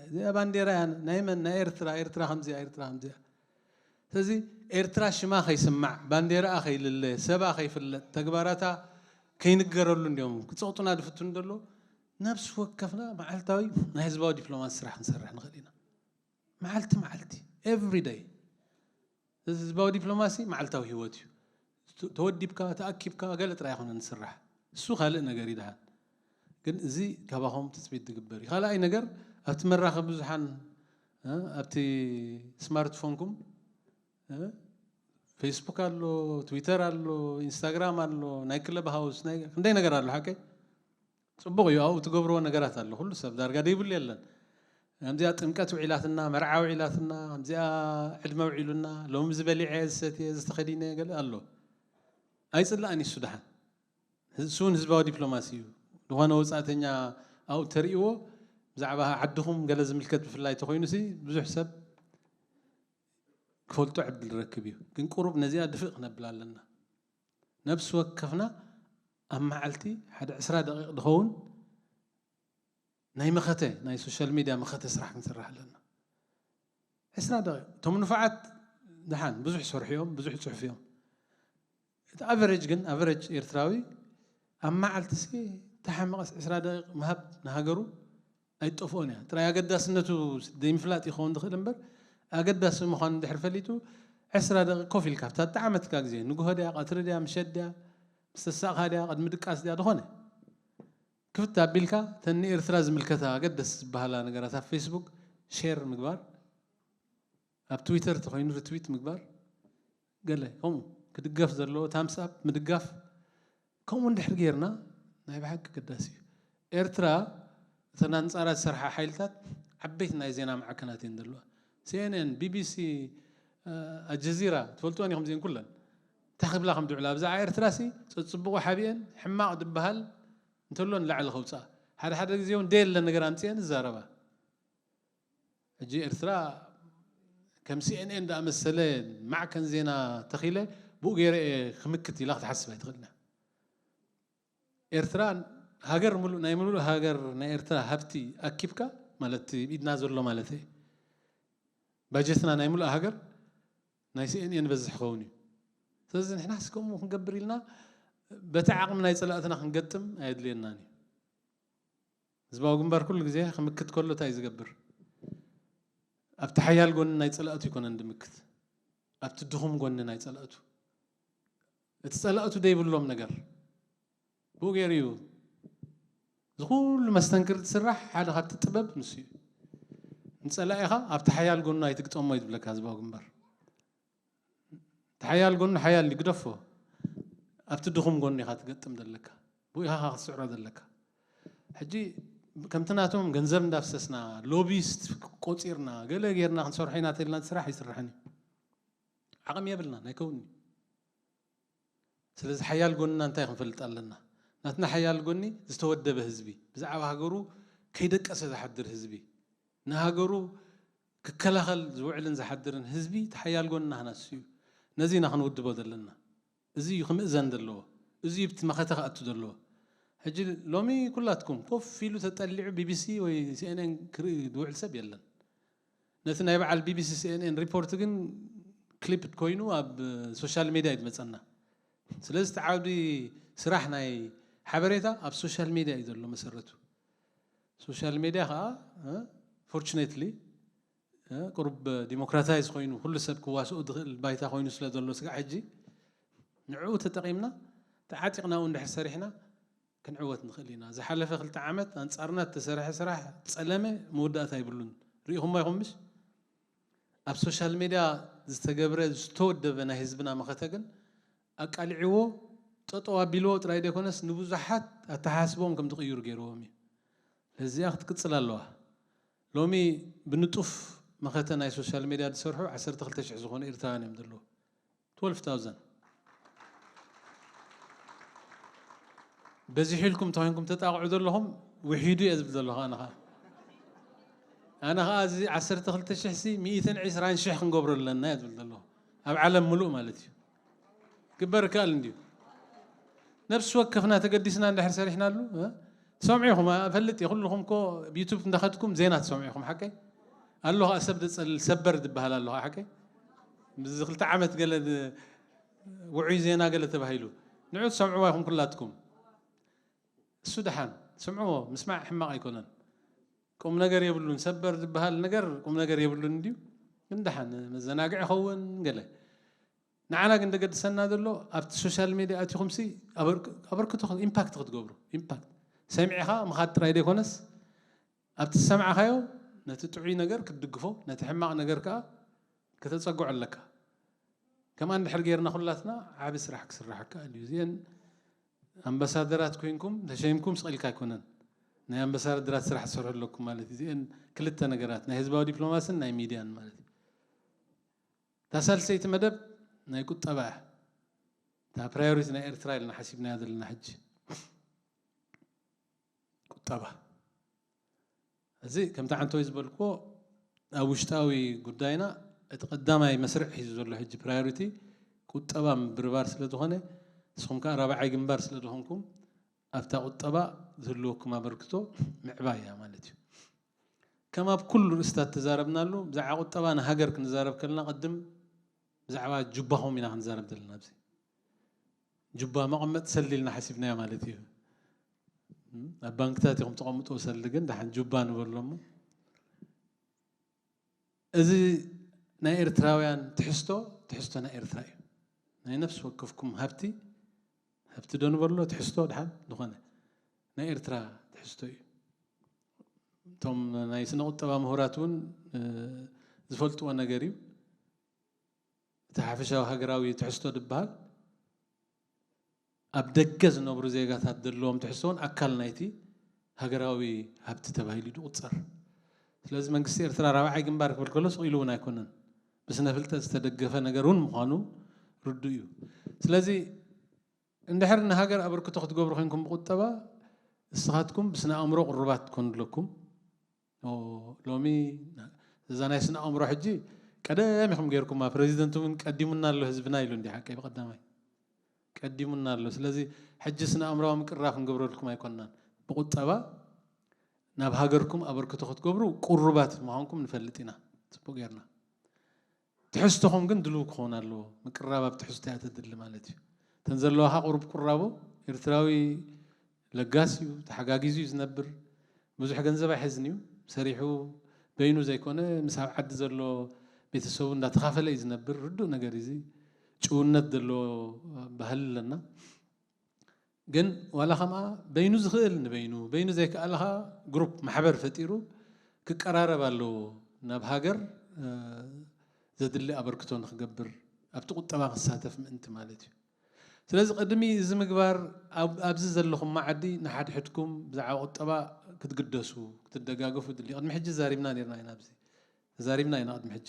እዚኣ ባንዴራ እያ ናይ መን? ናይ ኤርትራ። ኤርትራ ከምዚኣ፣ ኤርትራ ከምዚኣ። ስለዚ ኤርትራ ሽማ ከይስማዕ፣ ባንዴራኣ ከይልለ፣ ሰባ ከይፍለጥ፣ ተግባራታ ከይንገረሉ እንዲዮም ክጸቕጡና ዝፍትኑ ዘለዉ። ነብሲ ወከፍና መዓልታዊ ናይ ህዝባዊ ዲፕሎማሲ ስራሕ ክንሰርሕ ንኽእል ኢና። መዓልቲ መዓልቲ፣ every day። እዚ ህዝባዊ ዲፕሎማሲ መዓልታዊ ህይወት እዩ። ተ- ተወዲብካ፣ ተኣኪብካ፣ ገለ ጥራይ ኣይኮነን ዝስራሕ። እሱ ካልእ ነገር ይደሃል። ግን እዚ ካባኹም ትፅቢት ዝግበር እዩ። ካልኣይ ነገር፣ ኣብቲ መራኸቢ ብዙሓን፣ እ፣ ኣብቲ ስማርትፎንኩም፣ እ፣ ፌስቡክ ኣሎ፣ ትዊተር ኣሎ፣ ኢንስታግራም ኣሎ፣ ናይ ክለብ ሃውስ፣ ናይ ክንደይ ነገር ኣሎ፣ ሓቀይ? ጽቡቕ እዩ፣ ኣብኡ ትገብርዎ ነገራት ኣሎ። ኩሉ ሰብ ዳርጋ ደይብሉ የለን። ከምዚኣ ጥምቀት ውዒላትና፣ መርዓ ውዒላትና፣ ከምዚኣ ዕድመ ውዒሉና፣ ሎሚ ዝበሊዐ፣ ዝሰትየ፣ ዝተኸዲነ ገለ ኣሎ። ኣይጽላእን እዩ እሱ ደሓን። እሱ እውን ህዝባዊ ዲፕሎማሲ እዩ። ዝኾነ ወጻእተኛ ኣብኡ ተርእይዎ፣ ብዛዕባ ዓድኹም ገለ ዝምልከት ብፍላይ ተኾይኑሲ፣ ብዙሕ ሰብ ክፈልጦ ዕድል ረክብ እዩ። ግን ቁሩብ ነዚኣ ድፍእ ክነብል ኣለና። ነብሲ ወከፍና ኣብ መዓልቲ ሓደ ዕስራ ደቂቕ ድኸውን ናይ መኸተ፣ ናይ ሶሻል ሚድያ መኸተ ስራሕ ክንሰርሕ ኣለና። ዕስራ ደቂቕ። እቶም ንፉዓት ደሓን ብዙሕ ይሰርሑ እዮም፣ ብዙሕ ይጽሕፉ እዮም። እቲ ኣቨሬጅ ግን፣ ኣቨሬጅ ኤርትራዊ ኣብ መዓልቲ ሲ ተሓመቐስ ዕስራ ደቂቕ ምሃብ ንሃገሩ ኣይጠፍኦን እያ። ጥራይ ኣገዳስነቱ ዘይምፍላጥ ይኸውን ዝኽእል እምበር፣ ኣገዳሲ ምዃኑ እንድሕር ፈሊጡ፣ ዕስራ ደቂቕ ኮፍ ኢልካ፣ ኣብታ እተዓመትካ ግዜ፣ ንግሆ ድያ፣ ቀትሪ ድያ፣ ምሸት ድያ፣ ምስ ተሳእካ ድያ፣ ቅድሚ ድቃስ ድያ፣ ዝኾነ ክፍት ኣቢልካ፣ እተን ንኤርትራ ዝምልከታ ኣገደስ ዝበሃላ ነገራት ኣብ ፌስቡክ ሼር ምግባር፣ ኣብ ትዊተር ተኾይኑ ሪትዊት ምግባር፣ ገለ ከምኡ ክድገፍ ዘለዎ ታምስ ኣፕ ምድጋፍ፣ ከምኡ እንድሕር ጌርና፣ ናይ ብሓቂ ኣገዳሲ እዩ። ኤርትራ፣ እተን ኣንጻራ ዝሰርሓ ሓይልታት ዓበይቲ ናይ ዜና ማዕከናት እየን ዘለዋ። ሲኤንኤን፣ ቢቢሲ፣ ኣልጀዚራ፣ ትፈልጥወን ኢኹም እዚአን ኩለን። እንታይ ክብላ ከም ዝውዕላ። ብዛዕባ ኤርትራሲ፣ ጸጽብቑ ሓቢአን፣ ሕማቕ ዝበሃል እንተሎ ንላዕሊ ከውጽኣ። ሓደ ሓደ ግዜ እውን ደየለ ነገር ኣምጺአን ይዛረባ። ሕጂ ኤርትራ ከም ሲኤንኤን ዝኣመሰለ ማዕከን ዜና ተኺለ ብኡ ገይረ እየ ክምክት ኢላ ክትሓስብ ኣይትኽእልን እያ። ኤርትራ ሃገር ምሉእ፣ ናይ ምሉእ ሃገር ናይ ኤርትራ ሃብቲ ኣኪብካ ማለት እቲ ኢድና ዘሎ ማለት እየ። ባጀትና ናይ ምሉእ ሃገር ናይ ሲኤንኤን በዝሕ ክኸውን እዩ። ስለዚ ንሕናስ ከምኡ ክንገብር ኢልና በቲ ዓቕሚ ናይ ጸላእትና ክንገጥም ኣየድልየናን እዩ። ህዝባዊ ግንባር ኩሉ ግዜ ክምክት ከሎ እንታይ እዩ ዝገብር? ኣብቲ ሓያል ጎኒ ናይ ጸላእቱ ኣይኮነን ድምክት፣ ኣብቲ ድኹም ጎኒ ናይ ጸላእቱ፣ እቲ ጸላእቱ ደይብሎም ነገር ብኡ ገይሩ እዩ። እዚ ኩሉ መስተንክር ዝስራሕ ሓደ ካብቲ ጥበብ ንሱ እዩ። ንጸላኢኻ ኣብቲ ሓያል ጎኑ ኣይትግጠሞ እዩ ዝብለካ ህዝባዊ ግንባር። እቲ ሓያል ጎኑ ሓያል እዩ፣ ግደፎ። ኣብቲ ድኹም ጎኑ ኢኻ ትገጥም ዘለካ። ብኡ ኢኻ ክትስዕሮ ዘለካ። ሕጂ ከምቲ ናቶም ገንዘብ እንዳፍሰስና፣ ሎቢስት ቆጺርና፣ ገለ ጌርና ክንሰርሖ ኢና ተልና እቲ ስራሕ ኣይስራሕን እዩ። ዓቕሚ የብልናን፣ ኣይከውንን እዩ። ስለዚ ሓያል ጎንና እንታይ ክንፈልጥ ኣለና? ናትና ሓያል ጎኒ ዝተወደበ ህዝቢ፣ ብዛዕባ ሃገሩ ከይደቀሰ ዝሓድር ህዝቢ፣ ንሃገሩ ክከላኸል ዝውዕልን ዝሓድርን ህዝቢ እቲ ሓያል ጎንና ናሱ እዩ። ነዚ ኢና ክንውድቦ ዘለና። እዚ እዩ ክምእዘን ዘለዎ። እዚ እዩ ኣብቲ መኸተ ክኣቱ ዘለዎ። ሕጂ ሎሚ ኩላትኩም ኮፍ ኢሉ ተጠሊዑ ቢቢሲ ወይ ሲኤንኤን ክርኢ ዝውዕል ሰብ የለን። ነቲ ናይ በዓል ቢቢሲ ሲኤንኤን ሪፖርት ግን ክሊፕ ኮይኑ ኣብ ሶሻል ሜድያ እዩ ዝመጸና። ስለዚ እቲ ዓውዲ ስራሕ ናይ ሓበሬታ ኣብ ሶሻል ሜድያ እዩ ዘሎ መሰረቱ። ሶሻል ሜድያ ከዓ ፎርቹኔትሊ ቁሩብ ዲሞክራታይዝ ኮይኑ ኩሉ ሰብ ክዋስኡ ዝኽእል ባይታ ኮይኑ ስለ ዘሎ ስጋዕ ሕጂ ንዕኡ ተጠቒምና ተዓጢቕና እውን እንድሕር ሰሪሕና ክንዕወት ንኽእል ኢና። ዝሓለፈ ክልተ ዓመት ኣንጻርና እተሰርሐ ስራሕ ጸለመ መወዳእታ የብሉን። ርኢኹሞ ኢኹም ምሽ? ኣብ ሶሻል ሜድያ ዝተገብረ ዝተወደበ ናይ ህዝብና መኸተ ግን ኣቃሊዕዎ ጠጠው ኣቢልዎ ጥራይ ዘይኮነስ ንብዙሓት ኣተሓሳስቦም ከም ዝቕይሩ ገይርዎም እዩ። ለዚኣ ክትቅጽል ኣለዋ። ሎሚ ብንጡፍ መኸተ ናይ ሶሻል ሜድያ ዝሰርሑ ዓሰርተ ክልተ ሽሕ ዝኾኑ ኤርትራውያን እዮም ዘለዉ። ትወልፍ ታውዘንድ። በዚሑ ኢልኩም ተኾይንኩም ተጣቕዑ ዘለኹም ውሒዱ እየ ዝብል ዘለኹ ኣነ ኸዓ። ኣነ ኸዓ እዚ ዓሰርተ ክልተ ሽሕ ሲ ሚእትን ዕስራን ሽሕ ክንገብሮ ኣለና እየ ዝብል ዘለኹ። ኣብ ዓለም ምሉእ ማለት እዩ። ግበር ይከኣል እንድዩ። ነብሲ ወከፍና ተገዲስና እንድሕር ሰሪሕናሉ፣ እ? ትሰምዑ ኢኹም፣ እ? እፈልጥ እየ፣ ኩልኹም እኮ ብ ዩቱብ እንዳኸድኩም ዜና ትሰምዑ ኢኹም፣ ሓቀይ? ኣሎ ኸዓ ሰብ ዘጸልል ሰበር ዝበሃል ኣሎ ኸዓ፣ ሓቀይ? ምስዚ ክልተ ዓመት ገለ ዝ-፣ ውዑይ ዜና ገለ ተባሂሉ። ንዑ ትሰምዕዋ ኢኹም ኩላትኩም። እሱ ደሓን፣ ስምዕዎ፣ ምስማዕ ሕማቕ ኣይኮነን። ቁም ነገር የብሉን። ሰበር ዝበሃል ነገር ቁም ነገር የብሉን እንድዩ። ግን ደሓን መዘናግዒ ይኸውን ገለ። ንዓና ግን ደገድሰና ዘሎ ኣብቲ ሶሻል ሜድያ ኣቲኹምሲ ኣበርክ- ኣበርክቶ ክት- ኢምፓክት ክትገብሩ፣ ኢምፓክት ሰሚዕኻ ምኻድ ጥራይ ዘይኮነስ ኣብቲ ዝሰማዕኻዮ ነቲ ጥዑይ ነገር ክትድግፎ፣ ነቲ ሕማቕ ነገር ከዓ ከተጸግዖ ኣለካ። ከምኣ እንድሕር ጌርና ኩላትና ዓቢ ስራሕ ክስራሕ ይከኣል እዩ። እዚአን ኣምባሳደራት ኮይንኩም ተሸይምኩም ስቕ ኢልካ ኣይኮነን። ናይ ኣምባሳደራት ስራሕ ትሰርሑ ኣለኩም ማለት እዩ። እዚአን ክልተ ነገራት፣ ናይ ህዝባዊ ዲፕሎማስን ናይ ሚድያን ማለት እዩ። እታ ሳልሰይቲ መደብ ናይ ቁጠባ እያ። እታ ፕራዮሪቲ ናይ ኤርትራ ኢልና ሓሲብናያ ዘለና ሕጂ ቁጠባ። እዚ ከምቲ ዓንተወይ ዝበልክዎ ኣብ ውሽጣዊ ጉዳይና እቲ ቀዳማይ መስርዕ ሒዙ ዘሎ ሕጂ ፕራዮሪቲ ቁጠባ ምብርባር ስለ ዝኾነ፣ ንስኹም ከኣ ራብዓይ ግንባር ስለ ዝኾንኩም ኣብታ ቁጠባ ዝህልወኩም ኣበርክቶ ምዕባይ እያ ማለት እዩ። ከም ኣብ ኩሉ ርእስታት ተዛረብናሉ፣ ብዛዕባ ቁጠባ ንሃገር ክንዛረብ ከለና ቅድም ብዛዕባ ጁባኹም ኢና ክንዛረብ ዘለና ኣብዚ። ጁባ መቐመጥ ሰልዲ ኢልና ሓሲብናዮ ማለት እዩ። እም፣ ኣብ ባንክታት ኢኹም ተቐምጥዎ ሰልዲ፣ ግን ደሓን ጁባ ንበሎ እሞ። እዚ ናይ ኤርትራውያን ትሕዝቶ፣ ትሕዝቶ ናይ ኤርትራ እዩ። ናይ ነፍሲ ወከፍኩም ሃብቲ፣ ሃብቲ ዶ ንበሎ ትሕዝቶ ደሓን ዝኾነ ናይ ኤርትራ ትሕዝቶ እዩ። እቶም ናይ ስነ ቁጠባ ምሁራት እውን፣ እ፣ ዝፈልጥዎ ነገር እዩ። እቲ ሓፈሻዊ ሃገራዊ ትሕዝቶ ዝበሃል ኣብ ደገ ዝነብሩ ዜጋታት ዘለዎም ትሕዝቶ እውን ኣካል ናይቲ ሃገራዊ ሃብቲ ተባሂሉ እዩ ዝቑጸር። ስለዚ መንግስቲ ኤርትራ ራብዓይ ግንባር ክብል ከሎ ስቕ ኢሉ እውን ኣይኮነን። ብስነ ፍልጠት ዝተደገፈ ነገር እውን ምዃኑ ርዱእ እዩ። ስለዚ እንድሕር ንሃገር ኣበርክቶ ክትገብሩ ኮይንኩም ብቁጠባ፣ ንስኻትኩም ብስነ ኣእምሮ ቅሩባት ትኮኑ ኣለኩም። ኦ፣ ሎሚ እዛ ናይ ስነ ኣእምሮ ሕጂ ቀደም ኢኹም ጌርኩማ፣ ፕረዚደንት እውን ቀዲሙና ኣሎ ህዝብና ኢሉ እንዲ ሓቀይ ብቀዳማይ ቀዲሙና ኣሎ። ስለዚ ሕጂ ስነ ኣእምሮዊ ምቅራብ ክንገብረልኩም ኣይኮንናን። ብቁጠባ ናብ ሃገርኩም ኣበርክቶ ክትገብሩ ቅሩባት ምዃንኩም ንፈልጥ ኢና ጽቡቅ ጌርና። ትሕዝቶኹም ግን ድሉው ክኸውን ኣለዎ። ምቅራብ ኣብ ትሕዝቶ እያ ተድሊ ማለት እዩ። እተን ዘለዋኻ ቁሩብ ቁራቦ፣ ኤርትራዊ ለጋስ እዩ፣ ተሓጋጊዙ እዩ ዝነብር። ብዙሕ ገንዘብ ኣይሕዝን እዩ። ሰሪሑ በይኑ ዘይኮነ ምስ ኣብ ዓዲ ዘሎ ቤተሰቡ እንዳተኻፈለ እዩ ዝነብር። ርዱእ ነገር እዩ እዚ። ጭውነት ዘለዎ ባህሊ ኣለና። ግን ዋላ ከምኣ በይኑ ዝኽእል ንበይኑ፣ በይኑ ዘይከኣለ ኸኣ ግሩፕ ማሕበር ፈጢሩ ክቀራረብ ኣለዎ፣ ናብ ሃገር፣ እ፣ ዘድሊ ኣበርክቶ ንክገብር፣ ኣብቲ ቁጠባ ክሳተፍ ምእንቲ ማለት እዩ። ስለዚ ቅድሚ እዚ ምግባር ኣብ-፣ ኣብዚ ዘለኹም መዓዲ ንሓድሕድኩም ብዛዕባ ቁጠባ ክትግደሱ፣ ክትደጋገፉ ድሊ። ቅድሚ ሕጂ ዛሪብና ኔርና ኢና ኣብዚ። ተዛሪብና ኢና ቅድሚ ሕጂ።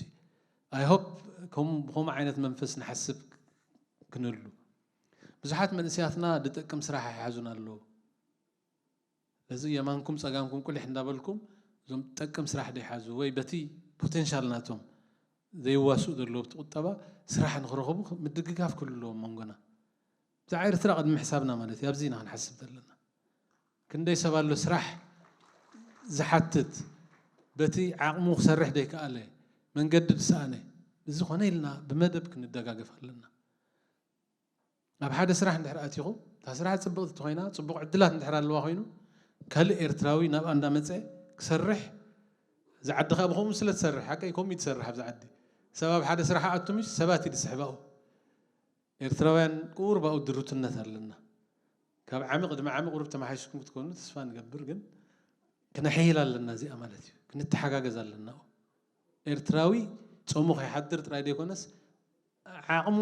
I hope ከም-፣ ብኸምኡ ዓይነት መንፈስ ንሓስብ ክንህሉ። ብዙሓት መንእሰያትና ዝጠቅም ስራሕ ኣይሓዙን ኣለዉ። እዚ የማንኩም ጸጋምኩም ቁሊሕ እንዳበልኩም እዞም ጠቅም ስራሕ ዘይሓዙ ወይ በቲ ፖቴንሻል ናቶም ዘይዋስኡ ዘለዉ ብቲ ቁጠባ ስራሕ ንኽረኽቡ ምድግጋፍ ክህሉ ኣለዎም መንጎና። ብዛዕባ ኤርትራ ቅድሚ ምሕሳብና ማለት እዩ። ኣብዚ ኢና ክንሓስብ ዘለና። ክንደይ ሰብ ኣሎ ስራሕ ዝሓትት፣ በቲ ዓቕሙ ክሰርሕ ዘይከኣለ፣ መንገዲ ዝሰኣነ፣ እዚ ኮነ ኢልና ብመደብ ክንደጋገፍ ኣለና። ኣብ ሓደ ስራሕ እንድሕር ኣቲኹም፣ እታ ስራሕ ጽብቕቲ እንተኾይና፣ ጽቡቕ ዕድላት እንድሕር ኣለዋ ኮይኑ፣ ካልእ ኤርትራዊ ናብኣ እንዳመጸ ክሰርሕ፣ እዛ ዓዲ ከኣ ብኸምኡ ስለ ትሰርሕ፣ ሓቀይ ከምኡ እዩ ትሰርሕ ኣብዛ ዓዲ። ሰብ ኣብ ሓደ ስራሕ ኣቱ ምሽ ሰባት እዩ ዝስሕባኡ። ኤርትራውያን ቁሩብ ኣብኡ ድሩትነት ኣለና። ካብ ዓሚ ቅድሚ ዓሚ ቁሩብ ተመሓይሽኩም ክትኮኑ ተስፋ ንገብር፣ ግን ክነሕይል ኣለና እዚኣ ማለት እዩ። ክንተሓጋገዝ ኣለና። ኤርትራዊ ጾሙ ከይሓድር ጥራይ ዘይኮነስ፣ ዓቕሙ፣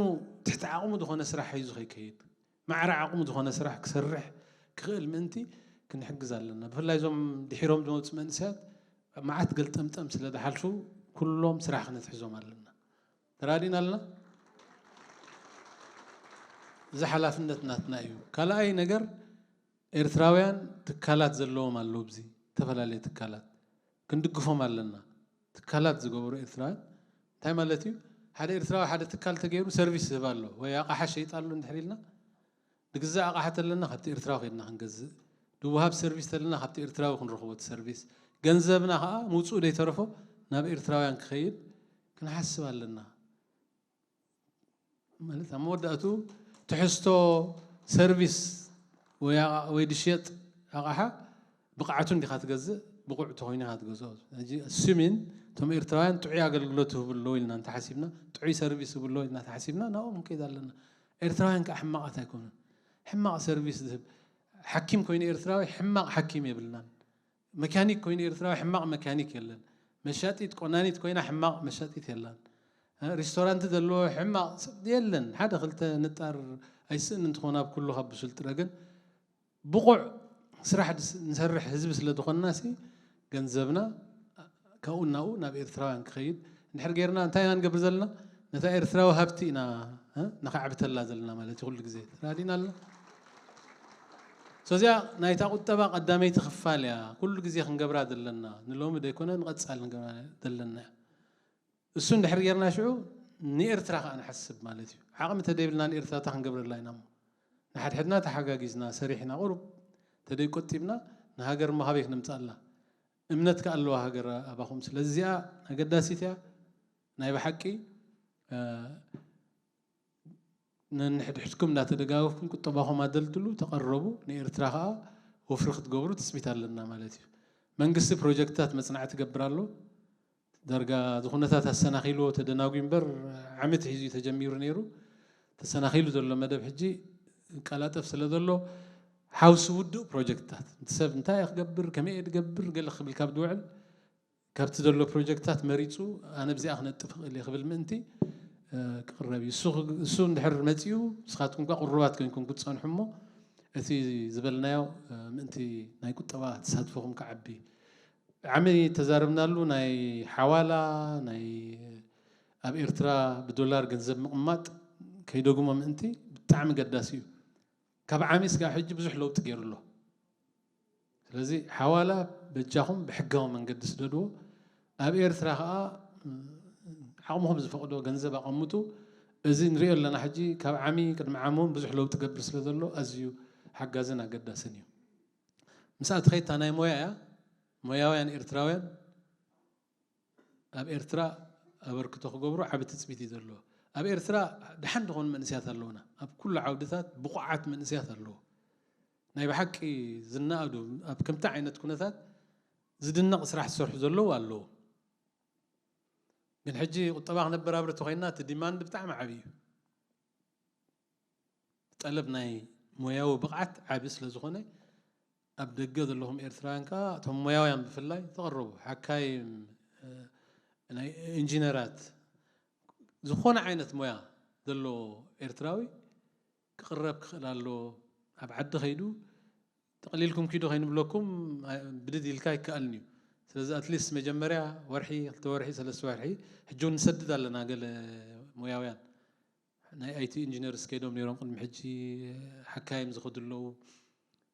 ትሕቲ ዓቕሙ ዝኾነ ስራሕ ሒዙ ከይከይድ፣ ማዕረ ዓቕሙ ዝኾነ ስራሕ ክሰርሕ ክኽእል ምእንቲ ክንሕግዝ ኣለና። ብፍላይ እዞም ድሒሮም ዝመጹ መንእሰያት መዓት ገልጠምጠም ስለ ዝሓልፉ፣ ኩሎም ስራሕ ክነትሕዞም ኣለና። ተራዲና ኣለና። እዚ ሓላፍነት ናትና እዩ። ካልኣይ ነገር፣ ኤርትራውያን ትካላት ዘለዎም ኣለዉ። ኣብዚ ዝተፈላለየ ትካላት ክንድግፎም ኣለና። ትካላት ዝገበሩ ኤርትራውያን እንታይ ማለት እዩ? ሓደ ኤርትራዊ ሓደ ትካል ተገይሩ ሰርቪስ ዝህብ ኣሎ ወይ ኣቕሓ ሸይጥ ኣሎ እንድሕር ኢልና፣ ንግዛእ ኣቕሓ ተለና ካብቲ ኤርትራዊ ከድና ክንገዝእ፣ ዝወሃብ ሰርቪስ ተለና ካብቲ ኤርትራዊ ክንረኽቦ እቲ ሰርቪስ፣ ገንዘብና ከኣ ምውጽኡ ዘይተረፎ ናብ ኤርትራውያን ክኸይድ ክንሓስብ ኣለና። ማለት ኣብ መወዳእቱ ትሕዝቶ ሰርቪስ ወይ ኣቓ-፣ ወይ ድሽየጥ ኣቕሓ ብቕዓቱ እንዲኻ ትገዝእ፣ ብቑዕ ተኾይኑ ኢኻ ትገዝኦ። ሕጂ ኣሱሚን እቶም ኤርትራውያን ጥዑይ ኣገልግሎት ይህቡ ኣለዉ ኢልና እንተሓሲብና፣ ጥዑይ ሰርቪስ ይህቡ ኣለዉ ኢልና እንተሓሲብና፣ ናብኦም ክንከይድ ኣለና። ኤርትራውያን ከኣ ሕማቓት ኣይኮኑን። ሕማቕ ሰርቪስ ዝህብ ሓኪም ኮይኑ ኤርትራዊ ሕማቕ ሓኪም የብልናን። መካኒክ ኮይኑ ኤርትራዊ ሕማቕ መካኒክ የለን። መሻጢት ቆናኒት ኮይና ሕማቕ መሻጢት የላን። እ፣ ሪስቶራንት ዘለዎ ሕማቕ ሰብ የለን። ሓደ ክልተ ንጣር ኣይስእን እንትኾን ኣብ ኩሉ ካብ ብሱል ጥረ ግን ብቑዕ ስራሕ ድስ-፣ ንሰርሕ ህዝቢ ስለ ዝኾንና ሲ ገንዘብና ካብኡ ናብኡ ናብ ኤርትራውያን ክኸይድ እንድሕር ጌርና እንታይ ኢና ንገብር ዘለና? ነታ ኤርትራዊ ሃብቲ ኢና፣ እ፣ ነኻዕብተላ ዘለና ማለት እዩ። ኩሉ ግዜ ተራዲና ኣለና። ሶዚኣ ናይታ ቁጠባ ቀዳመይቲ ክፋል እያ። ኩሉ ግዜ ክንገብራ ዘለና፣ ንሎሚ ዘይኮነ ንቐጻል ክንገብራ ዘለና እያ። እሱ እንድሕር ጌርና ሽዑ ንኤርትራ ከኣ ንሓስብ ማለት እዩ። ዓቕሚ ተደይብልና ንኤርትራ እታ ክንገብረላ ኢና እሞ ንሓድሕድና ተሓጋጊዝና ሰሪሕና ቁሩብ ተደይ ቆጢብና ንሃገር እሞ ካበይ ክነምጽኣላ? እምነት ከኣ ኣለዋ ሃገር ኣባኹም። ስለዚ እዚኣ ኣገዳሲት እያ ናይ ብሓቂ፣ እ፣ ነንሕድሕድኩም እንዳተደጋገፍኩም ቁጠባኹም ኣደልድሉ፣ ተቐረቡ፣ ንኤርትራ ከኣ ወፍሪ ክትገብሩ ትጽቢት ኣለና ማለት እዩ። መንግስቲ ፕሮጀክትታት መጽናዕቲ ይገብር ኣሎ። ዳርጋ እቲ ኩነታት ኣሰናኺልዎ ተደናጒ እምበር ዓመት ሒዙ እዩ ተጀሚሩ ነይሩ። ተሰናኺሉ ዘሎ መደብ ሕጂ ይቀላጠፍ ስለ ዘሎ ሓውሲ ውዱእ ፕሮጀክትታት እቲ ሰብ እንታይ እየ ክገብር፣ ከመይ እየ ዝገብር፣ ገለ ክብል ካብ ዝውዕል ካብቲ ዘሎ ፕሮጀክትታት መሪጹ ኣነ ብዚኣ ክነጥፍ ክእል እየ ክብል ምእንቲ፣ እ፣ ክቕረብ እዩ። እሱ ክግ-፣ እሱ እንድሕር መጺኡ ንስኻትኩም እኳ ቅሩባት ኮይንኩም ክትጸንሑ እሞ እቲ ዝበልናዮ፣ እ፣ ምእንቲ ናይ ቁጠባ ተሳትፎኹም ክዓቢ። ዓሚ ተዛረብናሉ ናይ ሓዋላ፣ ናይ ኣብ ኤርትራ ብዶላር ገንዘብ ምቕማጥ ከይደግሞ ምእንቲ ብጣዕሚ ገዳሲ እዩ። ካብ ዓሚ ስጋብ ሕጂ ብዙሕ ለውጢ ገይሩ ኣሎ። ስለዚ ሓዋላ በጃኹም ብሕጋዊ መንገዲ ስደድዎ። ኣብ ኤርትራ ከኣ፣ እ፣ ዓቕምኹም ዝፈቕዶ ገንዘብ ኣቐምጡ። እዚ ንሪኦ ኣለና ሕጂ ካብ ዓሚ ቅድሚ ዓሚ እውን ብዙሕ ለውጢ ገብር ስለ ዘሎ ኣዝዩ ሓጋዝን ኣገዳስን እዩ። ምስ ኣትኸይታ ናይ ሞያ እያ። ሞያውያን ኤርትራውያን ኣብ ኤርትራ ኣበርክቶ ክገብሩ ዓቢ ትጽቢት እዩ ዘለዎ። ኣብ ኤርትራ ደሓን ዝኾኑ መንእሰያት ኣለዉና። ኣብ ኩሉ ዓውድታት ብቑዓት መንእሰያት ኣለዉ። ናይ ብሓቂ ዝነኣዱ፣ ኣብ ከምቲ ዓይነት ኩነታት ዝድነቕ ስራሕ ዝሰርሑ ዘለዉ ኣለዉ። ግን ሕጂ ቁጠባ ክነበራብር ተኾይንና እቲ ዲማንድ ብጣዕሚ ዓቢ እዩ። ጠለብ ናይ ሞያዊ ብቕዓት ዓቢ ስለ ዝኾነ፣ ኣብ ደገ ዘለኹም ኤርትራውያን ከኣ እቶም ሞያውያን ብፍላይ ተቐረቡ። ሓካይም፣ እ፣ ናይ ኢንጂነራት፣ ዝኾነ ዓይነት ሞያ ዘለዎ ኤርትራዊ ክቕረብ ክኽእል ኣለዎ። ኣብ ዓዲ ከይዱ ጠቕሊልኩም ኪዱ ከይንብለኩም፣ ኣ-፣ ብድድ ኢልካ ኣይከኣልን እዩ። ስለዚ ኣትሊስት መጀመርያ ወርሒ፣ ክልተ ወርሒ፣ ሰለስተ ወርሒ፣ ሕጂ እውን ንሰድድ ኣለና ገለ ሞያውያን። ናይ ኣይቲ ኢንጂነርስ ከይዶም ነይሮም ቅድሚ ሕጂ፣ ሓካይም ዝኸዱ ኣለዉ።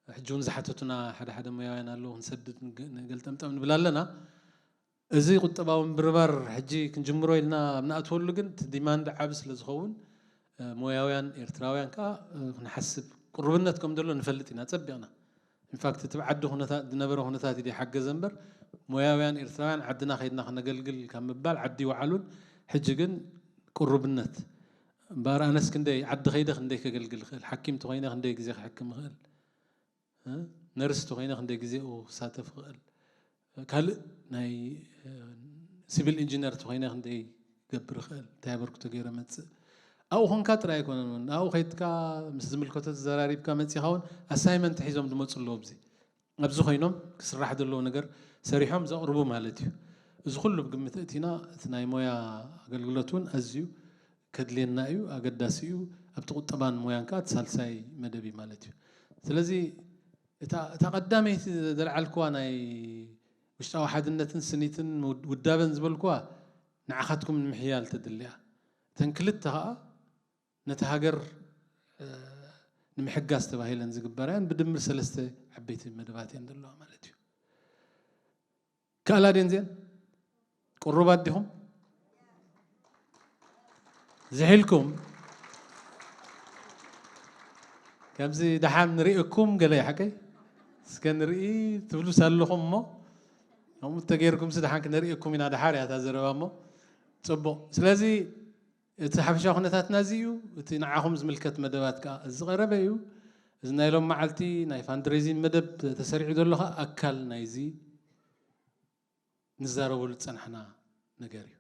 ሕጂ እውን ዝሓተቱና ሓደ ሓደ ሞያውያን ኣለዉ፣ ክንሰድድ ንገ-፣ ንገልጠምጠም ንብል ኣለና። እዚ ቁጠባዊ ምብርባር ሕጂ ክንጅምሮ ኢልና ኣብ ንኣትወሉ ግን እቲ ዲማንድ ዓቢ ስለ ዝኸውን፣ እ፣ ሞያውያን ኤርትራውያን ከኣ፣ እ፣ ክንሓስብ ቅሩብነት ከም ዘሎ ንፈልጥ ኢና ጸቢቕና። ኢንፋክት እቲ ብዓዲ ኩነታት ዝነበረ ኩነታት እዩ ሓገዘ እምበር ሞያውያን ኤርትራውያን ዓድና ከይድና ክነገልግል ካብ ምባል ዓዲ ይወዓሉን ሕጂ ግን ቅሩብነት እምበኣር ኣነስ ክንደይ ዓዲ ከይደ ክንደይ ከገልግል ይኽእል፣ ሓኪም ተኾይነ ክንደይ ግዜ ክሕክም ይኽእል፣ እ፣ ነርስ ተኾይነ ክንደይ ግዜኡ ክሳተፍ ይኽእል፣ ካልእ ናይ፣ እ፣ ሲቪል ኢንጂነር ተኾይነ ክንደይ ክገብር ይኽእል፣ እንታይ ኣበርክቶ ገይረ መጽእ። ኣብኡ ኾንካ ጥራይ ኣይኮነን እውን፣ ኣብኡ ከይድካ ምስ ዝምልከቶ ተዘራሪብካ መጺኻ እውን ኣሳይመንት ሒዞም ዝመጹ ኣለዉ። ኣብዚ ኣብዚ ኮይኖም ክስራሕ ዘለዎ ነገር ሰሪሖም ዘቕርቡ ማለት እዩ። እዚ ኩሉ ብግምት እቲና እቲ ናይ ሞያ ኣገልግሎት እውን ኣዝዩ ከድልየና እዩ፣ ኣገዳሲ እዩ። ኣብቲ ቁጠባን ሞያን ከኣ እቲ ሳልሳይ መደብ እዩ ማለት እዩ። ስለዚ እታ፣ እታ ቀዳመይቲ ዘልዓልክዋ ናይ ውሽጣዊ ሓድነትን ስኒትን ውድ-፣ ውዳበን ዝበልክዋ ንዓኻትኩም ንምሕያል ተድልያ። እተን ክልተ ከኣ ነቲ ሃገር፣ እ፣ ንምሕጋዝ ተባሂለን ዝግበራ እየን። ብድምር ሰለስተ ዓበይቲ መደባት እየን ዘለዋ ማለት እዩ። ክኣላ ድየን እዚአን? ቅሩባት ዲኹም? ዝሒልኩም? ከምዚ ደሓን ንርእየኩም ገለ ሓቀይ? እስከ ንርኢ ትብሉስ ኣለኹም እሞ፣ ከምኡ ተገይርኩምሲ ደሓን ክንርእየኩም ኢና፣ ደሓር እያ እታ ዘረባ እሞ። ጽቡቕ። ስለዚ እቲ ሓፈሻዊ ኩነታትና እዚ እዩ። እቲ ንዓኹም ዝምልከት መደባት ከኣ እዚ ዝቐረበ እዩ። እዚ ናይ ሎም መዓልቲ ናይ ፋንድሬዚን መደብ ተሰሪዑ ዘሎ ከኣ ኣካል ናይዚ ንዛረበሉ ዝጸናሕና ነገር እዩ።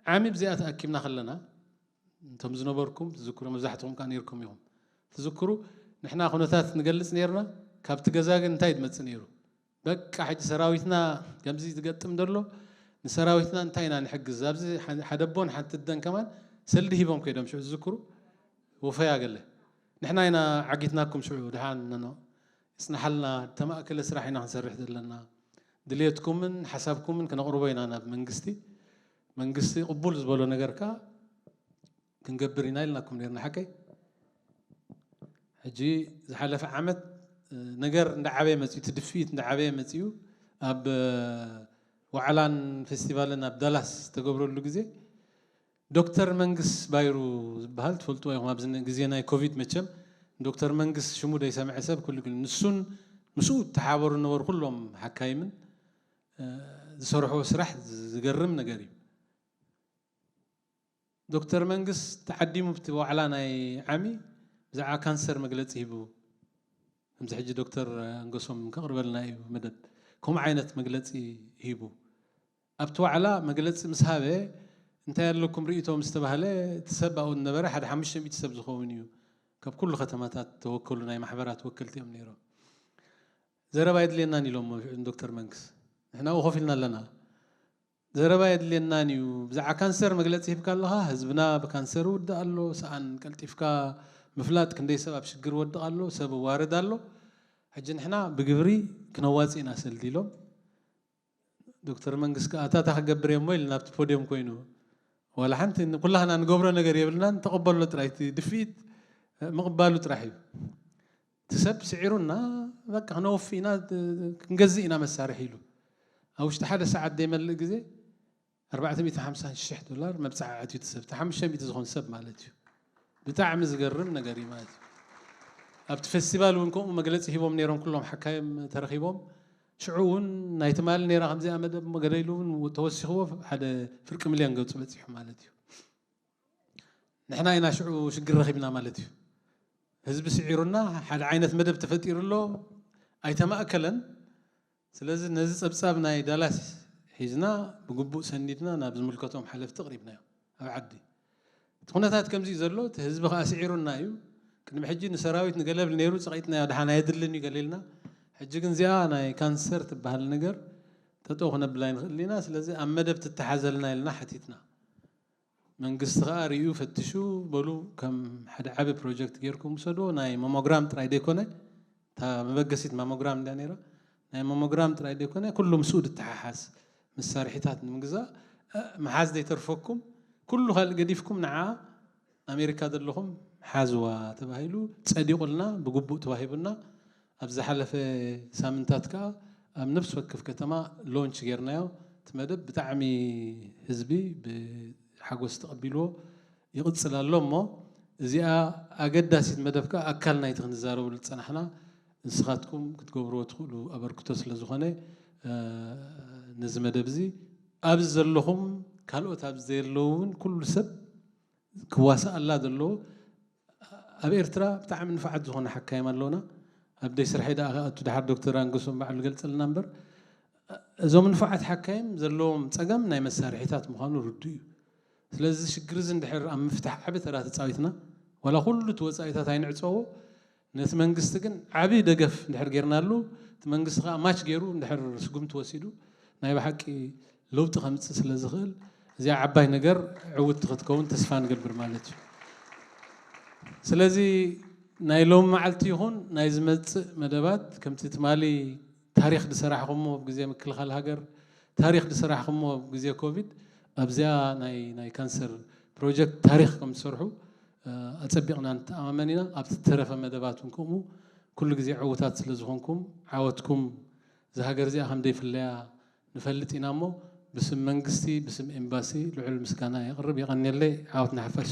ዓሚ ብዚኣ ተኣኪብና ከለና፣ እንቶም ዝነበርኩም ትዝክሩ፣ መብዛሕትኹም ከኣ ነይርኩም ኢኹም። ትዝክሩ፣ ንሕና ኩነታት ንገልጽ ነይርና፣ ካብቲ ገዛ ግን እንታይ ዝመጽእ ነይሩ? በቃ ሕጂ ሰራዊትና ከምዚ ዝገጥም ዘሎ፣ ንሰራዊትና እንታይ ኢና ንሕግዝ? ኣብዚ ሓ-፣ ሓደ ኣቦን ሓንቲ ኣደን ከማን ሰልዲ ሂቦም ከይዶም፣ ሽዑ ትዝክሩ? ወፈያ ገለ። ንሕና ኢና ዓጊትናኩም ሽዑ፣ ድሓን ነኖ። ይጽናሓልና፣ ተማእከለ ስራሕ ኢና ክንሰርሕ ዘለና። ድልየትኩምን ሓሳብኩምን ክነቕርቦ ኢና ናብ መንግስቲ። መንግስቲ ቅቡል ዝበሎ ነገር ከኣ ክንገብር ኢና ኢልናኩም ነርና፣ ሓቀይ? ሕጂ ዝሓለፈ ዓመት፣ እ፣ ነገር እንዳዓበየ መጺኡ፣ እቲ ድፍኢት እንዳዓበየ መጺኡ፣ ኣብ፣ እ፣ ዋዕላን ፌስቲቫልን ኣብ ዳላስ ዝተገብረሉ ግዜ፣ ዶክተር መንግስ ባይሩ ዝበሃል ትፈልጥዎ ኢኹም። ኣብዚ ን-፣ ግዜ ናይ ኮቪድ መቸም ዶክተር መንግስ ሽሙ ዘይሰምዐ ሰብ ኩሉ ግን ንሱን ምስኡ ተሓበሩ ነበሩ ኩሎም ሓካይምን፣ እ፣ ዝሰርሕዎ ስራሕ ዝገርም ነገር እዩ። ዶክተር መንግስ ተዓዲሙ ኣብቲ ዋዕላ ናይ ዓሚ ብዛዕባ ካንሰር መግለጺ ሂቡ። ከምዚ ሕጂ ዶክተር ኣንገሶም ከቕርበልና እዩ መደብ። ከምኡ ዓይነት መግለጺ ሂቡ። ኣብቲ ዋዕላ መግለጺ ምስ ሃበ፣ እንታይ ኣለኩም ርእይቶ ምስ ተባህለ፣ እቲ ሰብ ኣብኡ ዝነበረ ሓደ ሓሙሽተ ሚእቲ ሰብ ዝኸውን እዩ። ካብ ኩሉ ከተማታት ተወከሉ ናይ ማሕበራት ወከልቲ እዮም ነይሮም። ዘረባ የድልየናን ኢሎሞ ዶክተር መንግስ። ንሕና ኣብኡ ኮፍ ኢልና ኣለና። ዘረባ የድልየናን እዩ። ብዛዕባ ካንሰር መግለጺ ሂብካ ኣለኻ። ህዝብና ብካንሰር ይውድእ ኣሎ። ሰኣን ቀልጢፍካ ምፍላጥ፣ ክንደይ ሰብ ኣብ ሽግር ይወድቕ ኣሎ፣ ሰብ ይዋረድ ኣሎ። ሕጂ ንሕና ብግብሪ ክነዋጽእ ኢና ሰልዲ ኢሎም። ዶክተር መንግስ ከኣ፣ "ኣታ እንታይ ክገብር እየ እሞ?" ኢሉ ናብቲ ፖድዮም ኮይኑ፣ ዋላ ሓንቲ ንኩላህና ንገብሮ ነገር የብልናን፣ ተቐበሎ ጥራይ፣ እቲ ድፍኢት ምቕባሉ ጥራሕ እዩ። እቲ ሰብ ስዒሩና፣ በቃ ክነወፊ ኢና፣ ክንገዝእ ኢና መሳርሒ ኢሉ። ኣብ ውሽጢ ሓደ ሰዓት ዘይመልእ ግዜ፣ ኣርባዕተ ሚእትን ሓምሳን ሽሕ ዶላር መብጽዓ ኣትዩ እቲ ሰብ፣ እቲ ሓሙሽተ ሚእቲ ዝኾን ሰብ ማለት እዩ። ብጣዕሚ ዝገርም ነገር እዩ ማለት እዩ። ኣብቲ ፌስቲቫል እውን ከምኡ መግለጺ ሂቦም ነይሮም፣ ኩሎም ሓካይም ተረኺቦም። ሽዑ እውን ናይ ትማሊ ነይራ ከምዚኣ መደብ እሞ ገለ ኢሉ እውን ተወሲኽዎ፣ ሓደ ፍርቂ ሚልዮን ገጹ በጺሑ ማለት እዩ። ንሕና ኢና ሽዑ ሽግር ረኺብና ማለት እዩ። ህዝቢ ስዒሩና፣ ሓደ ዓይነት መደብ ተፈጢሩ ኣሎ፣ ኣይተማእከለን። ስለዚ ነዚ ጸብጻብ ናይ ዳላስ ሒዝና ብግቡእ ሰኒድና ናብ ዝምልከቶም ሓለፍቲ ኣቕሪብናዮ ኣብ ዓዲ። እቲ ኩነታት ከምዚ እዩ ዘሎ፣ እቲ ህዝቢ ከኣ ስዒሩና እዩ። ቅድሚ ሕጂ ንሰራዊት ንገለ ብል ነይሩ፣ ጸቒጥናዮ፣ ደሓን ኣየድልን እዩ ገለ ኢልና። ሕጂ ግን እዚኣ ናይ ካንሰር ትበሃል ነገር ጠጠው ክነብላ ኣይንኽእል ኢና። ስለዚ ኣብ መደብ ትተሓዘልና ኢልና ሓቲትና። መንግስቲ ከኣ ርእዩ ፈትሹ፣ በሉ ከም ሓደ ዓቢ ፕሮጀክት ጌርኩም ውሰድዎ። ናይ ማሞግራም ጥራይ ዘይኮነ፣ እታ መበገሲት ማሞግራም እንድያ ነይራ፣ ናይ ማሞግራም ጥራይ ዘይኮነ፣ ኩሉ ምስኡ ዝተሓሓዝ መሳርሒታት ንምግዛእ፣ እ፣ ምሓዝ ዘይተርፈኩም፣ ኩሉ ካልእ ገዲፍኩም ንዓ ኣሜሪካ ዘለኹም ሓዝዋ ተባሂሉ ጸዲቑልና፣ ብግቡእ ተዋሂቡና። ኣብ ዝሓለፈ ሳምንታት ከኣ ኣብ ነፍሲ ወከፍ ከተማ ሎንች ጌርናዮ። እቲ መደብ ብጣዕሚ ህዝቢ ብሓጎስ ተቐቢልዎ ይቕጽል ኣሎ። እሞ እዚኣ ኣገዳሲት መደብ ከኣ ኣካል ናይቲ ክንዛረበሉ ዝጸናሕና፣ ንስኻትኩም ክትገብርዎ ትኽእሉ ኣበርክቶ ስለ ዝኾነ፣ እ፣ ነዚ መደብ እዚ ኣብዚ ዘለኹም፣ ካልኦት ኣብዚ ዘለዉ እውን ኩሉ ሰብ ክዋሳኣላ ዘለዎ፣ ኣብ ኤርትራ ብጣዕሚ ንፉዓት ዝኾነ ሓካይም ኣለውና። ኣብ ደይ ስርሐይ ደኣ ክኣቱ፣ ድሓር ዶክተር ኣንገሶም ባዕሉ ገልጸልና እምበር፣ እዞም ንፉዓት ሓካይም ዘለዎም ጸገም ናይ መሳርሒታት ምዃኑ ርዱእ እዩ። ስለዚ እዚ ሽግር እዚ እንድሕር ኣብ ምፍታሕ ዓቢ ተራ ተጻዊትና፣ ዋላ ኩሉ እቲ ወጻኢታት ኣይንዕጸዎ፣ ነቲ መንግስቲ ግን ዓቢ ደገፍ እንድሕር ጌርናሉ፣ እቲ መንግስቲ ከኣ ማች ገይሩ እንድሕር ስጉምቲ ወሲዱ፣ ናይ ብሓቂ ለውጢ ከምጽእ ስለ ዝኽእል፣ እዚኣ ዓባይ ነገር ዕውትቲ ክትከውን ተስፋ ንገብር ማለት እዩ። ስለዚ ናይ ሎሚ መዓልቲ ይኹን ናይ ዝመጽእ መደባት፣ ከምቲ ትማሊ ታሪኽ ዝሰራሕኹሞ ኣብ ግዜ ምክልኻል ሃገር፣ ታሪኽ ዝሰራሕኹሞ ኣብ ግዜ ኮቪድ፣ ኣብዚኣ ናይ፣ ናይ ካንሰር ፕሮጀክት ታሪኽ ከም ትሰርሑ፣ እ፣ ኣጸቢቕና ንተኣማመን ኢና። ኣብቲ ዝተረፈ መደባት እውን ከምኡ፣ ኩሉ ግዜ ዕዉታት ስለ ዝኾንኩም፣ ዓወትኩም እዛ ሃገር እዚኣ ከም ዘይፍለያ ንፈልጥ ኢና እሞ፣ ብስም መንግስቲ፣ ብስም ኤምባሲ ልዑል ምስጋና የቕርብ። የቐንየለይ። ዓወት ንሓፋሽ።